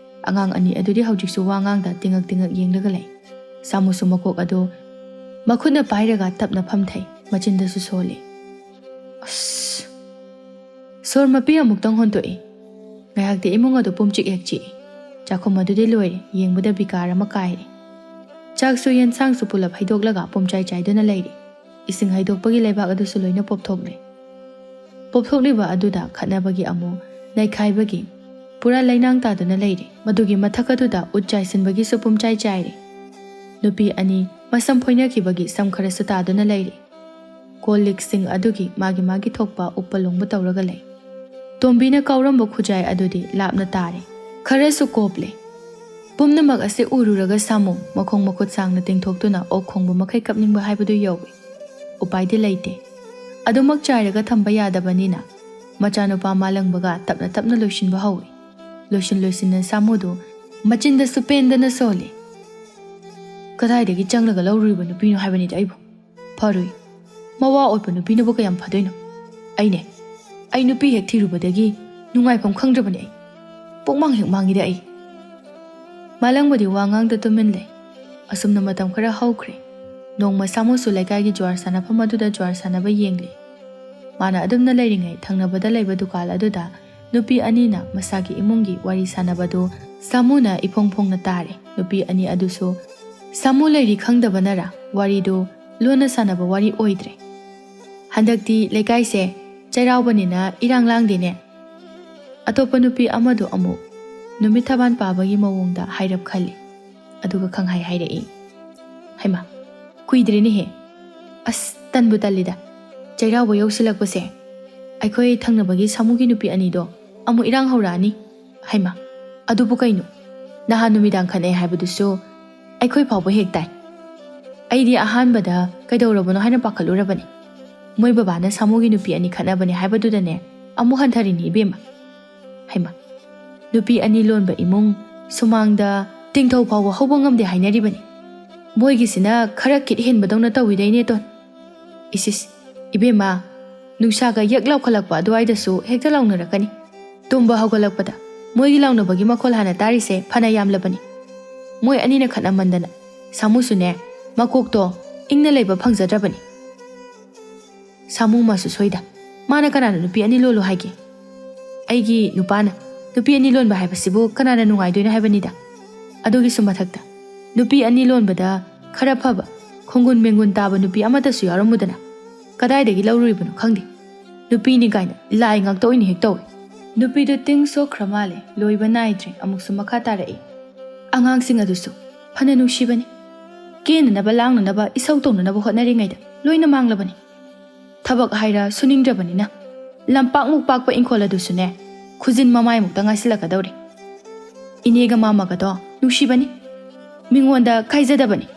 ꯑꯉꯥꯡ ꯑꯅꯤ ꯑꯗꯨꯗꯤ ꯍꯧꯖꯤꯛꯁꯨ ꯋꯥ ꯉꯥꯡꯗ ꯇꯤꯡꯉꯛ ꯇꯤꯡꯉꯛ ꯌꯦꯡꯂꯒ ꯂꯩ꯫ ꯁꯥꯃꯨꯁꯨ ꯃꯀꯣꯛ ꯑꯗꯨ ꯃꯈꯨꯠꯅ ꯄꯥꯏꯔꯒ ꯇꯞꯅ ꯐꯝꯊꯩ, ꯃꯆꯤꯟꯗꯁꯨ ꯁꯣꯜꯂꯤ꯫ ꯑꯁ! ꯁꯣꯔ ꯃꯄꯤ ꯑꯃꯨꯛꯇꯪ ꯍꯣꯟꯇꯣꯛꯏ꯫ ꯉꯥꯏꯍꯥꯛꯇꯤ ꯏꯃꯨꯡ ꯑꯗꯨ ꯄꯨꯝꯆꯤꯛ ꯍꯦꯛ ꯆꯤꯛꯏ꯫ ꯆꯥꯛꯈꯨꯝ ꯑꯗꯨꯗꯤ ꯂꯣꯏꯔꯦ, ꯌꯦꯡꯕꯗ ꯕꯤꯀꯥꯔ ꯑꯃ ꯀꯥꯏꯔꯦ꯫ ꯆꯥꯛꯁꯨ ꯌꯦꯟꯁꯥꯡꯁꯨ ꯄꯨꯂꯞ ꯍꯩꯗꯣꯛꯂꯒ ꯄꯨꯝꯆꯥꯏ ꯆꯥꯏꯗꯨꯅ ꯂꯩꯔꯤ꯫ ꯏꯁꯤꯡ ꯍꯩꯗꯣꯛꯄꯒꯤ ꯂꯩꯕꯥꯛ ꯑꯗꯨꯁꯨ ꯂꯣꯏꯅ ꯄꯣꯞꯊꯣꯛꯂꯦ꯫ ꯄꯣꯞꯊꯣꯛꯂꯤꯕ ꯑꯗꯨꯗ ꯈꯠꯅꯕꯒꯤ ꯑꯃꯨꯛ ꯅꯩꯈꯥꯏꯕꯒꯤ ꯄꯨꯔꯥ ꯂꯩꯅꯥꯡ ꯇꯥꯗꯨꯅ ꯂꯩꯔꯤ꯫ ꯃꯗꯨꯒꯤ ꯃꯊꯛ ꯑꯗꯨꯗ ꯎꯠ ꯆꯥꯏꯁꯤꯟꯕꯒꯤꯁꯨ ꯄꯨꯝꯆꯥꯏ ꯆꯥꯏꯔꯤ꯫ ꯅꯨꯄꯤ ꯑꯅꯤ ꯃꯁꯝ ꯐꯣꯏꯅꯈꯤꯕꯒꯤ ꯁꯝ ꯈꯔꯁꯨ ꯇꯥꯗꯨꯅ ꯂꯩꯔꯤ꯫ ꯀꯣꯜ ꯂꯤꯛꯁꯤꯡ ꯑꯗꯨꯒꯤ ꯃꯥꯒꯤ ꯃꯥꯒꯤ ꯊꯣꯛꯄ ꯎꯞꯄ ꯂꯣꯡꯕ ꯇꯧꯔꯒ ꯂꯩ꯫ ꯇꯣꯝꯕꯤꯅ ꯀꯥꯎꯔꯝꯕ ꯈꯨꯖꯥꯏ ꯑꯗꯨꯗꯤ ꯂꯥꯞꯅ ꯇꯥꯔꯦ꯫ ꯈꯔꯁꯨ ꯀꯣꯞꯂꯦ꯫ ꯄꯨꯝꯅꯃꯛ ꯑꯁꯤ ꯎꯔꯨꯔꯒ ꯁꯥꯃꯨ ꯃꯈꯣꯡ ꯃꯈꯨꯠ ꯁꯥꯡꯅ ꯇꯤꯡꯊꯣꯛꯇꯨꯅ ꯑꯣꯛ ꯈꯣꯡꯕ ꯃꯈꯩ ꯀꯞꯅꯤꯡꯕ ꯍꯥꯏꯕꯗꯨ ꯌꯧꯏ꯫ ꯎꯄꯥꯏꯗꯤ ꯂꯩꯇꯦ꯫ ꯑꯗꯨꯃꯛ ꯆꯥꯏꯔꯒ ꯊꯝꯕ ꯌꯥꯗꯕꯅꯤꯅ ꯃꯆꯥꯅꯨꯄꯥ ꯃꯥꯂꯪꯕꯒ ꯇꯞꯅ ꯇꯞꯅ ꯂꯣꯏꯁꯤꯟꯕ ꯍꯧꯏ꯫ ꯂꯣꯏꯁꯤꯟ ꯂꯣꯏꯁꯤꯟꯅ ꯁꯥꯃꯨꯗꯨ ꯃꯆꯤꯟꯗꯁꯨ ꯄꯦꯟꯗꯅ ꯁꯣꯜꯂꯤ꯫ "ꯀꯗꯥꯏꯗꯒꯤ ꯆꯪꯂꯒ ꯂꯧꯔꯨꯔꯤꯕ ꯅꯨꯄꯤꯅꯣ ꯍꯥꯏꯕꯅꯤꯗ ꯑꯩꯕꯨ? ꯐꯔꯣꯏ꯫ ꯃꯋꯥ ꯑꯣꯠꯄ ꯅꯨꯄꯤꯅꯕꯨ ꯀꯌꯥꯝ ꯐꯗꯣꯏꯅꯣ? ꯑꯩꯅꯦ, ꯑꯩ ꯅꯨꯄꯤ ꯍꯦꯛ ꯊꯤꯔꯨꯕꯗꯒꯤ ꯅꯨꯡꯉꯥꯏꯐꯝ ꯈꯪꯗ꯭ꯔꯕꯅꯤ ꯑꯩ꯫ ꯄꯨꯛꯃꯥꯡ ꯍꯦꯛ ꯃꯥꯡꯉꯤꯗ ꯑꯩ꯫ ꯃꯥꯂꯪꯕꯗꯤ ꯋꯥ ꯉꯥꯡꯗ ꯇꯨꯃꯤꯟ ꯂꯩ꯫ ꯑꯁꯨꯝꯅ ꯃꯇꯝ ꯈꯔ ꯍꯧꯈ꯭ꯔꯦ꯫ ꯅꯣꯡꯃ ꯁꯥꯃꯨꯁꯨ ꯂꯩꯀꯥꯏꯒꯤ ꯖ꯭ꯋꯥꯔ ꯁꯥꯟꯅꯐꯝ ꯑꯗꯨꯗ ꯖ꯭ꯋꯥꯔ ꯁꯥꯟꯅꯕ ꯌꯦꯡꯂꯤ꯫ ꯃꯥꯅ ꯑꯗꯨꯝꯅ ꯂꯩꯔꯤꯉꯩ ꯊꯪꯅꯕꯗ ꯂꯩꯕ ꯗꯨꯀꯥꯟ ꯑꯗꯨꯗ ꯅꯨꯄꯤ ꯑꯅꯤꯅ ꯃꯁꯥꯒꯤ ꯏꯃꯨꯡꯒꯤ ꯋꯥꯔꯤ ꯁꯥꯟꯅꯕꯗꯨ ꯁꯥꯃꯨꯅ ꯏꯐꯣꯡ ꯐꯣꯡꯅ ꯇꯥꯔꯦ꯫ ꯅꯨꯄꯤ ꯑꯅꯤ ꯑꯗꯨꯁꯨ ꯁꯥꯃꯨ ꯂꯩꯔꯤ ꯈꯪꯗꯕꯅꯔ ꯋꯥꯔꯤꯗꯨ ꯂꯣꯟꯅ ꯁꯥꯟꯅꯕ ꯋꯥꯔꯤ ꯑꯣꯏꯗ꯭ꯔꯦ꯫ ꯍꯟꯗꯛꯇꯤ ꯂꯩꯀꯥꯏꯁꯦ ꯆꯩꯔꯥꯎꯕꯅꯤꯅ ꯏꯔꯥꯡ ꯂꯥꯡꯗꯦꯅꯦ꯫ ꯑꯇꯣꯞꯄ ꯅꯨꯄꯤ ꯑꯃꯗꯨ ꯑꯃꯨꯛ ꯅꯨꯃꯤꯠ ꯊꯕꯥꯟ ꯄꯥꯕꯒꯤ ꯃꯑꯣꯡꯗ ꯍꯥꯏꯔꯞ ꯈꯜꯂꯤ꯫ ꯑꯗꯨꯒ ꯈꯪꯍꯥꯏ ꯍꯥꯏꯔꯛꯏ, "ꯍꯩꯃꯥ, ꯀꯨꯏꯗ꯭ꯔꯦꯅꯦꯍꯦ꯫ ꯑꯁ, ꯇꯟꯕꯨ ꯇꯜꯂꯤꯗ꯫ ꯆꯩꯔꯥꯎꯕ ꯌꯧꯁꯤꯜꯂꯛꯄꯁꯦ ꯑꯩꯈꯣꯏ ꯊꯪꯅꯕꯒꯤ ꯁꯥꯃꯨꯒꯤ ꯅꯨꯄꯤ ꯑꯅꯤꯗꯣ ꯑꯃꯨꯛ ꯏꯔꯥꯡ ꯍꯧꯔꯛꯑꯅꯤ꯫ ꯍꯩꯃꯥ, ꯑꯗꯨꯕꯨ ꯀꯩꯅꯣ? ꯅꯍꯥꯟ ꯅꯨꯃꯤꯗꯥꯡ ꯈꯠꯅꯩ ꯍꯥꯏꯕꯗꯨꯁꯨ ꯑꯩꯈꯣꯏ ꯐꯥꯎꯕ ꯍꯦꯛ ꯇꯥꯏ꯫ ꯑꯩꯗꯤ ꯑꯍꯥꯟꯕꯗ ꯀꯩꯗꯧꯔꯕꯅꯣ ꯍꯥꯏꯅ ꯄꯥꯈꯠꯂꯨꯔꯕꯅꯤ꯫ ꯃꯣꯏ ꯕꯕꯥꯅ ꯁꯥꯃꯨꯒꯤ ꯅꯨꯄꯤ ꯑꯅꯤ ꯈꯠꯅꯕꯅꯦ ꯍꯥꯏꯕꯗꯨꯗꯅꯦ ꯑꯃꯨꯛ ꯍꯟꯊꯔꯤꯅꯤ ꯏꯕꯦꯝꯃ꯫ ꯍꯩꯃꯥ, ꯅꯨꯄꯤ ꯑꯅꯤ ꯂꯣꯟꯕ ꯏꯃꯨꯡ ꯁꯨꯃꯥꯡꯗ ꯇꯤꯡꯊꯧ ꯐꯥꯎꯕ ꯍꯧꯕ ꯉꯝꯗꯦ ꯍꯥꯏꯅꯔꯤꯕꯅꯤ꯫ ꯃꯣꯏꯒꯤꯁꯤꯅ ꯈꯔ ꯀꯤꯠ ꯍꯦꯟꯕꯗꯧꯅ ꯇꯧꯏꯗ ꯏꯅꯦꯇꯣꯟ꯫ ꯏꯁꯤꯁ, ꯏꯕꯦꯝꯃ, ꯅꯨꯡꯁꯥꯒ ꯌꯛ ꯂꯥꯎꯈꯠꯂꯛꯄ ꯑꯗꯨꯋꯥꯏꯗꯁꯨ ꯍꯦꯛꯇ ꯂꯥꯎꯅꯔꯛꯀꯅꯤ꯫ ꯇꯨꯝꯕ ꯍꯧꯒꯠꯂꯛꯄꯗ ꯃꯣꯏꯒꯤ ꯂꯥꯎꯅꯕꯒꯤ ꯃꯈꯣꯜ ꯍꯥꯟꯅ ꯇꯥꯔꯤꯁꯦ ꯐꯅ ꯌꯥꯝꯂꯕꯅꯤ꯫ ꯃꯣꯏ ꯑꯅꯤꯅ ꯈꯠꯅꯃꯟꯗꯅ ꯁꯥꯃꯨꯁꯨꯅꯦ ꯃꯀꯣꯛꯇꯣ ꯏꯪꯅ ꯂꯩꯕ ꯐꯪꯖꯗ꯭ꯔꯕꯅꯤ꯫ ꯁꯥꯃꯨ ꯃꯥꯁꯨ ꯁꯣꯏꯗ꯫ ꯃꯥꯅ ꯀꯅꯥꯅ ꯅꯨꯄꯤ ꯑꯅꯤ ꯂꯣꯜꯂꯨ ꯍꯥꯏꯒꯦ? ꯑꯩꯒꯤ ꯅꯨꯄꯥꯅ꯫ ꯅꯨꯄꯤ ꯑꯅꯤ ꯂꯣꯟꯕ ꯍꯥꯏꯕꯁꯤꯕꯨ ꯀꯅꯥꯅ ꯅꯨꯡꯉꯥꯏꯗꯣꯏꯅꯣ ꯍꯥꯏꯕꯅꯤꯗ꯫ ꯑꯗꯨꯒꯤꯁꯨ ꯃꯊꯛꯇ ꯅꯨꯄꯤ ꯑꯅꯤ ꯂꯣꯟꯕꯗ ꯈꯔ ꯐꯕ, ꯈꯣꯡꯒꯨꯟ ꯃꯦꯡꯒꯨꯟ ꯇꯥꯕ ꯅꯨꯄꯤ ꯑꯃꯠꯇꯁꯨ ꯌꯥꯎꯔꯝꯃꯨꯗꯅ꯫ ꯀꯗꯥꯏꯗꯒꯤ ꯂꯧꯔꯨꯔꯤꯕꯅꯣ ꯈꯪꯗꯦ꯫ ꯅꯨꯄꯤꯅꯤ ꯀꯥꯏꯅ ꯂꯥꯏ ꯉꯥꯛꯇ ꯑꯣꯏꯅ ꯍꯦꯛ ꯇꯧꯏ꯫ ꯅꯨꯄꯤꯗꯨ ꯇꯤꯡ ꯁꯣꯛꯈ꯭ꯔ ꯃꯥꯜꯂꯦ, ꯂꯣꯏꯕ ꯅꯥꯏꯗ꯭ꯔꯦ꯫ ꯑꯃꯨꯛꯁꯨ ꯃꯈꯥ ꯇꯥꯔꯛꯏ꯫ ꯑꯉꯥꯡꯁꯤꯡ ꯑꯗꯨꯁꯨ ꯐꯅ ꯅꯨꯡꯁꯤꯕꯅꯤ꯫ ꯀꯦꯅꯅꯕ ꯂꯥꯡꯅꯅꯕ ꯏꯁꯧ ꯇꯧꯅꯅꯕ ꯍꯣꯠꯅꯔꯤꯉꯩꯗ ꯂꯣꯏꯅ ꯃꯥꯡꯂꯕꯅꯤ꯫ ꯊꯕꯛ ꯍꯥꯏꯔ ꯁꯨꯅꯤꯡꯗ꯭ꯔꯕꯅꯤꯅ ꯂꯝꯄꯥꯛꯃꯨꯛ ꯄꯥꯛꯄ ꯏꯪꯈꯣꯜ ꯑꯗꯨꯁꯨꯅꯦ ꯈꯨꯖꯤꯟ ꯃꯃꯥꯏꯃꯨꯛꯇ ꯉꯥꯏꯁꯤꯜꯂꯛꯀꯗꯧꯔꯦ꯫ ꯏꯅꯦꯒ ꯃꯥꯃꯒꯗꯣ ꯅꯨꯡꯁꯤꯕꯅꯤ꯫ ꯃꯤꯉꯣꯟꯗ ꯀꯥꯏꯖꯗꯕꯅꯤ꯫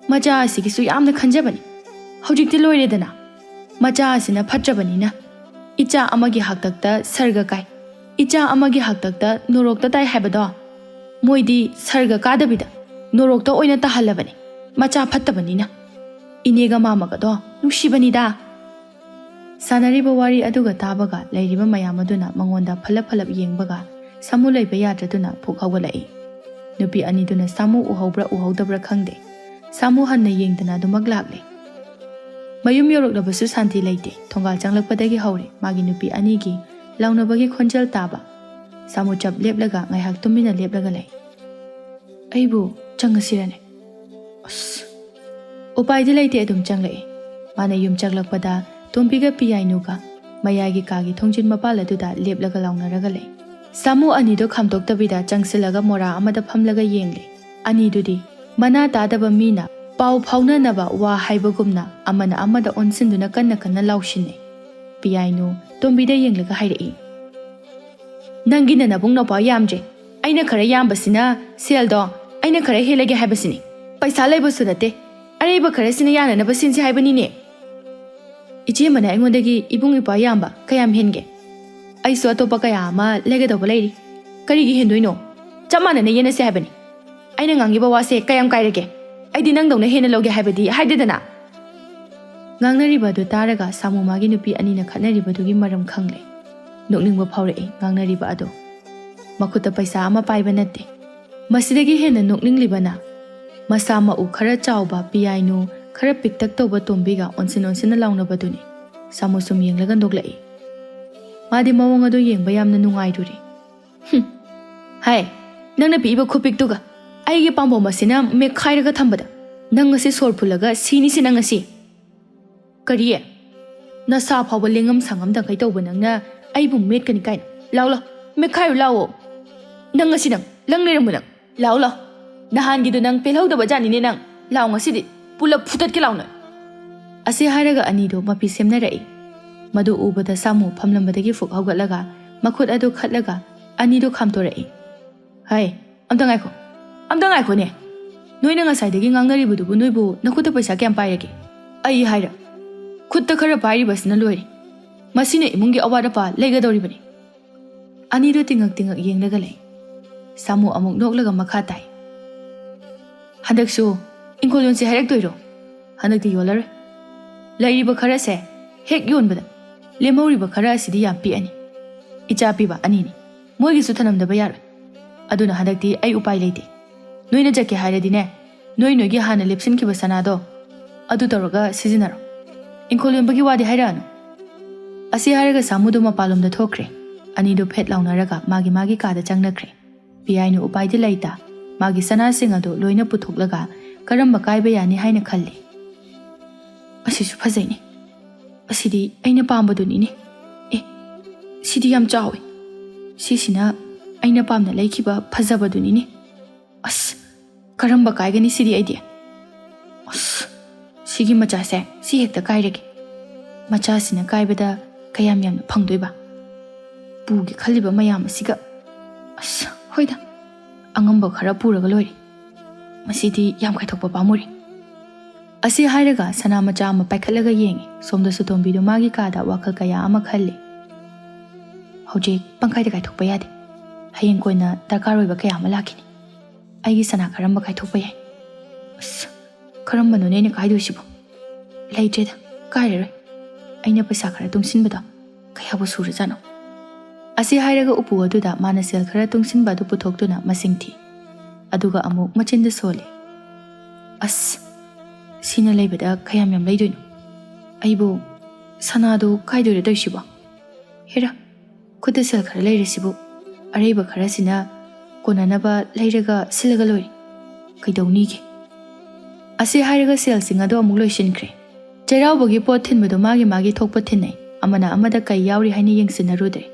ꯃꯆꯥ ꯑꯁꯤꯒꯤꯁꯨ ꯌꯥꯝꯅ ꯈꯟꯖꯕꯅꯤ꯫ ꯍꯧꯖꯤꯛꯇꯤ ꯂꯣꯏꯔꯦꯗꯅ꯫ ꯃꯆꯥ ꯑꯁꯤꯅ ꯐꯠꯇ꯭ꯔꯕꯅꯤꯅ ꯏꯆꯥ ꯑꯃꯒꯤ ꯍꯥꯛꯇꯛꯇ ꯁꯔꯒ ꯀꯥꯏ, ꯏꯆꯥ ꯑꯃꯒꯤ ꯍꯥꯛꯇꯛꯇ ꯅꯣꯔꯣꯛꯇ ꯇꯥꯏ ꯍꯥꯏꯕꯗꯣ꯫ ꯃꯣꯏꯗꯤ ꯁꯔꯒ ꯀꯥꯗꯕꯤꯗ ꯅꯣꯔꯣꯛꯇ ꯑꯣꯏꯅ ꯇꯥꯍꯜꯂꯕꯅꯤ, ꯃꯆꯥ ꯐꯠꯇꯕꯅꯤꯅ꯫ ꯏꯅꯦꯒ ꯃꯥꯃꯒꯗꯣ ꯅꯨꯡꯁꯤꯕꯅꯤꯗ꯫ ꯁꯥꯟꯅꯔꯤꯕ ꯋꯥꯔꯤ ꯑꯗꯨꯒ ꯇꯥꯕꯒ ꯂꯩꯔꯤꯕ ꯃꯌꯥꯝ ꯑꯗꯨꯅ ꯃꯉꯣꯟꯗ ꯐꯠꯂꯞ ꯐꯠꯂꯞ ꯌꯦꯡꯕꯒ ꯁꯥꯃꯨ ꯂꯩꯕ ꯌꯥꯗ꯭ꯔꯗꯨꯅ ꯐꯨꯛ ꯍꯧꯒꯠꯂꯛꯏ꯫ ꯅꯨꯄꯤ ꯑꯅꯤꯗꯨꯅ ꯁꯥꯃꯨ ꯎꯍꯧꯕ꯭ꯔꯥ ꯎꯍꯧꯗꯕ꯭ꯔꯥ ꯈꯪꯗꯦ, ꯁꯥꯃꯨ ꯍꯟꯅ ꯌꯦꯡꯗꯅ ꯑꯗꯨꯃꯛ ꯂꯥꯛꯂꯦ꯫ ꯃꯌꯨꯝ ꯌꯧꯔꯛꯂꯕꯁꯨ ꯁꯥꯟꯇꯤ ꯂꯩꯇꯦ꯫ ꯊꯣꯡꯒꯥꯜ ꯆꯪꯂꯛꯄꯗꯒꯤ ꯍꯧꯔꯦ ꯃꯥꯒꯤ ꯅꯨꯄꯤ ꯑꯅꯤꯒꯤ ꯂꯥꯎꯅꯕꯒꯤ ꯈꯣꯟꯖꯦꯜ ꯇꯥꯕ꯫ ꯁꯥꯃꯨ ꯆꯞ ꯂꯦꯞꯂꯒ ꯉꯥꯏꯍꯥꯛ ꯇꯨꯃꯤꯟꯅ ꯂꯦꯞꯂꯒ ꯂꯩ꯫ "ꯑꯩꯕꯨ ꯆꯪꯉꯁꯤꯔꯅꯦ?" ꯑꯁ, ꯎꯄꯥꯏꯗꯤ ꯂꯩꯇꯦ, ꯑꯗꯨꯝ ꯆꯪꯂꯛꯏ꯫ ꯃꯥꯅ ꯌꯨꯝ ꯆꯪꯂꯛꯄꯗ ꯇꯣꯝꯕꯤꯒ ꯄꯤꯌꯥꯏꯅꯨꯒ ꯃꯌꯥꯏꯒꯤ ꯀꯥꯒꯤ ꯊꯣꯡꯖꯤꯟ ꯃꯄꯥꯜ ꯑꯗꯨꯗ ꯂꯦꯞꯂꯒ ꯂꯥꯎꯅꯔꯒ ꯂꯩ꯫ ꯁꯥꯃꯨ ꯑꯅꯤꯗꯣ ꯈꯥꯝꯗꯣꯛꯇꯕꯤꯗ ꯆꯪꯁꯤꯜꯂꯒ ꯃꯣꯔꯥ ꯑꯃꯗ ꯐꯝꯂꯒ ꯌꯦꯡꯂꯤ꯫ ꯑꯅꯤꯗꯨꯗꯤ ꯃꯅꯥ ꯇꯥꯗꯕ ꯃꯤꯅ ꯄꯥꯎ ꯐꯥꯎꯅꯅꯕ ꯋꯥ ꯍꯥꯏꯕꯒꯨꯝꯅ ꯑꯃꯅ ꯑꯃꯗ ꯑꯣꯟꯁꯤꯟꯗꯨꯅ ꯀꯟꯅ ꯀꯟꯅ ꯂꯥꯎꯁꯤꯟꯅꯩ꯫ ꯄꯤꯌꯥꯏꯅꯨ ꯇꯣꯝꯕꯤꯗ ꯌꯦꯡꯂꯒ ꯍꯥꯏꯔꯛꯏ, "ꯅꯪꯒꯤꯅ ꯅꯕꯨꯡ ꯅꯧꯄꯥ ꯌꯥꯝꯗ꯭ꯔꯦ꯫ ꯑꯩꯅ ꯈꯔ ꯌꯥꯝꯕꯁꯤꯅ ꯁꯦꯜꯗꯣ ꯑꯩꯅ ꯈꯔ ꯍꯦꯜꯂꯒꯦ ꯍꯥꯏꯕꯁꯤꯅꯤ꯫ ꯄꯩꯁꯥ ꯂꯩꯕꯁꯨ ꯅꯠꯇꯦ꯫ ꯑꯔꯩꯕ ꯈꯔꯁꯤꯅ ꯌꯥꯅꯅꯕ ꯁꯤꯟꯁꯤ ꯍꯥꯏꯕꯅꯤꯅꯦ꯫ ꯏꯆꯦꯃꯅ ꯑꯩꯉꯣꯟꯗꯒꯤ ꯏꯕꯨꯡ ꯏꯄ꯭ꯋꯥ ꯌꯥꯝꯕ ꯀꯌꯥꯝ ꯍꯦꯟꯒꯦ? ꯑꯩꯁꯨ ꯑꯇꯣꯞꯄ ꯀꯌꯥ ꯑꯃ ꯂꯩꯒꯗꯧꯕ ꯂꯩꯔꯤ꯫ ꯀꯔꯤꯒꯤ ꯍꯦꯟꯗꯣꯏꯅꯣ? ꯆꯞ ꯃꯥꯟꯅꯅ ꯌꯦꯟꯅꯁꯦ ꯍꯥꯏꯕꯅꯤ꯫ ꯑꯩꯅ ꯉꯥꯡꯉꯤꯕ ꯋꯥꯁꯦ ꯀꯌꯥꯝ ꯀꯥꯏꯔꯒꯦ? ꯑꯩꯗꯤ ꯅꯪꯗꯧꯅ ꯍꯦꯟꯅ ꯂꯧꯒꯦ ꯍꯥꯏꯕꯗꯤ ꯍꯥꯏꯗꯦꯗꯅ꯫" ꯉꯥꯡꯅꯔꯤꯕ ꯑꯗꯨ ꯇꯥꯔꯒ ꯁꯥꯃꯨ ꯃꯥꯒꯤ ꯅꯨꯄꯤ ꯑꯅꯤꯅ ꯈꯠꯅꯔꯤꯕꯗꯨꯒꯤ ꯃꯔꯝ ꯈꯪꯂꯦ꯫ ꯅꯣꯛꯅꯤꯡꯕ ꯐꯥꯎꯔꯛꯏ ꯉꯥꯡꯅꯔꯤꯕ ꯑꯗꯣ꯫ ꯃꯈꯨꯠꯇ ꯄꯩꯁꯥ ꯑꯃ ꯄꯥꯏꯕ ꯅꯠꯇꯦ꯫ ꯃꯁꯤꯗꯒꯤ ꯍꯦꯟꯅ ꯅꯣꯛꯅꯤꯡꯂꯤꯕꯅ ꯃꯁꯥ ꯃꯎ ꯈꯔ ꯆꯥꯎꯕ ꯄꯤꯌꯥꯏꯅꯨ, ꯈꯔ ꯄꯤꯛꯇꯛ ꯇꯧꯕ ꯇꯣꯝꯕꯤꯒ ꯑꯣꯟꯁꯤꯟ ꯑꯣꯟꯁꯤꯟꯅ ꯂꯥꯎꯅꯕꯗꯨꯅꯤ꯫ ꯁꯥꯃꯨ ꯁꯨꯝ ꯌꯦꯡꯂꯒ ꯅꯣꯛꯂꯛꯏ꯫ ꯃꯥꯗꯤ ꯃꯑꯣꯡ ꯑꯗꯨ ꯌꯦꯡꯕ ꯌꯥꯝꯅ ꯅꯨꯡꯉꯥꯏꯔꯨꯔꯦ꯫ "ꯍꯨꯝ, ꯍꯥꯏ, ꯅꯪꯅ ꯄꯤꯛꯏꯕ ꯈꯨꯄꯤꯛꯇꯨꯒ ꯑꯩꯒꯤ ꯄꯥꯝꯕꯣꯝ ꯑꯁꯤꯅ ꯃꯦꯠꯈꯥꯏꯔꯒ ꯊꯝꯕꯗ ꯅꯪ ꯉꯁꯤ ꯁꯣꯔ ꯐꯨꯜꯂꯒ ꯁꯤꯅꯤꯁꯦ ꯅꯪ ꯉꯁꯤ꯫" "ꯀꯔꯤ? ꯅꯁꯥ ꯐꯥꯎꯕ ꯂꯦꯡꯉꯝ ꯁꯥꯉꯝꯗꯈꯩ ꯇꯧꯕ ꯅꯪꯅ ꯑꯩꯕꯨ ꯃꯦꯠꯀꯅꯤ ꯀꯥꯏꯅ? ꯂꯥꯎ ꯂꯥꯎ, ꯃꯦꯠꯈꯥꯏꯔꯨ ꯂꯥꯎꯑꯣ꯫ ꯅꯪ ꯉꯁꯤ ꯅꯪ ꯂꯪ ꯂꯩꯔꯝꯃꯨ ꯅꯪ꯫ ꯂꯥꯎ ꯂꯥꯎ, ꯅꯍꯥꯟꯒꯤꯗꯣ ꯅꯪ ꯄꯦꯜꯍꯧꯗꯕ ꯖꯥꯠꯅꯤꯅꯦ ꯅꯪ꯫ ꯂꯥꯎ ꯉꯁꯤꯗꯤ ꯄꯨꯂꯞ ꯐꯨꯗꯠꯀꯦ ꯂꯥꯎꯅ꯫" ꯑꯁꯤ ꯍꯥꯏꯔꯒ ꯑꯅꯤꯗꯣ ꯃꯄꯤ ꯁꯦꯝꯅꯔꯛꯏ꯫ ꯃꯗꯨ ꯎꯕꯗ ꯁꯥꯃꯨ ꯐꯝꯂꯝꯕꯗꯒꯤ ꯐꯨꯛ ꯍꯧꯒꯠꯂꯒ ꯃꯈꯨꯠ ꯑꯗꯨ ꯈꯠꯂꯒ ꯑꯅꯤꯗꯣ ꯈꯥꯝꯇꯣꯔꯛꯏ꯫ "ꯍꯩ, ꯑꯝꯇ ꯉꯥꯏꯈꯣ, ꯑꯝꯇ ꯉꯥꯏꯈꯣꯅꯦ꯫ ꯅꯣꯏꯅ ꯉꯁꯥꯏꯗꯒꯤ ꯉꯥꯡꯅꯔꯤꯕꯗꯨꯕꯨ ꯅꯣꯏꯕꯨ ꯅꯈꯨꯠꯇ ꯄꯩꯁꯥ ꯀꯌꯥꯝ ꯄꯥꯏꯔꯒꯦ? ꯑꯩ ꯍꯥꯏꯔ, ꯈꯨꯠꯇ ꯈꯔ ꯄꯥꯏꯔꯤꯕꯁꯤꯅ ꯂꯣꯏꯔꯦ꯫ ꯃꯁꯤꯅ ꯏꯃꯨꯡꯒꯤ ꯑꯋꯥꯠ ꯑꯄꯥ ꯂꯩꯒꯗꯧꯔꯤꯕꯅꯤ꯫" ꯑꯅꯤꯗꯨ ꯇꯤꯉꯛ ꯇꯤꯉꯛ ꯌꯦꯡꯂꯒ ꯂꯩ꯫ ꯁꯥꯃꯨ ꯑꯃꯨꯛ ꯅꯣꯛꯂꯒ ꯃꯈꯥ ꯇꯥꯏ꯫ "ꯍꯟꯗꯛꯁꯨ ꯏꯪꯈꯣꯜ ꯌꯣꯟꯁꯤ ꯍꯥꯏꯔꯛꯇꯣꯏꯔꯣ? ꯍꯟꯗꯛꯇꯤ ꯌꯣꯜꯂꯔꯣꯏ꯫ ꯂꯩꯔꯤꯕ ꯈꯔꯁꯦ ꯍꯦꯛ ꯌꯣꯟꯕꯗ ꯂꯦꯝꯍꯧꯔꯤꯕ ꯈꯔ ꯑꯁꯤꯗꯤ ꯌꯥꯝ ꯄꯤꯛꯑꯅꯤ꯫ ꯏꯆꯥ ꯄꯤꯕ ꯑꯅꯤꯅꯤ, ꯃꯣꯏꯒꯤꯁꯨ ꯊꯅꯝꯗꯕ ꯌꯥꯔꯣꯏ꯫ ꯑꯗꯨꯅ ꯍꯟꯗꯛꯇꯤ ꯑꯩ ꯎꯄꯥꯏ ꯂꯩꯇꯦ꯫ ꯅꯣꯏꯅ ꯆꯠꯀꯦ ꯍꯥꯏꯔꯗꯤꯅꯦ, ꯅꯣꯏ ꯅꯣꯏꯒꯤ ꯍꯥꯟꯅ ꯂꯦꯞꯁꯤꯟꯈꯤꯕ ꯁꯅꯥꯗꯣ ꯑꯗꯨ ꯇꯧꯔꯒ ꯁꯤꯖꯤꯟꯅꯔꯣ꯫ ꯏꯪꯈꯣꯜ ꯌꯣꯟꯕꯒꯤ ꯋꯥꯗꯤ ꯍꯥꯏꯔꯛꯑꯅꯨ꯫ ꯑꯁꯤ ꯍꯥꯏꯔꯒ ꯁꯥꯃꯨꯗꯣ ꯃꯄꯥꯟꯂꯣꯝꯗ ꯊꯣꯛꯈ꯭ꯔꯦ꯫ ꯑꯅꯤꯗꯨ ꯐꯦꯠ ꯂꯥꯎꯅꯔꯒ ꯃꯥꯒꯤ ꯃꯥꯒꯤ ꯀꯥꯗ ꯆꯪꯅꯈ꯭ꯔꯦ꯫ ꯄꯤꯌꯥꯏꯅ ꯎꯄꯥꯏꯗꯤ ꯂꯩꯇ ꯃꯥꯒꯤ ꯁꯅꯥꯁꯤꯡ ꯑꯗꯨ ꯂꯣꯏꯅ ꯄꯨꯊꯣꯛꯂꯒ ꯀꯔꯝꯕ ꯀꯥꯏꯕ ꯌꯥꯅꯤ ꯍꯥꯏꯅ ꯈꯜꯂꯤ꯫ "ꯑꯁꯤꯁꯨ ꯐꯖꯩꯅꯦ꯫ ꯑꯁꯤꯗꯤ ꯑꯩꯅ ꯄꯥꯝꯕꯗꯨꯅꯤꯅꯦ꯫ ꯑꯦ, ꯁꯤꯗꯤ ꯌꯥꯝ ꯆꯥꯎꯋꯤ꯫ ꯁꯤꯁꯤꯅ ꯑꯩꯅ ꯄꯥꯝꯅ ꯂꯩꯈꯤꯕ ꯐꯖꯕꯗꯨꯅꯤꯅꯦ꯫ ꯑꯁ, ꯀꯔꯝꯕ ꯀꯥꯏꯒꯅꯤ ꯁꯤꯗꯤ ꯑꯩꯗꯤ? ꯑꯁ, ꯁꯤꯒꯤ ꯃꯆꯥꯁꯦ ꯁꯤ ꯍꯦꯛꯇ ꯀꯥꯏꯔꯒꯦ꯫ ꯃꯆꯥꯁꯤꯅ ꯀꯥꯏꯕꯗ ꯀꯌꯥꯝ ꯌꯥꯝꯅ ꯐꯪꯗꯣꯏꯕ? ꯄꯨꯒꯦ ꯈꯜꯂꯤꯕ ꯃꯌꯥꯝ ꯑꯁꯤꯒ꯫ ꯑꯁ, ꯍꯣꯏꯗ, ꯑꯉꯝꯕ ꯈꯔ ꯄꯨꯔꯒ ꯂꯣꯏꯔꯦ꯫ ꯃꯁꯤꯗꯤ ꯌꯥꯝ ꯀꯥꯏꯊꯣꯛꯄ ꯄꯥꯝꯃꯨꯔꯦ"꯫ ꯑꯁꯤ ꯍꯥꯏꯔꯒ ꯁꯅꯥ ꯃꯆꯥ ꯑꯃ ꯄꯥꯏꯈꯠꯂꯒ ꯌꯦꯡꯉꯤ꯫ ꯁꯣꯝꯗꯁꯨ ꯇꯣꯝꯕꯤꯗꯨ ꯃꯥꯒꯤ ꯀꯥꯗ ꯋꯥꯈꯜ ꯀꯌꯥ ꯑꯃ ꯈꯜꯂꯤ꯫ "ꯍꯧꯖꯤꯛ ꯄꯪꯀꯥꯏꯗ ꯀꯥꯏꯊꯣꯛꯄ ꯌꯥꯗꯦ꯫ ꯍꯌꯦꯡ ꯀꯣꯟꯅ ꯗꯔꯀꯥꯔ ꯑꯣꯏꯕ ꯀꯌꯥ ꯑꯃ ꯂꯥꯛꯈꯤꯅꯤ꯫ ꯑꯩꯒꯤ ꯁꯅꯥ ꯀꯔꯝꯕ ꯀꯥꯏꯊꯣꯛꯄ ꯌꯥꯏ? ꯑꯁ, ꯀꯔꯝꯕꯅꯣꯅꯦ ꯑꯩꯅ ꯀꯥꯏꯗꯣꯏꯁꯤꯕꯣ? ꯂꯩꯇ꯭ꯔꯦꯗ, ꯀꯥꯏꯔꯔꯣꯏ꯫ ꯑꯩꯅ ꯄꯩꯁꯥ ꯈꯔ ꯇꯨꯡꯁꯤꯟꯕꯗꯣ ꯀꯌꯥꯕꯨ ꯁꯨꯔꯖꯥꯠꯅꯣ?" ꯑꯁꯤ ꯍꯥꯏꯔꯒ ꯎꯄꯨ ꯑꯗꯨꯗ ꯃꯥꯅ ꯁꯦꯜ ꯈꯔ ꯇꯨꯡꯁꯤꯟꯕ ꯑꯗꯨ ꯄꯨꯊꯣꯛꯇꯨꯅ ꯃꯁꯤꯡ ꯊꯤ꯫ ꯑꯗꯨꯒ ꯑꯃꯨꯛ ꯃꯆꯤꯟꯗ ꯁꯣꯜꯂꯤ꯫ "ꯑꯁ, ꯁꯤꯅ ꯂꯩꯕꯗ ꯀꯌꯥꯝ ꯌꯥꯝ ꯂꯩꯗꯣꯏꯅꯣ? ꯑꯩꯕꯨ ꯁꯅꯥꯗꯨ ꯀꯥꯏꯗꯣꯏꯔ ꯇꯧꯔꯤꯁꯤꯕꯣ? ꯍꯦꯔꯥ, ꯈꯨꯠꯇ ꯁꯦꯜ ꯈꯔ ꯂꯩꯔꯤꯁꯤꯕꯨ, ꯑꯔꯩꯕ ꯈꯔꯁꯤꯅ ꯀꯣꯟꯅꯅꯕ ꯂꯩꯔꯒ ꯁꯤꯜꯂꯒ ꯂꯣꯏꯔꯦ꯫ ꯀꯩꯗꯧꯅꯤꯒꯦ?" ꯑꯁꯤ ꯍꯥꯏꯔꯒ ꯁꯦꯜꯁꯤꯡ ꯑꯗꯨ ꯑꯃꯨꯛ ꯂꯣꯏꯁꯤꯟꯈ꯭ꯔꯦ꯫ ꯆꯩꯔꯥꯎꯕꯒꯤ ꯄꯣꯠ ꯊꯤꯟꯕꯗꯨ ꯃꯥꯒꯤ ꯃꯥꯒꯤ ꯊꯣꯛꯄ ꯊꯤꯟꯅꯩ꯫ ꯑꯃꯅ ꯑꯃꯗ ꯀꯩ ꯌꯥꯎꯔꯤ ꯍꯥꯏꯅ ꯌꯦꯡꯁꯤꯟꯅꯔꯨꯗ꯭ꯔꯦ꯫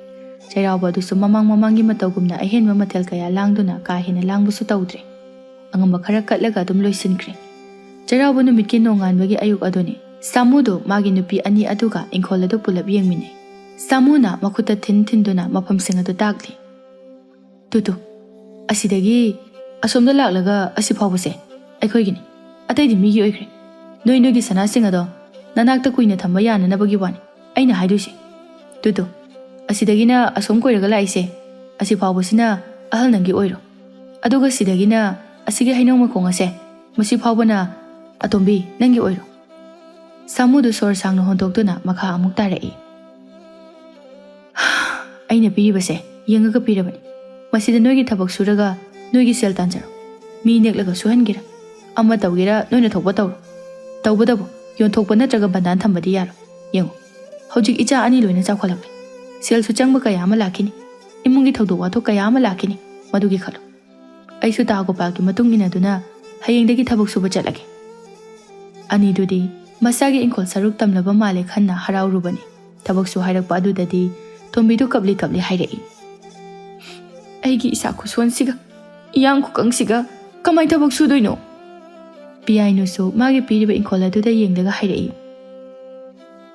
ꯆꯩꯔꯥꯎꯕ ꯑꯗꯨꯁꯨ ꯃꯃꯥꯡ ꯃꯃꯥꯡꯒꯤ ꯃꯇꯧꯒꯨꯝꯅ ꯑꯍꯦꯟꯕ ꯃꯊꯦꯜ ꯀꯌꯥ ꯂꯥꯡꯗꯨꯅ ꯀꯥ ꯍꯦꯟꯅ ꯂꯥꯡꯕꯁꯨ ꯇꯧꯗ꯭ꯔꯦ꯫ ꯑꯉꯝꯕ ꯈꯔ ꯀꯠꯂꯒ ꯑꯗꯨꯝ ꯂꯣꯏꯁꯤꯟꯈ꯭ꯔꯦ꯫ ꯆꯩꯔꯥꯎꯕ ꯅꯨꯃꯤꯠꯀꯤ ꯅꯣꯡꯉꯥꯟꯕꯒꯤ ꯑꯌꯨꯛ ꯑꯗꯨꯅꯤ꯫ ꯁꯥꯃꯨꯗꯨ ꯃꯥꯒꯤ ꯅꯨꯄꯤ ꯑꯅꯤ ꯑꯗꯨꯒ ꯏꯪꯈꯣꯜ ꯑꯗꯨ ꯄꯨꯂꯞ ꯌꯦꯡꯃꯤꯟꯅꯩ꯫ ꯁꯥꯃꯨꯅ ꯃꯈꯨꯠꯇ ꯊꯤꯟ ꯊꯤꯟꯗꯨꯅ ꯃꯐꯝꯁꯤꯡ ꯑꯗꯨ ꯇꯥꯛꯂꯤ꯫ "ꯇꯨ ꯇꯨ, ꯑꯁꯤꯗꯒꯤ ꯑꯁꯣꯝꯗ ꯂꯥꯛꯂꯒ ꯑꯁꯤ ꯐꯥꯎꯕꯁꯦ ꯑꯩꯈꯣꯏꯒꯤꯅꯤ, ꯑꯇꯩꯗꯤ ꯃꯤꯒꯤ ꯑꯣꯏꯈ꯭ꯔꯦ꯫ ꯅꯣꯏ ꯅꯣꯏꯒꯤ ꯁꯅꯥꯁꯤꯡ ꯑꯗꯣ ꯅꯅꯥꯛꯇ ꯀꯨꯏꯅ ꯊꯝꯕ ꯌꯥꯅꯅꯕꯒꯤ ꯋꯥꯅꯤ ꯑꯩꯅ ꯍꯥꯏꯗꯣꯏꯁꯦ꯫ ꯇꯨ ꯇꯨ, ꯑꯁꯤꯗꯒꯤꯅ ꯑꯁꯣꯝ ꯀꯣꯏꯔꯒ ꯂꯥꯛꯏꯁꯦ, ꯑꯁꯤ ꯐꯥꯎꯕꯁꯤꯅ ꯑꯍꯜ ꯅꯪꯒꯤ ꯑꯣꯏꯔꯣ꯫ ꯑꯗꯨꯒ ꯁꯤꯗꯒꯤꯅ ꯑꯁꯤꯒꯤ ꯍꯩꯅꯧ ꯃꯈꯣꯡ ꯑꯁꯦ, ꯃꯁꯤ ꯐꯥꯎꯕꯅ ꯑꯇꯣꯝꯕꯤ ꯅꯪꯒꯤ ꯑꯣꯏꯔꯣ"꯫ ꯁꯥꯃꯨꯗꯨ ꯁꯣꯔ ꯁꯥꯡꯅ ꯍꯣꯟꯗꯣꯛꯇꯨꯅ ꯃꯈꯥ ꯑꯃꯨꯛ ꯇꯥꯔꯛꯏ꯫ ꯑꯩꯅ ꯄꯤꯔꯤꯕꯁꯦ ꯌꯦꯡꯉꯒ ꯄꯤꯔꯕꯅꯤ꯫ ꯃꯁꯤꯗ ꯅꯣꯏꯒꯤ ꯊꯕꯛ ꯁꯨꯔꯒ ꯅꯣꯏꯒꯤ ꯁꯦꯜ ꯇꯥꯟꯖꯔꯣ꯫ ꯃꯤ ꯅꯦꯛꯂꯒ ꯁꯨꯍꯟꯒꯦꯔꯥ, ꯑꯃ ꯇꯧꯒꯦꯔꯥ, ꯅꯣꯏꯅ ꯊꯣꯛꯄ ꯇꯧꯔꯣ꯫ ꯇꯧꯕꯇꯕꯨ ꯌꯣꯟꯊꯣꯛꯄ ꯅꯠꯇ꯭ꯔꯒ ꯕꯟꯗꯥꯟ ꯊꯝꯕꯗꯤ ꯌꯥꯔꯣꯏ꯫ ꯌꯦꯡꯉꯨ, ꯍꯧꯖꯤꯛ ꯏꯆꯥ ꯑꯅꯤ ꯂꯣꯏꯅ ꯆꯥꯎꯈꯠꯂꯛꯂꯦ꯫ ꯁꯦꯜꯁꯨ ꯆꯪꯕ ꯀꯌꯥ ꯑꯃ ꯂꯥꯛꯈꯤꯅꯤ꯫ ꯏꯃꯨꯡꯒꯤ ꯊꯧꯗꯣꯛ ꯋꯥꯊꯣꯛ ꯀꯌꯥ ꯑꯃ ꯂꯥꯛꯈꯤꯅꯤ꯫ ꯃꯗꯨꯒꯤ ꯈꯜꯂꯨ꯫ ꯑꯩꯁꯨ ꯇꯥ ꯒꯣꯄꯥꯜꯒꯤ ꯃꯇꯨꯡ ꯏꯟꯅꯗꯨꯅ ꯍꯌꯦꯡꯗꯒꯤ ꯊꯕꯛ ꯁꯨꯕ ꯆꯠꯂꯒꯦ꯫ ꯑꯅꯤꯗꯨꯗꯤ ꯃꯁꯥꯒꯤ ꯏꯪꯈꯣꯜ ꯁꯔꯨꯛ ꯇꯝꯂꯕ ꯃꯥꯜꯂꯦ ꯈꯟꯅ ꯍꯔꯥꯎꯔꯨꯕꯅꯤ꯫ ꯊꯕꯛꯁꯨ ꯍꯥꯏꯔꯛꯄ ꯑꯗꯨꯗꯗꯤ ꯇꯣꯝꯕꯤꯗꯨ ꯀꯞꯂꯤ ꯀꯞꯂꯤ ꯍꯥꯏꯔꯛꯏ꯫ "ꯑꯩꯒꯤ ꯏꯁꯥ ꯈꯨꯁꯣꯟꯁꯤꯒ, ꯏꯌꯥꯡ ꯈꯨꯀꯪꯁꯤꯒ ꯀꯃꯥꯏ ꯊꯕꯛ ꯁꯨꯗꯣꯏꯅꯣ?" ꯄꯤꯌꯥꯏꯅꯨꯁꯨ ꯃꯥꯒꯤ ꯄꯤꯔꯤꯕ ꯏꯪꯈꯣꯜ ꯑꯗꯨꯗ ꯌꯦꯡꯂꯒ ꯍꯥꯏꯔꯛꯏ꯫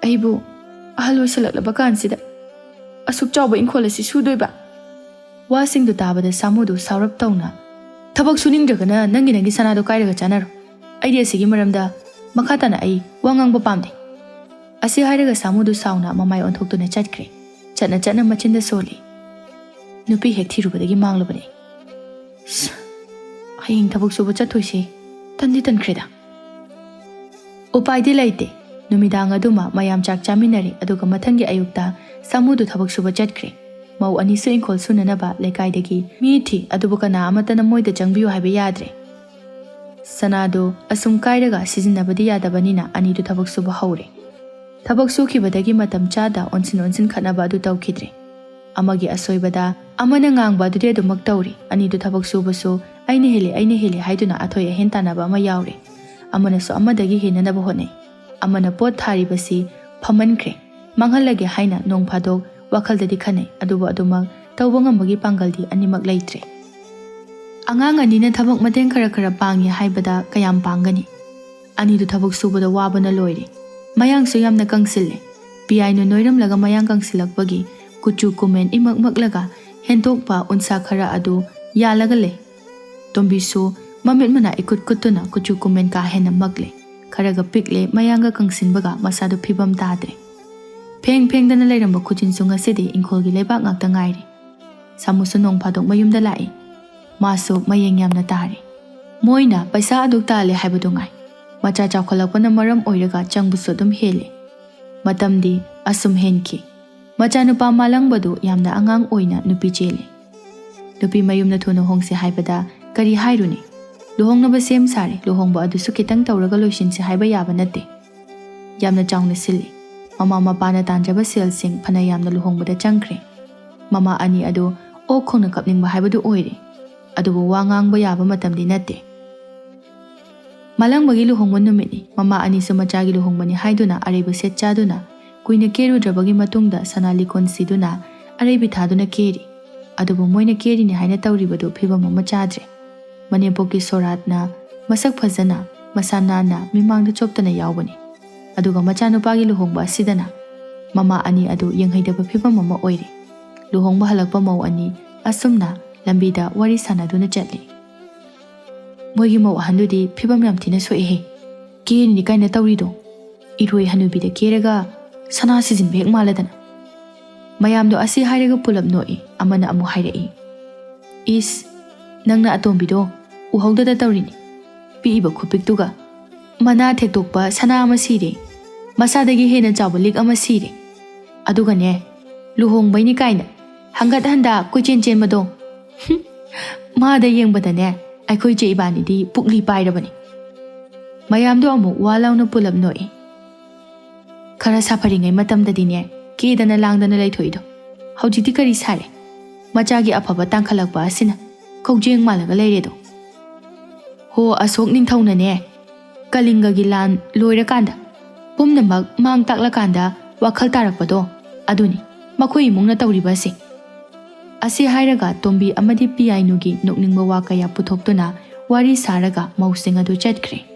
"ꯑꯩꯕꯨ ꯑꯍꯜ ꯑꯣꯏꯁꯜꯂꯛꯂꯕ ꯀꯥꯟꯁꯤꯗ ꯑꯁꯨꯛ ꯆꯥꯎꯕ ꯏꯪꯈꯣꯜ ꯑꯁꯤ ꯁꯨꯗꯣꯏꯕ?" ꯋꯥꯁꯤꯡꯗꯨ ꯇꯥꯕꯗ ꯁꯥꯃꯨꯗꯨ ꯁꯥꯎꯔꯞ ꯇꯧꯅ, "ꯊꯕꯛ ꯁꯨꯅꯤꯡꯗ꯭ꯔꯒꯅ ꯅꯪꯒꯤ ꯅꯪꯒꯤ ꯁꯅꯥꯗꯣ ꯀꯥꯏꯔꯒ ꯆꯥꯅꯔꯣ꯫ ꯑꯩꯗꯤ ꯑꯁꯤꯒꯤ ꯃꯔꯝꯗ ꯃꯈꯥ ꯇꯥꯅ ꯑꯩ ꯋꯥ ꯉꯥꯡꯕ ꯄꯥꯝꯗꯦ꯫" ꯑꯁꯤ ꯍꯥꯏꯔꯒ ꯁꯥꯃꯨꯗꯨ ꯁꯥꯎꯅ ꯃꯃꯥꯏ ꯑꯣꯟꯊꯣꯛꯇꯨꯅ ꯆꯠꯈ꯭ꯔꯦ꯫ ꯆꯠꯅ ꯆꯠꯅ ꯃꯆꯤꯟꯗ ꯁꯣꯜꯂꯤ꯫ "ꯅꯨꯄꯤ ꯍꯦꯛ ꯊꯤꯔꯨꯕꯗꯒꯤ ꯃꯥꯡꯂꯕꯅꯦ꯫ ꯁ, ꯍꯌꯦꯡ ꯊꯕꯛ ꯁꯨꯕ ꯆꯠꯇꯣꯏꯁꯤ ꯇꯟꯗꯤ ꯇꯟꯈ꯭ꯔꯦꯗ꯫" ꯎꯄꯥꯏꯗꯤ ꯂꯩꯇꯦ꯫ ꯅꯨꯃꯤꯗꯥꯡ ꯑꯗꯨꯃ ꯃꯌꯥꯝ ꯆꯥꯛ ꯆꯥꯃꯤꯟꯅꯔꯦ, ꯑꯗꯨꯒ ꯃꯊꯪꯒꯤ ꯑꯌꯨꯛꯇ ꯁꯥꯃꯨꯗꯨ ꯊꯕꯛ ꯁꯨꯕ ꯆꯠꯈ꯭ꯔꯦ꯫ ꯃꯧ ꯑꯅꯤꯁꯨ ꯏꯪꯈꯣꯜ ꯁꯨꯅꯅꯕ ꯂꯩꯀꯥꯏꯗꯒꯤ ꯃꯤ ꯊꯤ, ꯑꯗꯨꯕꯨ ꯀꯅꯥ ꯑꯃꯠꯇꯅ ꯃꯣꯏꯗ ꯆꯪꯕꯤꯌꯨ ꯍꯥꯏꯕ ꯌꯥꯗ꯭ꯔꯦ꯫ ꯁꯅꯥꯗꯨ ꯑꯁꯨꯝ ꯀꯥꯏꯔꯒ ꯁꯤꯖꯤꯟꯅꯕꯗꯤ ꯌꯥꯗꯕꯅꯤꯅ ꯑꯅꯤꯗꯨ ꯊꯕꯛ ꯁꯨꯕ ꯍꯧꯔꯦ꯫ ꯊꯕꯛ ꯁꯨꯈꯤꯕꯗꯒꯤ ꯃꯇꯝ ꯆꯥꯗ ꯑꯣꯟꯁꯤꯟ ꯑꯣꯟꯁꯤꯟ ꯈꯠꯅꯕ ꯑꯗꯨ ꯇꯧꯈꯤꯗ꯭ꯔꯦ꯫ ꯑꯃꯒꯤ ꯑꯁꯣꯏꯕꯗ ꯑꯃꯅ ꯉꯥꯡꯕ ꯑꯗꯨꯗꯤ ꯑꯗꯨꯃꯛ ꯇꯧꯔꯤ꯫ ꯑꯅꯤꯗꯨ ꯊꯕꯛ ꯁꯨꯕꯁꯨ "ꯑꯩꯅ ꯍꯦꯜꯂꯤ, ꯑꯩꯅ ꯍꯦꯜꯂꯤ" ꯍꯥꯏꯗꯨꯅ ꯑꯊꯣꯏ ꯑꯍꯦꯟ ꯇꯥꯟꯅꯕ ꯑꯃ ꯌꯥꯎꯔꯦ꯫ ꯑꯃꯅꯁꯨ ꯑꯃꯗꯒꯤ ꯍꯦꯟꯅꯅꯕ ꯍꯣꯠꯅꯩ꯫ ꯑꯃꯅ ꯄꯣꯠ ꯊꯥꯔꯤꯕꯁꯤ ꯐꯝꯍꯟꯈ꯭ꯔꯦ꯫ ꯃꯥꯡꯍꯜꯂꯒꯦ ꯍꯥꯏꯅ ꯅꯣꯡ ꯐꯥꯗꯣꯛ ꯋꯥꯈꯜꯗꯗꯤ ꯈꯟꯅꯩ, ꯑꯗꯨꯕꯨ ꯑꯗꯨꯃꯛ ꯇꯧꯕ ꯉꯝꯕꯒꯤ ꯄꯥꯡꯒꯜꯗꯤ ꯑꯅꯤꯃꯛ ꯂꯩꯇ꯭ꯔꯦ꯫ ꯑꯉꯥꯡ ꯑꯅꯤꯅ ꯊꯕꯛ ꯃꯇꯦꯡ ꯈꯔ ꯈꯔ ꯄꯥꯡꯉꯤ ꯍꯥꯏꯕꯗ ꯀꯌꯥꯝ ꯄꯥꯡꯒꯅꯤ? ꯑꯅꯤꯗꯨ ꯊꯕꯛ ꯁꯨꯕꯗ ꯋꯥꯕꯅ ꯂꯣꯏꯔꯦ꯫ ꯃꯌꯥꯡꯁꯨ ꯌꯥꯝꯅ ꯀꯪꯁꯤꯜꯂꯦ꯫ ꯄꯤꯌꯥꯏꯅꯨ ꯅꯣꯏꯔꯝꯂꯒ ꯃꯌꯥꯡ ꯀꯪꯁꯤꯜꯂꯛꯄꯒꯤ ꯀꯨꯆꯨ ꯀꯨꯃꯦꯟ ꯏꯃꯛ ꯃꯛꯂꯒ ꯍꯦꯟꯗꯣꯛꯄ ꯎꯟꯁꯥ ꯈꯔ ꯑꯗꯨ ꯌꯥꯜꯂꯒ ꯂꯩ꯫ ꯇꯣꯝꯕꯤꯁꯨ ꯃꯃꯤꯠ ꯃꯅꯥ ꯏꯀꯨꯠ ꯀꯨꯠꯇꯨꯅ ꯀꯨꯆꯨ ꯀꯨꯃꯦꯟ ꯀꯥ ꯍꯦꯟꯅ ꯃꯛꯂꯦ꯫ ꯈꯔꯒ ꯄꯤꯛꯂꯦ, ꯃꯌꯥꯡꯒ ꯀꯪꯁꯤꯟꯕꯒ ꯃꯁꯥꯗꯨ ꯐꯤꯕꯝ ꯇꯥꯗ꯭ꯔꯦ꯫ ꯐꯦꯡ ꯐꯦꯡꯗꯅ ꯂꯩꯔꯝꯕ ꯈꯨꯖꯤꯟꯁꯨ ꯉꯁꯤꯗꯤ ꯏꯪꯈꯣꯜꯒꯤ ꯂꯩꯕꯥꯛ ꯉꯥꯛꯇ ꯉꯥꯏꯔꯦ꯫ ꯁꯥꯃꯨꯁꯨ ꯅꯣꯡ ꯐꯥꯗꯣꯛ ꯃꯌꯨꯝꯗ ꯂꯥꯛꯏ꯫ ꯃꯥꯁꯨ ꯃꯌꯦꯡ ꯌꯥꯝꯅ ꯇꯥꯔꯦ꯫ ꯃꯣꯏꯅ ꯄꯩꯁꯥ ꯑꯗꯨꯛ ꯇꯥꯜꯂꯦ ꯍꯥꯏꯕꯗꯨ ꯉꯥꯏ꯫ ꯃꯆꯥ ꯆꯥꯎꯈꯠꯂꯛꯄꯅ ꯃꯔꯝ ꯑꯣꯏꯔꯒ ꯆꯪꯕꯁꯨ ꯑꯗꯨꯝ ꯍꯦꯜꯂꯦ꯫ ꯃꯇꯝꯗꯤ ꯑꯁꯨꯝ ꯍꯦꯟꯈꯤ꯫ ꯃꯆꯥꯅꯨꯄꯥ ꯃꯥꯂꯪꯕꯗꯨ ꯌꯥꯝꯅ ꯑꯉꯥꯡ ꯑꯣꯏꯅ ꯅꯨꯄꯤ ꯆꯦꯜꯂꯤ꯫ ꯅꯨꯄꯤ ꯃꯌꯨꯝꯅ ꯊꯨꯅ ꯍꯣꯡꯁꯤ ꯍꯥꯏꯕꯗ ꯀꯔꯤ ꯍꯥꯏꯔꯨꯅꯤ? ꯂꯨꯍꯣꯡꯅꯕ ꯁꯦꯝ ꯁꯥꯔꯦ, ꯂꯨꯍꯣꯡꯕ ꯑꯗꯨꯁꯨ ꯈꯤꯇꯪ ꯇꯧꯔꯒ ꯂꯣꯏꯁꯤꯟꯁꯤ ꯍꯥꯏꯕ ꯌꯥꯕ ꯅꯠꯇꯦ꯫ ꯌꯥꯝꯅ ꯆꯥꯎꯅ ꯁꯤꯜꯂꯤ꯫ ꯃꯃꯥ ꯃꯄꯥꯅ ꯇꯥꯟꯖꯕ ꯁꯦꯜꯁꯤꯡ ꯐꯅ ꯌꯥꯝꯅ ꯂꯨꯍꯣꯡꯕꯗ ꯆꯪꯈ꯭ꯔꯦ꯫ ꯃꯃꯥ ꯑꯅꯤ ꯑꯗꯨ ꯑꯣꯛ ꯈꯣꯡꯅ ꯀꯞꯅꯤꯡꯕ ꯍꯥꯏꯕꯗꯨ ꯑꯣꯏꯔꯦ꯫ ꯑꯗꯨꯕꯨ ꯋꯥ ꯉꯥꯡꯕ ꯌꯥꯕ ꯃꯇꯝꯗꯤ ꯅꯠꯇꯦ꯫ ꯃꯥꯂꯪꯕꯒꯤ ꯂꯨꯍꯣꯡꯕ ꯅꯨꯃꯤꯠꯅꯤ꯫ ꯃꯃꯥ ꯑꯅꯤꯁꯨ ꯃꯆꯥꯒꯤ ꯂꯨꯍꯣꯡꯕꯅꯤ ꯍꯥꯏꯗꯨꯅ ꯑꯔꯩꯕ ꯁꯦꯠ ꯆꯥꯗꯨꯅ ꯀꯨꯏꯅ ꯀꯦꯔꯨꯗ꯭ꯔꯕꯒꯤ ꯃꯇꯨꯡꯗ ꯁꯅꯥ ꯂꯤꯀꯣꯟ ꯁꯤꯗꯨꯅ ꯑꯔꯩꯕꯤ ꯊꯥꯗꯨꯅ ꯀꯦꯔꯤ꯫ ꯑꯗꯨꯕꯨ ꯃꯣꯏꯅ ꯀꯦꯔꯤꯅꯤ ꯍꯥꯏꯅ ꯇꯧꯔꯤꯕꯗꯨ ꯐꯤꯕꯝ ꯑꯃ ꯆꯥꯗ꯭ꯔꯦ꯫ ꯃꯅꯦꯝꯄꯣꯛꯀꯤ ꯁꯣꯔꯥꯠꯅ ꯃꯁꯛ ꯐꯖꯅ, ꯃꯁꯥ ꯅꯥꯟꯅ ꯃꯤꯃꯥꯡꯗ ꯆꯣꯞꯇꯅ ꯌꯥꯎꯕꯅꯤ꯫ ꯑꯗꯨꯒ ꯃꯆꯥꯅꯨꯄꯥꯒꯤ ꯂꯨꯍꯣꯡꯕ ꯑꯁꯤꯗꯅ ꯃꯃꯥ ꯑꯅꯤ ꯑꯗꯨ ꯌꯦꯡꯍꯩꯗꯕ ꯐꯤꯕꯝ ꯑꯃ ꯑꯣꯏꯔꯦ꯫ ꯂꯨꯍꯣꯡꯕ ꯍꯜꯂꯛꯄ ꯃꯧ ꯑꯅꯤ ꯑꯁꯨꯝꯅ ꯂꯝꯕꯤꯗ ꯋꯥꯔꯤ ꯁꯥꯟꯅꯗꯨꯅ ꯆꯠꯂꯤ꯫ ꯃꯣꯏꯒꯤ ꯃꯧ ꯑꯍꯟꯗꯨꯗꯤ ꯐꯤꯕꯝ ꯌꯥꯝ ꯊꯤꯅ ꯁꯣꯛꯑꯦꯍꯦ꯫ ꯀꯦꯔꯤꯅꯤ ꯀꯥꯏꯅ ꯇꯧꯔꯤꯗꯣ꯫ ꯏꯔꯣꯏ ꯍꯅꯨꯕꯤꯗ ꯀꯦꯔꯒ ꯁꯅꯥ ꯁꯤꯖꯤꯟꯕ ꯍꯦꯛ ꯃꯥꯜꯂꯗꯅ꯫ ꯃꯌꯥꯝꯗꯣ ꯑꯁꯤ ꯍꯥꯏꯔꯒ ꯄꯨꯂꯞ ꯅꯣꯛꯏ꯫ ꯑꯃꯅ ꯑꯃꯨꯛ ꯍꯥꯏꯔꯛꯏ, "ꯏꯁ, ꯅꯪꯅ ꯑꯇꯣꯝꯕꯤꯗꯣ ꯎꯍꯧꯗꯗ ꯇꯧꯔꯤꯅꯤ꯫ ꯄꯤꯛꯏꯕ ꯈꯨꯄꯤꯛꯇꯨꯒ꯫ ꯃꯅꯥ ꯊꯦꯛꯇꯣꯛꯄ ꯁꯅꯥ ꯑꯃ ꯁꯤꯔꯦ꯫ ꯃꯁꯥꯗꯒꯤ ꯍꯦꯟꯅ ꯆꯥꯎꯕ ꯂꯤꯛ ꯑꯃ ꯁꯤꯔꯦ꯫ ꯑꯗꯨꯒꯅꯦ, ꯂꯨꯍꯣꯡꯕꯩꯅꯤ ꯀꯥꯏꯅ ꯍꯪꯒꯠ ꯍꯟꯗꯥ ꯀꯣꯏꯆꯦꯟ ꯆꯦꯟꯕꯗꯣ꯫ ꯍꯨꯝ, ꯃꯥꯗ ꯌꯦꯡꯕꯗꯅꯦ ꯑꯩꯈꯣꯏ ꯆꯦ ꯏꯕꯥꯅꯤꯗꯤ ꯄꯨꯛꯂꯤ ꯄꯥꯏꯔꯕꯅꯤ꯫" ꯃꯌꯥꯝꯗꯣ ꯑꯃꯨꯛ ꯋꯥ ꯂꯥꯎꯅ ꯄꯨꯂꯞ ꯅꯣꯛꯏ꯫ ꯈꯔ ꯁꯥꯐꯔꯤꯉꯩ ꯃꯇꯝꯗꯗꯤꯅꯦ ꯀꯦꯗꯅ ꯂꯥꯡꯗꯅ ꯂꯩꯊꯣꯛꯏꯗꯣ꯫ ꯍꯧꯖꯤꯛꯇꯤ ꯀꯔꯤ ꯁꯥꯔꯦ? ꯃꯆꯥꯒꯤ ꯑꯐꯕ ꯇꯥꯡꯈꯠꯂꯛꯄ ꯑꯁꯤꯅ ꯀꯧꯖꯦꯡ ꯃꯥꯜꯂꯒ ꯂꯩꯔꯦꯗꯣ꯫ ꯍꯣ, ꯑꯁꯣꯛ ꯅꯤꯡꯊꯧꯅꯅꯦ ꯀꯂꯤꯡꯒꯒꯤ ꯂꯥꯟ ꯂꯣꯏꯔꯀꯥꯟꯗ, ꯄꯨꯝꯅꯃꯛ ꯃꯥꯡ ꯇꯥꯛꯂꯀꯥꯟꯗ ꯋꯥꯈꯜ ꯇꯥꯔꯛꯄꯗꯣ, ꯑꯗꯨꯅꯤ ꯃꯈꯣꯏ ꯏꯃꯨꯡꯅ ꯇꯧꯔꯤꯕ ꯑꯁꯤ꯫ ꯑꯁꯤ ꯍꯥꯏꯔꯒ ꯇꯣꯝꯕꯤ ꯑꯃꯗꯤ ꯄꯤꯌꯥꯏꯅꯨꯒꯤ ꯅꯣꯛꯅꯤꯡꯕ ꯋꯥ ꯀꯌꯥ ꯄꯨꯊꯣꯛꯇꯨꯅ ꯋꯥꯔꯤ ꯁꯥꯔꯒ ꯃꯧꯁꯤꯡ ꯑꯗꯨ ꯆꯠꯈ꯭ꯔꯦ꯫